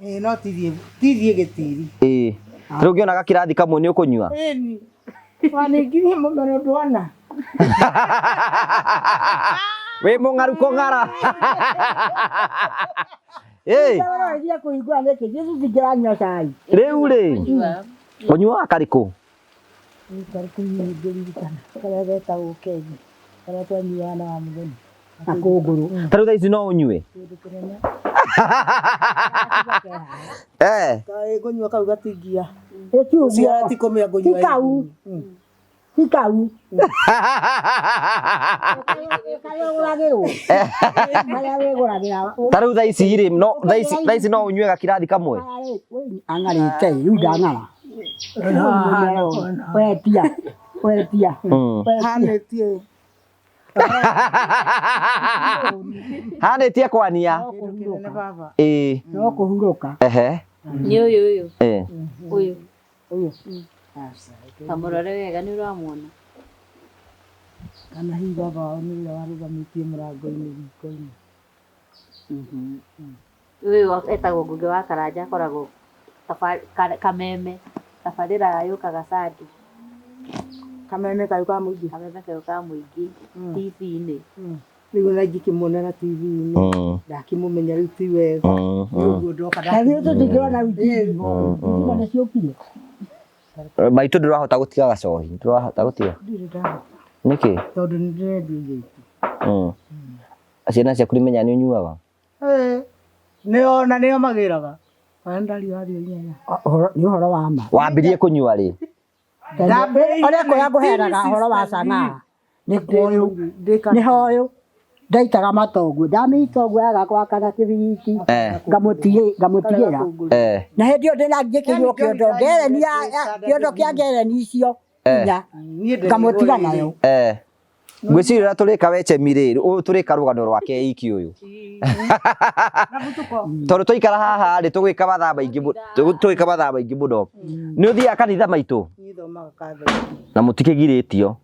Ĩĩ no tithiĩ tithiĩ gĩtiri. Ĩĩ. Rĩu ũngĩona gakirathi kamwe nĩ ũkũnyua? Ĩni. Wanĩngirie mũmero ndwana. Wĩ mũng'aru kũng'ara. Ĩĩ. Ũrageria kũhingũra nĩkĩ? Jesu cingĩranyua cai. Rĩu rĩ, ũnyuaga karĩkũ? Karĩkũ ngĩririkana karĩa getagwo kegi karĩa twanyuaga na wa mũthoni. Na kũngũrũ. Ta rĩu thaa ici no ũnyue? Kĩndũ kĩnene. Eh. Kaĩ ngũnyua kau gatingia. Ĩ ti ũguo. Cigara ti kũmĩa ngũnyua. Ti kau. Ti kau. Karĩa ũgũragĩrwo. Karĩa wĩgũragĩra. Ta rĩu thaa ici rĩ, no thaa ici no ũnyue gakirathi kamwe? Ang'arĩte rĩu ndang'ara. Wetia. Wetia. Hanĩtie. Hanĩtie kwania. Kĩndũ kĩnene baba. Ĩĩ. No kũhurũka. Ehe. Nĩ ũyũ ũyũ. Ũyũ. Ũyũ. Kamũrore wega nĩ ũramuona. Kana hihi baba wao nĩ ũrĩa warũgamĩtie mũrango-inĩ riko-inĩ. Ũyũ etagwo Ngũgĩ wa Karanja akoragwo Kameme. Tabarĩra yũkaga Sunday. Kameme kau ka mũingĩ. Kameme kau ka mũingĩ TV-inĩ. Rĩu ona ingĩkĩmuonera TV-inĩ ndakĩmũmenya rĩu ti wega. Nĩ ũguo ndoka Na ithuĩ tũtingĩona rĩu TV. Thitima nĩ ciũkire. Maitũ ndũrahota gũtiga gacohi, ndũrahota gũtiga. Ndirĩ ndahota. Nĩkĩ? Tondũ nĩ ndĩrendia irio ingĩ. Ciana ciaku nĩmenyaga nĩ ũnyuaga? Nĩo na nĩo magĩraga. Ona ndario ario inyanya. Nĩ ũhoro wa ma. Wambirie kũnyua rĩ? Ũrĩa kũrĩa ngũheanaga ũhoro wa sanaa nĩ kũyũ nĩ hoyũ ndaitaga mata ũguo ndamĩita ũguo yaga gwakana kĩbiriti ngamũtigĩra na hĩndĩ ĩyo ndĩna njĩkĩirwo kĩondo ngereni kĩondo kĩa ngereni icio inya ngamũtiga nayo. Ngwĩciria ũrĩa tũrĩka we Chemi rĩ, ũyũ tũrĩka rũgano rwake iki ũyũ. Tondũ twaikara haha rĩ, tũgwĩka mathaa maingĩ tũgwĩka mathaa maingĩ mũno. Nĩ ũthiaga kanitha maitũ? Niĩ thomaga Catholic. Na mũtikĩgirĩtio?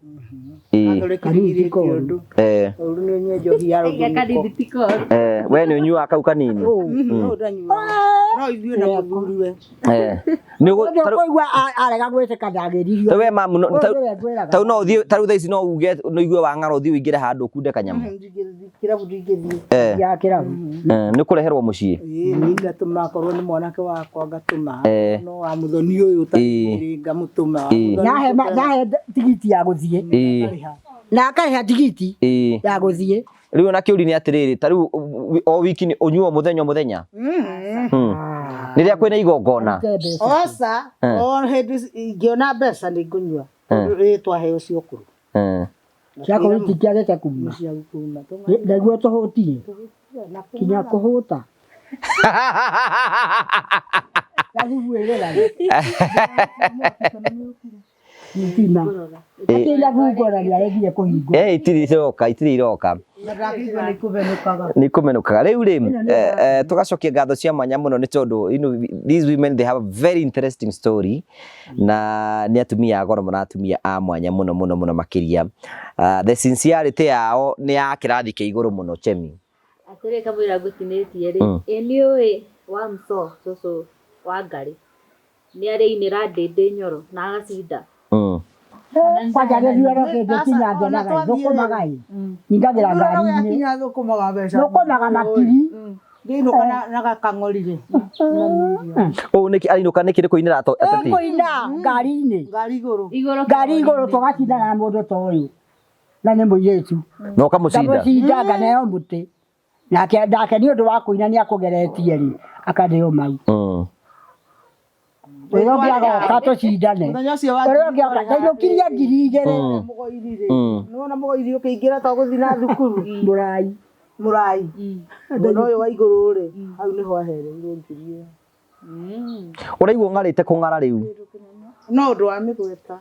Ĩĩ. Catholic ndĩgirĩtio ũndũ. Ũru nĩ ũnyue njohi ya rũthunuko. We nĩ ũnyuaga kau kanini? No ndanyuaga. No ithuĩ na mũthuriwe. Nĩ ũgũ- Ũndũ ũkũigua arega gwĩtĩka ndagĩririo. We mamu no Ũyũ nĩwe ngwĩraga. tau no ũthiĩ ta rĩu thaa ici no uge no igue wang'ara ũthiĩ ũingĩre handũ ũkunde kanyamũ. Kĩrabu ndingĩthiĩ. Ya kĩrabu. Nĩ ũkũreherwo mũciĩ. Ĩĩ nĩ ngatũma akorwo nĩ mwanake wakwa ngatũma. No wa mũthoni ũyũ ũtarĩ ngamũtũma. Ndahe tigiti ya gũthiĩ. Na akarĩha tigiti ya gũthiĩ. Rĩu ona kĩũria nĩ atĩrĩrĩ, ta rĩu o wiki nĩ ũnyuo mũthenya o mũthenya? Rĩrĩa kwĩna igongona? Oca, o hĩndĩ ingĩona mbeca nĩ ngũnyua. Tondũ ĩĩ twaheo cia ũkũrũ. Ciakorwo itingĩagĩte kuma. Cia kuma. Nĩguo tũhũtie. Kinya kũhũta. Gathuguĩrĩra. Thitima. Akĩina gungora nĩaregire kũhingũra. Eh, itirĩ iroka, itirĩ iroka. Na ndakĩigua nĩ kũmenũkaga. Nĩ kũmenũkaga. Rĩu rĩ, eh, eh, tũgacokia ngatho cia mwanya mũno nĩ tondũ you know, these women they have a very interesting story na nĩ atumia a goro mũno, atumia a mwanya mũno mũno mũno makĩria. Uh, the sincerity yao nĩ ya kĩrathi kĩa igũrũ mũno Chemi. Atĩrĩ kamũira ngũtinĩtie rĩ, ĩ nĩ ũĩ wa mso cũcũ wa Ngarĩ nĩ arĩinĩra Ndĩndĩ Nyoro na agacinda? Kwanja gĩthurano kĩngĩkinya ngenaga ĩ, thũkũmaga ĩ, nyingagĩra Gĩthurano ngari-inĩ, gĩakinya thũkũmaga mbeca. thũkũmaga makiri. Ndĩinũka na gakang'ori rĩ. Ũũ nĩkĩ arinũka nĩkĩ nĩ kũinĩra ateti? Kũina ngari-inĩ, Ngari igũrũ. Igũrũ ngari igũrũ tũgacindana na mũndũ ta ũyũ na nĩ mũirĩtu. Na ũkamũcinda? Ngamũcinda nganeo mũtĩ. Nake nake nĩ ũndũ wa kũina nĩ akũgeretie rĩ, akaneo mau. Ũrĩa ũngĩ agoka tũcindane. Mũthenya ũcio wa Ũrĩa ũngĩ oka ndainũkirie 2000. Mũgoiri rĩ. Nĩwona mũgoiri ũkĩingĩra to gũthiĩ na thukuru. Mũrai. Mũrai. Mwena ũyũ wa igũrũ rĩ, hau nĩho ahereirwo ngiri ĩyo. Ũraigua ũng'arĩte kũng'ara rĩu? No ũndũ wa mĩgweta.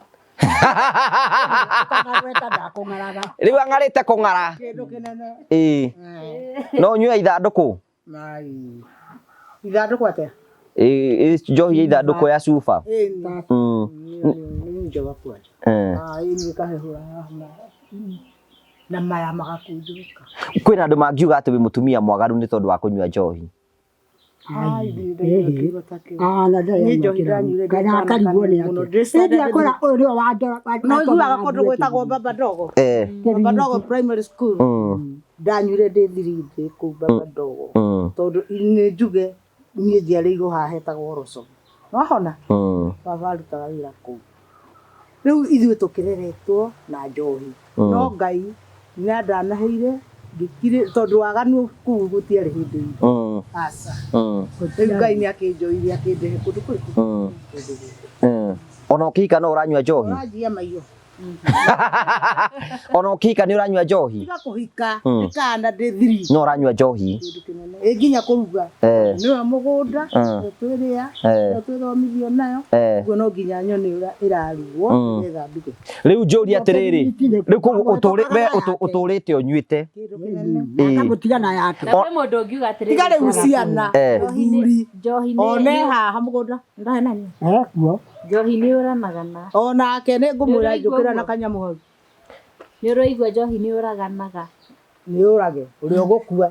Ũtanagweta ndakũng'araga. Rĩu ang'arĩte kũng'ara. Kĩndũ kĩnene. Ĩĩ. No ũnyue ithandũkũ? Mai. Ithandũkũ atĩa? Ĩĩ, njohi ya ithandũkũ ya cuba. Ĩni. Nĩ njoga kwanja. Ah, ĩni ĩkahehũra haha. Na maya magakundũka. Kwĩna andũ mangiuga atĩ wĩ mũtumia mwaganu nĩ tondũ wa kũnyua njohi. Ah, na ndarĩ Niĩ njohi ndanyuire kana akarigwo nĩ mũno. atĩa. Ĩndĩ akora ũyũ nĩwe wandora. No iguaga kũndũ gwĩtagwo Baba Dogo. Baba Dogo Primary School. Ndanyuire ndĩ thirindĩ kũu Baba Dogo. Tondũ nĩ njuge niĩ njiarĩirwo haha hetagwo Roco. Nĩwahona? Baba arutaga wĩra kũu. Rĩu ithuĩ tũkĩreretwo na njohi. No Ngai nĩ andanaheire ngĩkirĩ tondũ waganu kũu gũtiarĩ hĩndĩ itũ. Aca. Rĩu Ngai nĩ akĩnjoire akĩndehe kũndũ kũrĩkũ? Kũndũ gũkũ. Ona ũkĩhika no ũranyua njohi? Ũranjia maiyo. Ona ũkĩhika nĩ ũranyua njohi? Tiga kũhika, ndĩkana ndĩ thiri. No ũranyua njohi? Kĩndũ kĩnene. Ĩ nginya kũruga. Nĩwe mũgũnda, nĩwe twĩrĩa, nĩwe twĩthomithio nayo. Ũguo no nginya nyone ũrĩa ĩrarugwo nĩgetha nduge. Rĩu njũrie atĩrĩrĩ, rĩu koguo we ũtũrĩte ũnyuĩte? Kĩndũ kĩnene. Akamũtiga na yake. Na kwĩ mũndũ ũngiuga atĩrĩrĩ, Tiga rĩu ciana, njohi nĩ one haha mũgũnda, ndahenania. Ekuo. Njohi nĩ ũranagana. Onake nĩ ngũmwĩra Nĩ ũraigua njũkĩra na ũguo? kanyamũ hau. Nĩ ũraigua njohi nĩ ũraganaga. Nĩ ũrage, ũrĩa ũgũkua.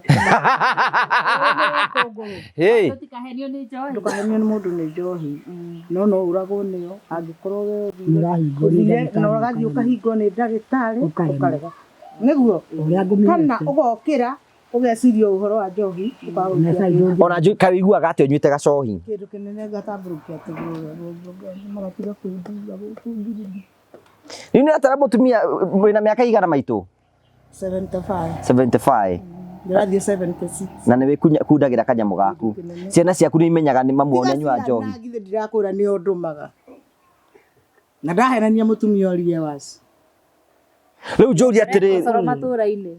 Hey. Tũtikahenio nĩ njohi. Ndũkahenio nĩ mũndũ nĩ njohi. No no ũragwo nĩyo angĩkorwo we Nĩũrahingwo nĩ ũthire ndagĩtarĩ na ũgathiĩ ũkahingwo nĩ ndagĩtarĩ Ũkaremwo. ũkarega. Nĩguo Ũrĩa ngũmenyete. kana ũgokĩra ũgeciria ũhoro wa njohi ũkaga Na gũikia thaa ingĩ Ona njui kaĩ ũiguaga atĩa ũnyuĩte gacohi? kĩndũ kĩnene ngatambũrũkia tũgũrũ magatiga kũnduga gũkũ ngirindi. Rĩu nĩ atara mũtumia wĩna mĩaka igana maitũ? 75 75. Ndĩrathiĩ 76. Na nĩ wĩkundagĩra kanyamũ gaku. Ciana ciaku nĩ imenyaga nĩ mamu wao nĩ anyuaga njohi. Tiga ciana githĩ ndirakwĩra nĩo ndũmaga. Na ndahenania mũtumia ũrie waci. Rĩu njũrie atĩrĩrĩ. Coro matũra-inĩ.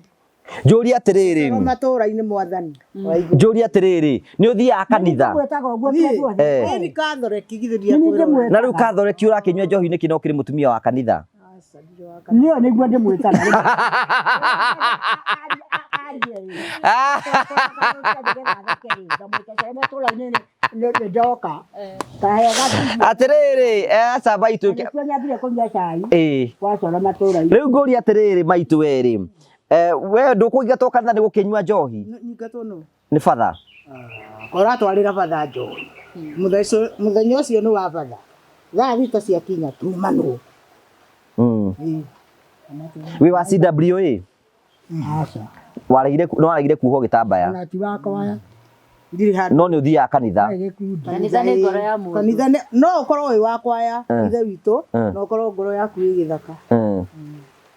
Njũrie atĩrĩrĩ. Coro matũra-inĩ mwathani. Njũrie atĩrĩrĩ, nĩ ũthiaga kanitha? Ngwĩtaga ũguo tondũ othe. Niĩ nĩ kathoreki githĩ ndiakwĩra. Na rĩu kathoreki ũrakĩnyua njohi nĩkĩ na ũkĩrĩ mũtumia wa kanitha? Niĩ nĩguo ndĩmwĩtaga. Ndoka. Atĩrĩrĩ, aca maitũ. Nĩkuo nyambire kũnyua cai. Ĩĩ. Gwacora matũra-inĩ. Rĩu ngũrie atĩrĩrĩ maitũ werĩ. We ndũkũingatwo kanitha nĩ gũkĩnyua njohi? Nyingatwo nũ? Nĩ batha. Ũratwarĩra batha njohi. Mũthenya ũcio nĩ wa batha. Thaa thita ciakinya tumanwo. Wĩ wa CWA? Aca. Waregire nĩ waregire kuohwo gĩtambaya. Ona ti wakwa. Ndirĩ handũ. No nĩ ũthiaga kanitha. Gĩkundi. Kanitha nĩ ngoro ya mũndũ. Kanitha nĩ no ũkorwo wĩ wa kwaya ithe witũ no ũkorwo ngoro yaku ĩ gĩthaka.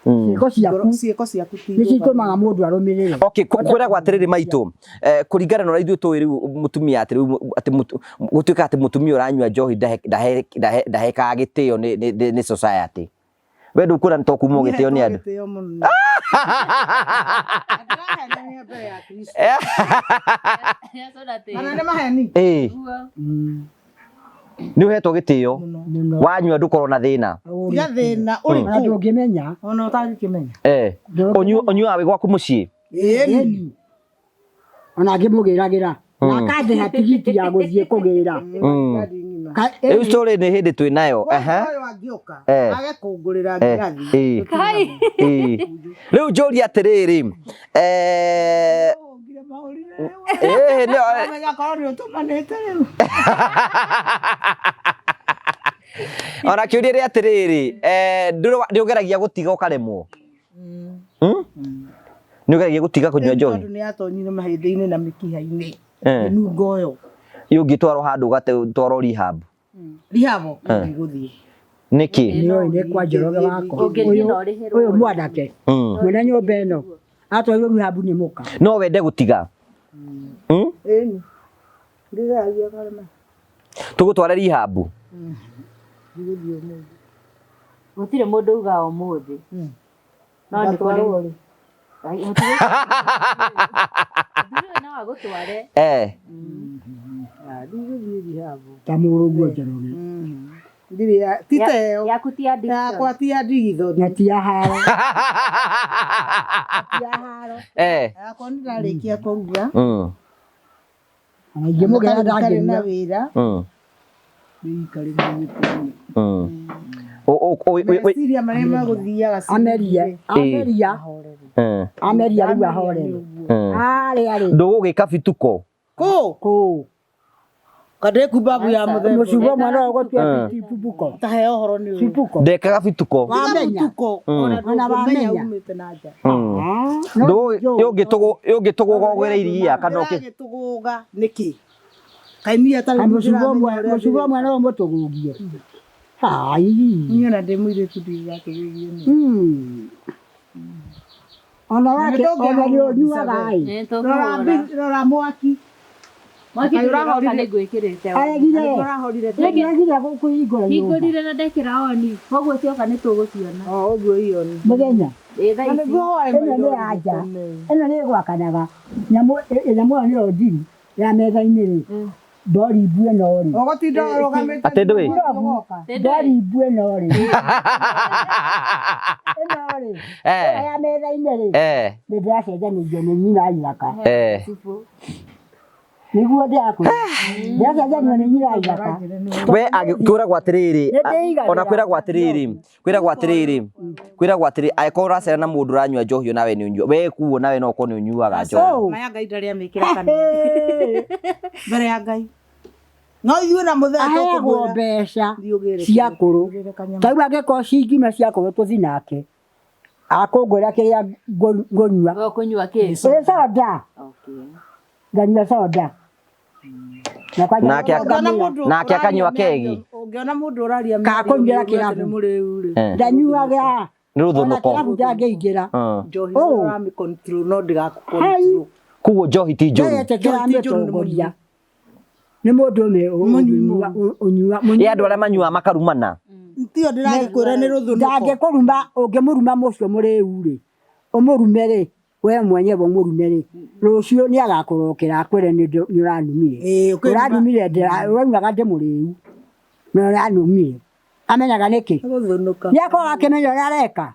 Ciĩko ciaku Ciĩko ciaku ti nĩcio itũmaga mũndũ arũmĩrĩre. Okay, kwĩragwo atĩrĩrĩ maitũ, kũringana na ũrĩa ithuĩ tũĩ rĩu mũtumia atĩ rĩu atĩ gũtuĩka atĩ mũtumia ũranyua njohi ndahekaga gĩtĩo nĩ society. We ndũkuona nĩ tokuma ũgĩtĩo nĩ andũ. Gĩtĩo mũno. Ndĩrahenania mbere ya Kristo. Kana nĩ maheni? Ĩĩ, Nĩguo. nĩ ũhetwo gĩtĩo. Mũno. Wanyua ndũkorwo na thĩna. Tiga thĩna Ona ũrĩkũ? ndũngĩmenya. Ona ũtangĩkĩmenya. Eh. Ũnyuaga wĩ gwaku mũciĩ? Ĩni. Ona ngĩmũgĩragĩra. Na akandĩha tigiti ya gũthiĩ kũgĩra. Rĩu story nĩ hĩndĩ twĩ nayo. Aha. Ũyũ angĩũka Eh. age kũngũrĩra Eh, ngirathi. ĩĩ. Kai. Ĩĩ. Rĩu njũrie atĩrĩrĩ. Eh, Ũngire mahũrire rĩu. ĩĩ, nĩ- Ũmenya korwo nĩ ũtũmanĩte rĩu. Ona kĩũria nĩ atĩrĩrĩ, eh, ndũrĩ nĩ ũgeragia gũtiga ũkaremwo? Nĩ ũgeragia gũtiga kũnyua njohi? Tondũ nĩ yatonyire mahĩndĩ-inĩ na mĩkiha-inĩ. Eh. Mĩnungo ĩyo. Ĩ ũngĩtwarwo handũ ũgatwarwo rehab? Rehab ndigũthiĩ. Nĩkĩ? Nĩoĩ nĩ kwa Njoroge wakwa. Ũngĩthiĩ na ũrĩhĩrwo. Ũyũ mwanake. Mwene nyũmba ĩno. Atwarirwo rehab nĩ mũka. No wende gũtiga? Ĩni. Ndĩgeragia karema. Tũgũtware rehab? Ndigũthiĩ ũmũthĩ. Gũtirĩ mũndũ ugaga ũmũthĩ. No nĩ kũrĩ. Ngatwarwo rĩ? Ai, gũtirĩ. Mũthuri ũyũ no agũtware. Eh. Ndigũthiĩ rehab. Ta mũrũguo Njoroge. Ndirĩ ya ti ta ĩyo. Yaku ti addiction. Yakwa ti ya ndigitho. Na ti ya haro. Ti ya haro. Eh. Yakwa nĩ ndarĩkia kũruga. Ona ingĩmũgĩra Ndarĩ na ndangĩnyua. wĩra. Ndĩikarĩrie gĩtĩ-inĩ. Meciria marĩa magũthiaga Ameria. Ameria. Ameria rĩu ahorere. Arĩa rĩ. Ndũgũgĩka bituko? Kũ? Kũũ. Kandĩ babu ya mũthemba. Mũcugo mwana ũyũ gũtua tibubuko. Tahe ũhoro nĩ ũyũ. Tibuko. Ndekaga bituko. Wamenya. Mũtuko. Ona Ona ndũngĩmenya wamenya. umĩte na nja. Ũngĩtũgũga ũgĩre iria kana ũkĩ Ndĩragĩtũgũga nĩkĩ? Kaĩ niĩ atarĩ Mũcugo mwana ũyũ mũtũgũgie. Hai. Niĩ ona ndĩ mũirĩtu ndigatũgũgio nĩ. Ona wake ona nĩ ũnyuaga ĩ. Nĩ Rora tũkũhũra. rora mwaki. Mwaki Kaĩ ndũroka ũrahorire? nĩ ngwĩkĩrĩte on. Aregire. Ũrahorire Aregire kũhingũra nyũmba. Hingũrire na ndekĩra oni. Koguo cioka nĩ tũgũciona. O ũguo ioni. Mũthenya. Ĩ thaa Na ici. nĩguo hoe Ĩno nĩ maithori ya nja. gũkome. Ĩno nĩ ĩgwakanaga. Nyamũ nyamũ ĩyo nĩyo ndiru ya metha-inĩ rĩ. Ndori mbu ĩno rĩ. Ũgũtinda ũrũgamĩte Atĩ ndũĩ? ũgoka. Ndori mbu ĩno rĩ. Ĩno rĩ. Eh. Ĩno ya metha-inĩ rĩ. Eh. Nĩ ndĩracenjanĩirio nĩ nyina ithaka. Eh. Nĩguo ndĩrakwĩra. Ndĩracenjanio nĩ nyina ithaka. We kwĩragwo atĩrĩrĩ, Nĩ ndĩigagĩra. ona kwĩragwo atĩrĩrĩ, kwĩragwo atĩrĩrĩ, kwĩragwo atĩrĩrĩ, angĩkorwo ũracera na mũndũ ũranyua njohi onawe nĩ ũnyua, we kuo nawe no ũkorwo nĩ ũnyuaga njohi. Ma ya Ngai ndarĩ amĩkĩra kanua. Mbere ya Ngai. No ithuĩ na mũthee Aheagwo tũkũmwĩra. mbeca Thiĩ ũgĩre cia kĩrĩa- kũrũ. ũgĩre kanyama. Ta rĩu angĩkorwo cingima cia kũrũ tũthi nake. Akũngwĩra kĩrĩa ngũnyua. Ũkũnyua kĩ? Ĩ soda. Okay. Nganyua soda. Na kwanja Nake Ũngĩona mũndũ Nake akanyua ũraria kegi. mĩario- Ũngĩona mũndũ ũraria Ka kũnyuĩra mĩario kĩrabu. nĩ mũrĩu rĩ. Eh. Ndanyuaga. Nĩ Ona rũthũnũko. kĩrabu ndangĩingĩra. Njohi Oh. ũramĩ control no ndĩgakũ Hai. control. Koguo njohi ti njũru. Ndetĩkĩra Njohi ti njũru nĩ mĩtongoria. Nĩ mũndũ ũnyua ũnyua Ĩ andũ arĩa manyuaga makarumana. Tio ndĩragĩkwĩra nĩ rũthũnũko. Ndangĩkũruma ũngĩmũruma mũcio mũrĩu rĩ ũmũrume rĩ we mwenyewe ũmũrume rĩ rũciũ nĩ agakũrokera akwĩre nĩ ũranumire. Ĩĩ, ũkĩruma- Ũranumire ũraugaga ndĩ mũrĩu na ũranumire. Amenyaga nĩkĩ? Gũthũnũka. Nĩ akoragwo akĩmenya ũrĩa areka.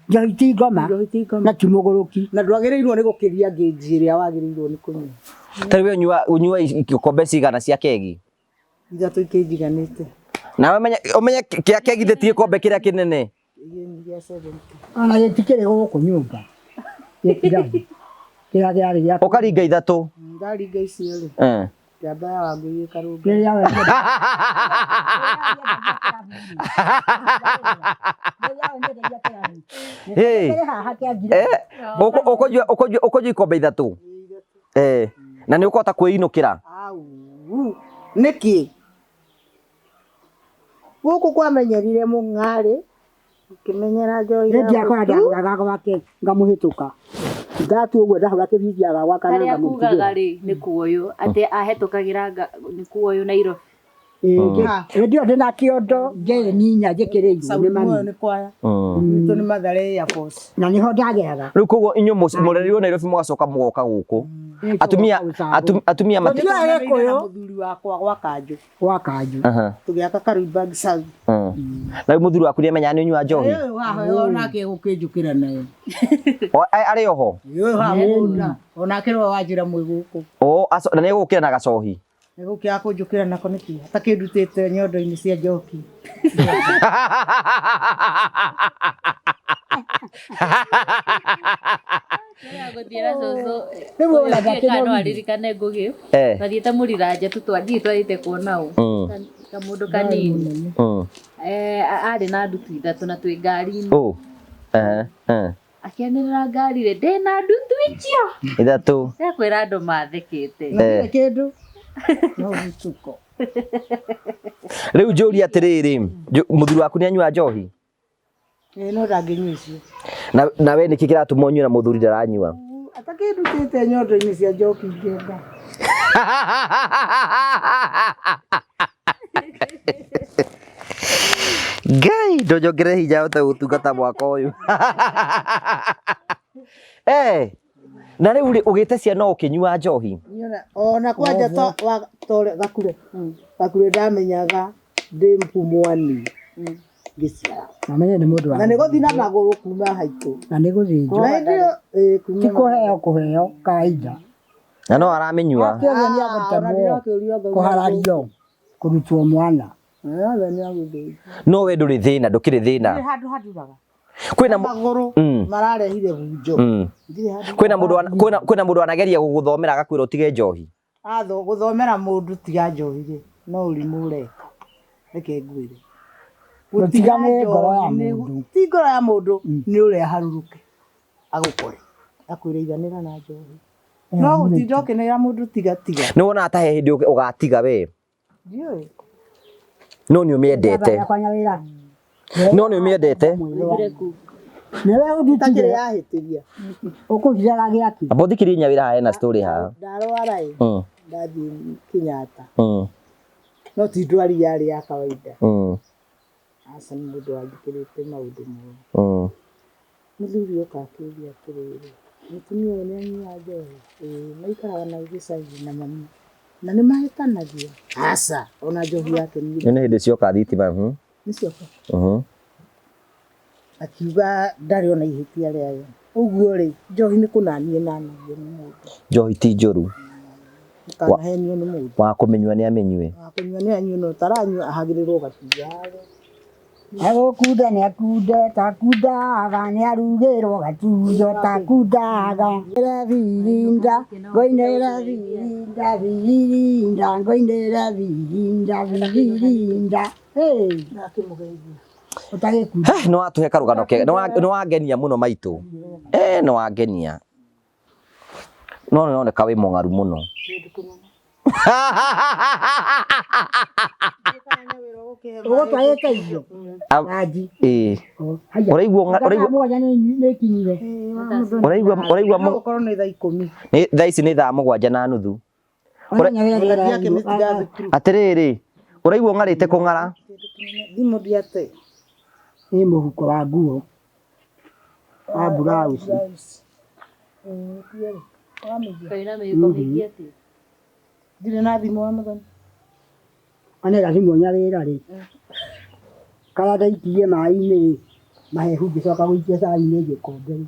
Njohi ti ngoma Njohi ti ngoma. na ti mũgũrũki. Na ndwagĩrĩirwo nĩ gũkĩria ngĩnji ĩrĩa wagĩrĩirwo nĩ kũnyua. Ta rĩu we ũnyua ikombe cigana cia kegi? Ithatũ ikĩnjiganĩte. Na ũmenye ũmenye kĩa kegi ti gĩkombe kĩrĩa kĩnene. Igĩni gĩa 70. Ona gĩtikĩrĩ gũkũ nyũmba. Gĩtirarĩ. Kĩrĩa kĩarĩ gĩa Ũkaringa ithatũ. Ndaringa icio rĩ. Eh. Njamba ya Wangũi ĩkarũnga. Rĩrĩa we Hey. Kĩrĩ haha kĩa ngira. Eh, ũkũnyua ũkũnyua ũkũnyua ikombe ithatũ. Eh. Na nĩ ũkũhota kwĩinũkĩra. Au. Nĩkĩ? Gũkũ kwamenyerire mũng'arĩ ũkĩmenyera njohi Nĩ ya ndiakora mũtu. ndagũraga gwake ngamũhĩtũka. Ndatua ũguo ndahũra kĩbindi agagwa kana Harĩa kugaga ngamũtigĩra. rĩ nĩ kuoywo atĩ ahetũkagĩra nĩ kuoywo Nairobi. Hĩndĩ ĩyo ndĩna kĩondo ngeni inya njĩkĩrĩirwo nĩ Saudi mami muoyo nĩ kwaya. Gwitũ nĩ Mathare Air Force. Na nĩho ndageraga. Rĩu koguo inyuĩ mũrereirwo Nairobi mũgacoka mũgoka gũkũ. Atumia atumia mati Tũtiũĩ Gĩkũyũ. Na mũthuri wakwa gwa Kanjũ. Gwa Kanjũ. Tũgĩaka Karũibag South. Na rĩu mũthuri waku nĩamenyaga nĩ ũnyua njohi? Ũyũ haha onake gũkĩnjũkĩra nayo. Arĩ oho? Ũyũ haha mũgũnda. Onake nĩwe wanjĩra mwĩ gũkũ. O na nĩegũgũkĩra na gacohi? Nĩgũkĩaga kũnjũkĩra nako nĩkĩ? Atakĩndutĩte nyondo-inĩ cia njoki. Gũthiĩ na cũcũ Rĩu ũyũ ona ndiũĩ kana no ndakĩnogire. aririkane Ngũgĩ. Eh. Twathiĩte Mũriranja tu twathiĩ twathiĩte kuona ũ kamũndũ kanini. Eh, arĩ na ndutu ithatũ na twĩ ngari-inĩ. Oh. Eh. Eh. Akĩanĩrĩra ngari rĩ, ndĩna ndutu icio. Ithatũ. Ndakwĩra andũ mathekete. Na ndirĩ kĩndũ. No gĩtuko. Rĩu njũrie atĩrĩrĩ, mũthuri waku nĩ anyua njohi? Ĩĩ no ndangĩnyua icio. Na we nĩkĩ kĩratũma ũnyue na mũthuri ndaranyua? Atakĩndutĩte nyondo-inĩ cia njoki ngĩenda. Ngai ndũnyongerere hinya hote gũtungata mwaka ũyũ. Eh, na rĩu rĩ ũgĩte ciana ũkĩnyua njohi? Ona kwanja to wa tore gakure. Gakure ndamenyaga ndĩ mpumwani. Ngĩciara. Na menye nĩ mũndũ wa Na nĩ gũthiĩ na magũrũ kuma haitũ. Na nĩ gũthĩnjwo. Na hĩndĩ ĩyo ĩĩ kuma Ti kũheo kũheo kawaida. Na no aramĩnyua. Akĩũrio nĩ agũtemwo, kũharario, kũrutwo mwana. Othe nĩ agũthĩnjwo. No we ndũrĩ thĩna, ndũkĩrĩ thĩna. Ndirĩ handũ handuraga. Kwĩna magũrũ mararehire bunjo. Ndirĩ handũ. Kwĩna mũndũ kwĩna kwĩna mũndũ anageria gũgũthomera agakwĩra ũtige njohi. Atho gũthomera mũndũ tiga njohi rĩ, no ũrimũ ũreka. Reke ngwĩre. Gũtiga nĩ ngoro ya mũndũ. Ti ngoro ya mũndũ, nĩ ũrĩa harũrũke agũkore. Akwĩre iganĩra na njohi. No gũtinda ũkĩnĩra mũndũ tiga tiga. Nĩ wonaga ta he hĩndĩ ũgatiga we? Ndiũĩ. No nĩ ũmĩendete. No nĩ ũmĩendete. Nĩwe Itakĩrĩ ũndutire yahĩtĩria. ũkũhithaga gĩake. Amba ũthikĩrĩrie Nyawĩra haha hena story haha. Ndarwara ĩ, ndathiĩ Kenyatta. No ti ndwari yarĩ ya kawaida. Aca nĩ mũndũ wanjĩkĩrĩte maũndũ moru. Mũthuri oka akĩũria atĩrĩrĩ, mũtumia ũyũ nĩ anyuaga njohi? Ĩĩ, maikaraga na gĩcagi na mami. Na nĩ mahĩtanagia? Aca, ona njohi yake niĩ. Nĩ hĩndĩ cioka thitima. Nĩ cioka. Akiuga ndarĩ ona ihĩtia rĩayo. Ũguo rĩ, njohi nĩ kũnanie nanagio nĩ mũndũ. Njohi ti njũru. Ndũkanahenio nĩ mũndũ. Wa kũmĩnyua nĩ amĩnyue. Wa kũnyua nĩ anyue na ũtaranyua ahagĩrĩrwo gacuba harĩa. Egũkunda nĩ akunde takundaga nĩ arugĩrwo gatujo takundaga. Birinda ngoinĩra birinda birinda ngoinĩra birinda birinda. Hey, Ndakĩmũgeithia. ũtagĩkunda. Nĩ watũhe karũgano kega, nĩ wangenia mũno maitũ. Nĩ wangenia. No nĩ ũroneka wĩ mũng'aru mũno. Kĩndũ kĩnene. Ũgũtwarĩte irio. Ranji. Ĩĩ. Haya. Ũraigua Thaa mũgwanja nĩ ikinyire. Ũraigua ũraigua No gũkorwo nĩ thaa ikũmi. Nĩ thaa ici nĩ thaa 7:30. Ngathiĩ akĩmĩtiga thukuru. Atĩrĩrĩ, ũraigua ũng'arĩte kũng'ara? Thimũ ndiate. Nĩ mũhuko wa nguo wa blouse. Kaĩ na mĩhuko mĩingĩ atĩa? Ndirĩ na thimũ wa mũthoni. Anera thimũ Nyawĩra rĩ, karĩa ndaikirie maĩ-inĩ rĩ, mahehu ngĩcoka gũikia cai-inĩ gĩkombe rĩ,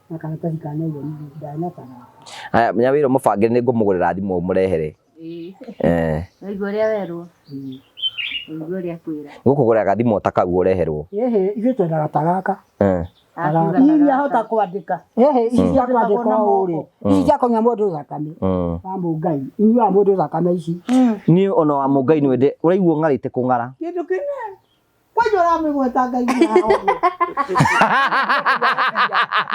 na karatathi ka nylon ndanatara. Haya, Nyawĩra mũbangĩre nĩ ngũmũgũrĩra thimũ ũmũrehere. Ĩĩ. Eh. Waigua ũrĩa werwo? Waigua ũrĩa akwĩra? Ngũkũgũrĩra gathimũ ta kau ũreherwo. Ĩhĩ, ithuĩ twendaga ta gaka. Eh. Akiuga Iria hota kwandĩka. Ĩhĩ, ici cia kwandĩka ũũ rĩ, ici cia kũnyua mũndũ thakame. Wa mũngai, inyuaga mũndũ thakame ici. Niĩ ona wa mũngai nĩ wende, ũraigua ũng'arĩte kũng'ara. Kĩndũ kĩnene. Kwanja ũramĩgweta Ngai haha ũguo.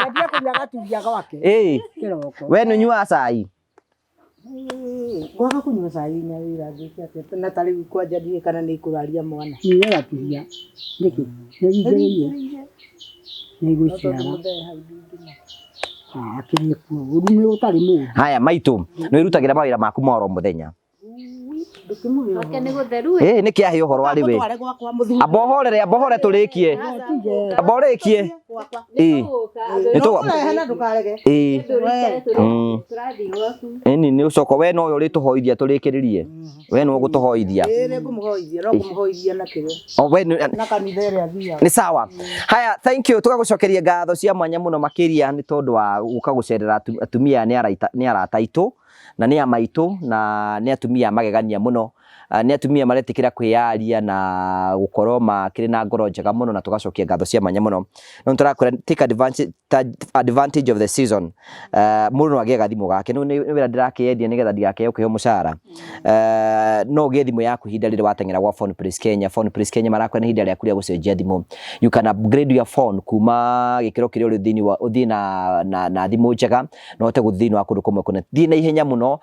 Endie kũnyua gaturia gwake. Ĩĩ. Kĩroko. We nĩ ũnyuaga cai? Kwaga kũnyua cai Nyawĩra ngĩke atĩa? Na ta rĩu kwanja ndiũĩ kana nĩ ikũraria mwana. Nyua gaturia. Nĩkĩ? Nĩ ringĩrĩirie. Nĩ gũciara. Akĩrĩ kuo. Ũru nĩ ũtarĩ mũndũ. Haya maitũ, nĩ wĩrutagĩra mawĩra maku ma oro mũthenya. Ndũkĩmũhe Gwake nĩ gũtheru ĩ. Ĩ nĩ kĩahe ũhoro arĩ we. Ũtware gwakwa mũthuri. Amba ũhorere, amba ũhore tũrĩkie. Amba ũrĩkie. Ĩ. Nĩ tũgũ- Nĩtũkũrehe na ndũkarege. Ĩ. Tũrathiĩ gwaku. Ĩni nĩ ũcoka we nowe ũrĩtũhoithia tũrĩkĩrĩrie. We nĩwe ũgũtũhoithia. Ĩĩ nĩngũmũhoithia, no ngũmũhoithia na kĩrĩa. O we nĩ- Na kanitha ĩrĩa athiaga. nĩ sawa. Haya, thank you. Tũgagũcokeria ngatho cia mwanya mũno makĩria nĩ tondũ wa gũka gũcerera atumia nĩ araita nĩ arata aitũ na nĩ a maitũ na nĩ atumia a magegania mũno. Nĩ atumia maretĩkĩra kwĩyaria na gũkorwo makĩrĩ na ngoro njega mũno na tũgacokia ngatho cia mwanya mũno. No nĩtũrakwĩra take advantage of the season. Mũndũ no agĩe gathimũ gake. Nĩ wĩra ndĩrakĩendia nĩgetha ndigakĩage kũheo mũcara. No ũgĩe thimũ yaku ihinda rĩrĩ wateng'era gwa Phone Place Kenya. Phone Place Kenya marakwĩra nĩ ihinda rĩaku rĩa gũcenjia thimũ. You can upgrade your phone kuma gĩkĩro kĩrĩa ũrĩ thĩinĩ wa ũthiĩ na thimũ njega na ũhote gũthiĩ thĩinĩ wa kũndũ kũmwe kũnene. Thiĩ na ihenya mũno,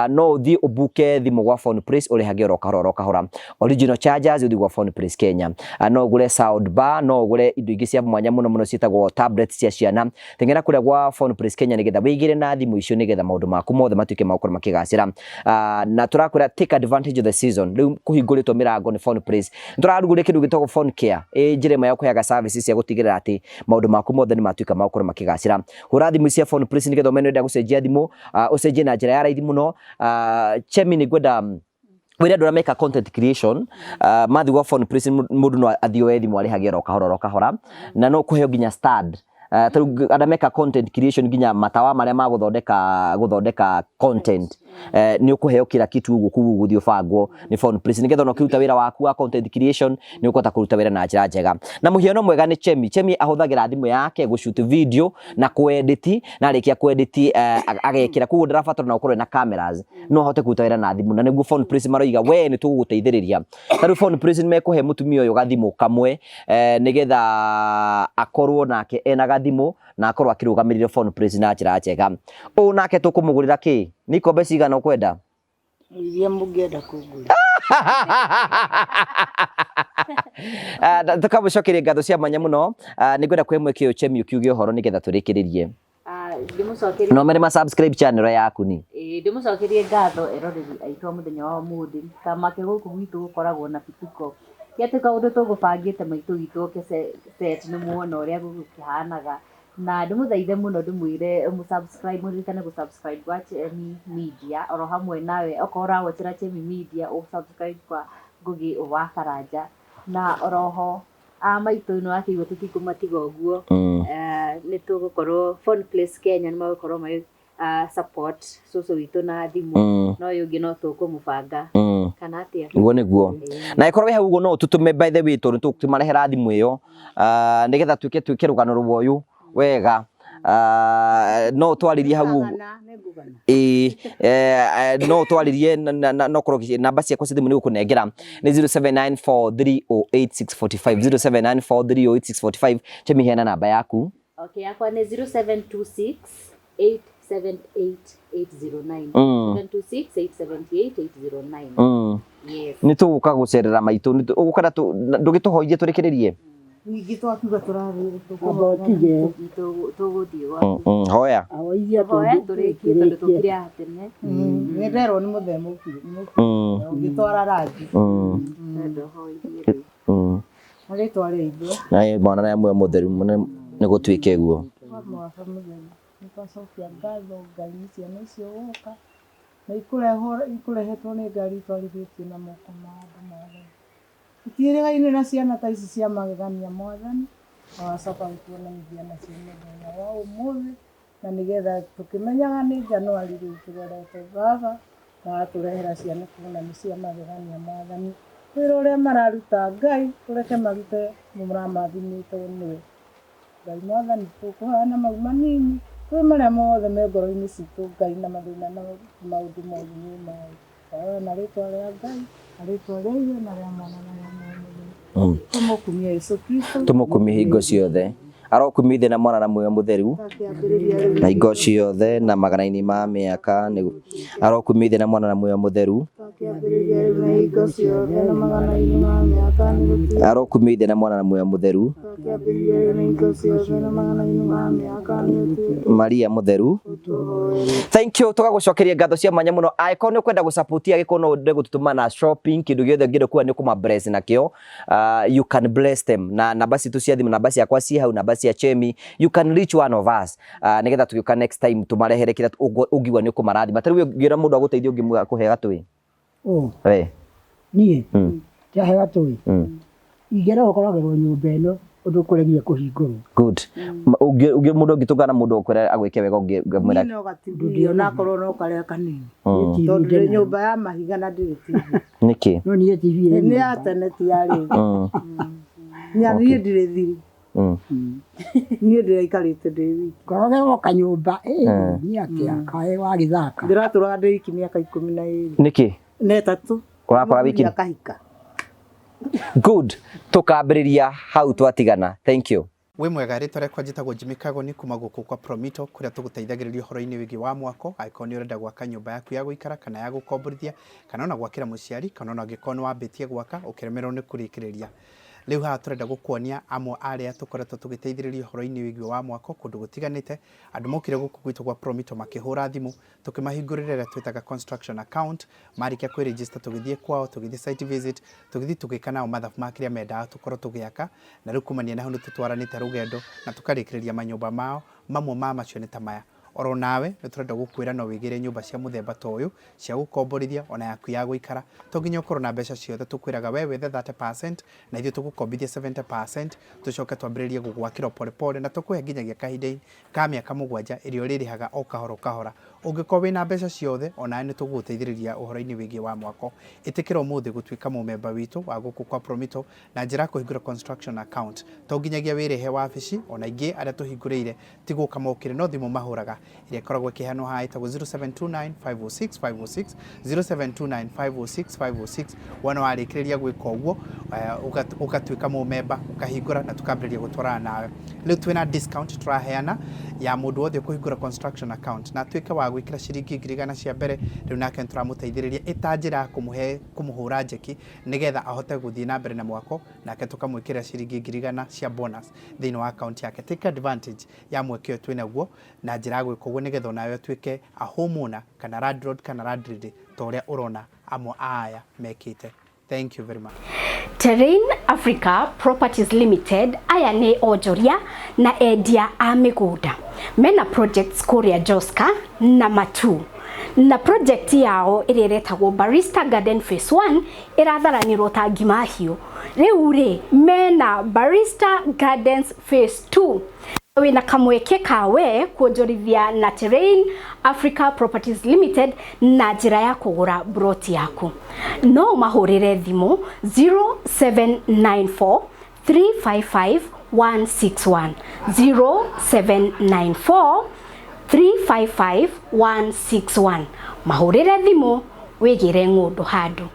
no ũthiĩ ũbuke thimũ gwa Phone Place ũrĩhage oro kahora oro kahora. Original chargers ũthiĩ gwa Phone Place Kenya. No ũgũre sound bar, no ũgũre indo ingĩ cia mwanya mũno mũno ciĩtagwo tablets cia ciana. Teng'era kũrĩa gwa Phone Place Kenya nĩgetha wĩigĩre na thimũ icio nĩgetha maũndũ maku mothe matuĩke ma gũkorwo makĩgacĩra. Na tũrakwĩra take advantage of the season. Rĩu kũhingũrĩtwo mĩrango nĩ Phone Place. Nĩtũrarugũria kĩndũ gĩtagwo Phone Care. Ĩ njĩra ĩmwe ya kũheaga services cia gũtigĩrĩra atĩ maũndũ maku mothe nĩ matuĩka ma gũkorwo makĩgacĩra. Hũra thimũ cia Phone Place nĩgetha ũmenye nĩũrenda gũcenjia thimũ, ũcenjie na njĩra ya raithi mũno. Chemi nĩ ngwenda wĩre andũ arĩa meka content creation, mathiĩ gwa Phone Place mũndũ no athiĩ oe thimũ arĩhage oro kahora oro kahora, na no kũheo nginya stand. Ta rĩu arĩa meka content creation nginya matawa marĩa ma gũthondeka content, nĩ ũkũheo kila kitu ũguo kũu ũgũthiĩ ũbangwo nĩ Phone Place nĩgetha ona ũkĩruta wĩra waku wa content creation nĩ ũkũhota kũruta wĩra na njĩra njega. Na mũhiano mwega nĩ Chemi. Chemi ahũthagĩra thimũ yake gũ shoot video na kũ-edit, na arĩkia kũ-edit agekĩra, koguo ndarabatara ona gũkorwo ena cameras, no ahote kũruta wĩra na thimũ, na nĩguo Phone Place maroiga we nĩ tũgũgũteithĩrĩria. Ta rĩu Phone Place nĩ mekũhe mũtumia ũyũ gathimũ kamwe, nĩgetha akorwo nake ena gathimũ na akorwo akĩrũgamĩrĩra Phone Place na njĩra njega. Ũũ nake tũkũmũgũrĩra kĩ? Nĩ ikombe cigana ũkwenda? Iria mũngĩenda kũngũrĩra. Tũkamũcokeria ngatho cia mwanya mũno. Nĩ ngwenda kũhe mweke ũyũ Chemi ũkiuge ũhoro nĩgetha tũrĩkĩrĩrie. Ndĩmũcokerie No mere ma subscribe channel yaku ni. Ĩĩ, ndĩmũcokerie ngatho eroreri aitũ a mũthenya wa ũmũthĩ. Kamake gũkũ gwitũ gũkoragwo na bituko. Ti atĩ kaũndũ tũgũbangĩte maitũ witũ oke set nĩ muona ũrĩa gũkĩhanaga. Na ndĩmũthaithe mũno ndĩmwĩre mũ subscribe, mũririkane gũ subscribe gwa Chemi Media oro hamwe nawe okorwo ũrawatchĩra Chemi Media ũ subscribe kwa Ngũgĩ wa Karanja. Na oroho a maitũ nĩ wakĩigua tũtikũmatiga ũguo. Nĩ tũgũkorwo Phone Place Kenya nĩ magũkorwo magĩ support cũcũ witũ na thimũ. No ũyũ ũngĩ no tũkũmũbanga. Kana atĩa? Ũguo nĩguo. Na ĩkorwo wĩ hau ũguo no ũtũtũme by the way tondũ tũkĩmarehera thimũ ĩyo, nĩgetha twĩke rũgano rwa ũyũ wega. No ũtwarĩrie hau ũguo. Ĩĩ, no ũtwarĩrie no ũkorwo namba ciakwa cia thimũ nĩ gũkũnengera nĩ 0794308645, 0794308645. Chemi, heana namba yaku. Okay, yakwa nĩ 0726 878 809. 726 878 809. Yes. Nĩ tũgũka gũcerera maitũ, ũgũka ndũgĩtũhoithie tũrĩkĩrĩrie. Ningĩ twakiuga tũrathiĩ Amba ũtige. Tũgũthiĩ gwaku. Hoya. Ahoithia Hoya tũrĩkie tondũ tũkire haha tene. Nĩ nderwo nĩ mũthee mũkuĩ. Ũngĩtwara rangi. Twenda ũhoithie rĩu. Na rĩtwa rĩa ithe. Na mwana na muoyo mũtheru nĩ gũtuĩke guo. Mwaka mũtheru. Nĩ twacokia ngatho Ngai nĩ ciana icio gũka. Na ikũrehetwo nĩ ngari itwarithĩtio na moko ma andũ mwathani. Tũtiĩrĩgaine na ciana ta ici cia magegania mwathani, na wacoka gũtuonithia nacio mũthenya wa ũmũthĩ, na nĩgetha tũkĩmenyaga nĩ Januari rĩu tũrorete baba, na watũrehera ciana kuona nĩ cia magegania mwathani. Wĩra ũrĩa mararuta Ngai, ũreke marute mũramathimĩtwo nĩwe. Ngai mwathani, tũkũhoya na mau manini, kwĩ marĩa mothe me ngoro-inĩ citũ Ngai na mathĩna na maũndũ mothe nĩ ũmoĩ. Twahoya na rĩtwa rĩa Ngai, na rĩtwa rĩa Ithe na rĩa Mwana na rĩa Muoyo Mũtheru. Tũmũkumie Jesũ Kristo. Tũmũkumie hingo ciothe. Arokumio Ithe na Mwana na Muoyo Mũtheru. Akĩambĩrĩria rĩu Na hingo ciothe na magana-inĩ ma mĩaka. Arokumio Ithe na Mwana na Muoyo Mũtheru. Kĩambĩrĩria rĩu na hingo ciothe na magana-inĩ ma mĩaka nĩgũtuĩke. Arokumio Ithe na Mwana na Muoyo Mũtheru. Kĩambĩrĩria rĩu na hingo ciothe na magana-inĩ ma mĩaka nĩgũtuĩke. Maria Mũtheru. Ũtũhoere. Thank you, tũgagũcokeria ngatho cia mwanya mũno. Angĩkorwo nĩ ũkwenda gũsupport, angĩkorwo no ũende gũtũtũma na shopping, kĩndũ gĩothe ũngĩenda kuga nĩ ũkũma bless nakĩo, you can bless them na namba citũ cia thimũ, namba ciakwa ciĩ hau, namba cia Chemi, you can reach one of us, nĩgetha tũgĩũka next time tũmarehere kĩrĩa ũngiuga nĩ ũkũmarathima. Ta rĩu ũngĩra mũndũ agũteithie, ũngĩmwĩra kũhe gatũĩ? Ũ? We. Niĩ ndĩrahe gatũĩ ingĩra gũkoragĩrwo nyũmba ĩno ũndũ kũregire kũhingũrwo. Good. Mũndũ ũngĩtũngana na mũndũ ũkwĩra agwĩke wega, ũngĩmwĩra? Niĩ no gatibi, onakorwo no karĩa kanini. Nĩ TV. Tondũ ndĩ ndĩnayo. Nyũmba ya mahiga na ndĩrĩ TV. Nĩkĩ? No niĩ TV ĩrĩ Nĩ ya nyũmba. tene, ti ya rĩu. Nya niĩ ndirĩ thiri. Niĩ ndĩraikarĩte ndĩ wiki. Ngorogerwo kanyũmba ĩ niĩ atĩa kaĩ wagĩthaka. Ndĩratũraga ndĩ wiki mĩaka 12. Nĩkĩ? Na 3. Ũrakora wiki? Mũthuri akahika. Good, tukambĩrĩria hau twatigana. Thank you. Wĩ mwega, rĩtwa rĩakwa njĩtagwo Jimmy Kagoni kuma gũkũ kwa Promito, kũrĩa tũgũteithagĩrĩria ũhoro-inĩ wĩgiĩ wa mwako. Angĩkorwo nĩ ũrenda gwaka nyũmba yaku ya gũikara kana ya gũkomborithia, kana ona gwakĩra mũciari, kana ona angĩkorwo nĩ wambĩtie gwaka ũkĩremererwo nĩ kũrĩkĩrĩria. Rĩu haha tũrenda gũkuonia amwe arĩa tũkoretwo tũgĩteithĩrĩria ũhoro-inĩ wĩgiĩ wa mwako kũndũ gũtiganĩte. Andũ mokire gũkũ gwitũ gwa Promito makĩhũra thimũ, tũkĩmahingũrĩra ĩrĩa twĩtaga construction account. Marĩkia kwĩ-register, tũgĩthiĩ kwao, tũgĩthiĩ site visit, tũgĩthiĩ tũgĩka nao mathabu ma kĩrĩa mendaga tũkorwo tũgĩaka, na rĩu kumania na hau nĩ tũtwaranĩte rũgendo na tũkarĩkĩrĩria manyũmba mao. Mamwe ma macio nĩ ta maya. Oro nawe nĩ tũrenda gũkwĩra no wĩgĩre nyũmba cia mũthemba ta ũyũ cia gũkomborithia ona yaku ya gũikara. To nginya ũkorwo na mbeca ciothe, tũkwĩraga we wethe 30% na ithuĩ tũgũkombithia 70%, tũcoke twambĩrĩrie gũgwakĩra pole pole, na tũkũhe nginyagia kahinda ka mĩaka 7 ĩrĩa ũrĩrĩhaga o kahora o kahora. Ũngĩkorwo wĩna mbeca ciothe, onawe nĩ tũgũgũteithĩrĩria ũhoro-inĩ wĩgiĩ wa mwako. Ĩtĩkĩra ũmũthĩ gũtuĩka mũmemba witũ wa gũkũ kwa Promito na njĩra ya kũhingũra construction account. To nginyagia wĩrĩhe wabici, ona ingĩ arĩa tũhingũrĩire ti gũka mokire, no thimũ mahũraga ĩrĩa ĩkoragwo ĩkĩheanwo haha ĩtagwo 0729 506 506, 0729 506 506. Wona warĩkĩrĩria gwĩka ũguo, ũgatuĩka mũmemba, ũkahingũra na tũkambĩrĩria gũtwarana nawe. Rĩu twĩna discount tũraheana ya mũndũ wothe ũkũhingũra construction account na atuĩke wa gwĩkĩra ciringi 100,000 cia mbere. Rĩu nake nĩ tũramũteithĩrĩria ĩta njĩra ya kũmũhe kũmũhũra njeki nĩgetha ahote gũthiĩ na mbere na mwako, nake tũkamwĩkĩra ciringi 100,000 cia bonus thĩinĩ wa account yake. Take advantage ya mweke ũyũ twĩnaguo na njĩra ya gwĩka ũguo, nĩgetha onawe ũtuĩke a homeowner kana landlord kana landlady ta ũrĩa ũrona amwe a aya mekĩte. Thank you very much. Terrain Africa Properties Limited, aya nĩ onjoria na endia a mĩgũnda mena projects kũrĩa Joska na Matu, na project yao ĩrĩa ĩretagwo Barista Garden Phase 1 ĩratharanĩrwo ta ngima hiũ. Rĩu rĩ mena Barista Gardens Phase 2. Wĩna kamweke kawe kuonjorithia na Terrain Africa Properties Limited na njĩra ya kũgũra broti yaku. No ũmahũrĩre thimũ 0794 355 161, 0794 355 161. Mahũrĩre thimũ wĩgĩre ng'ũndũ handũ.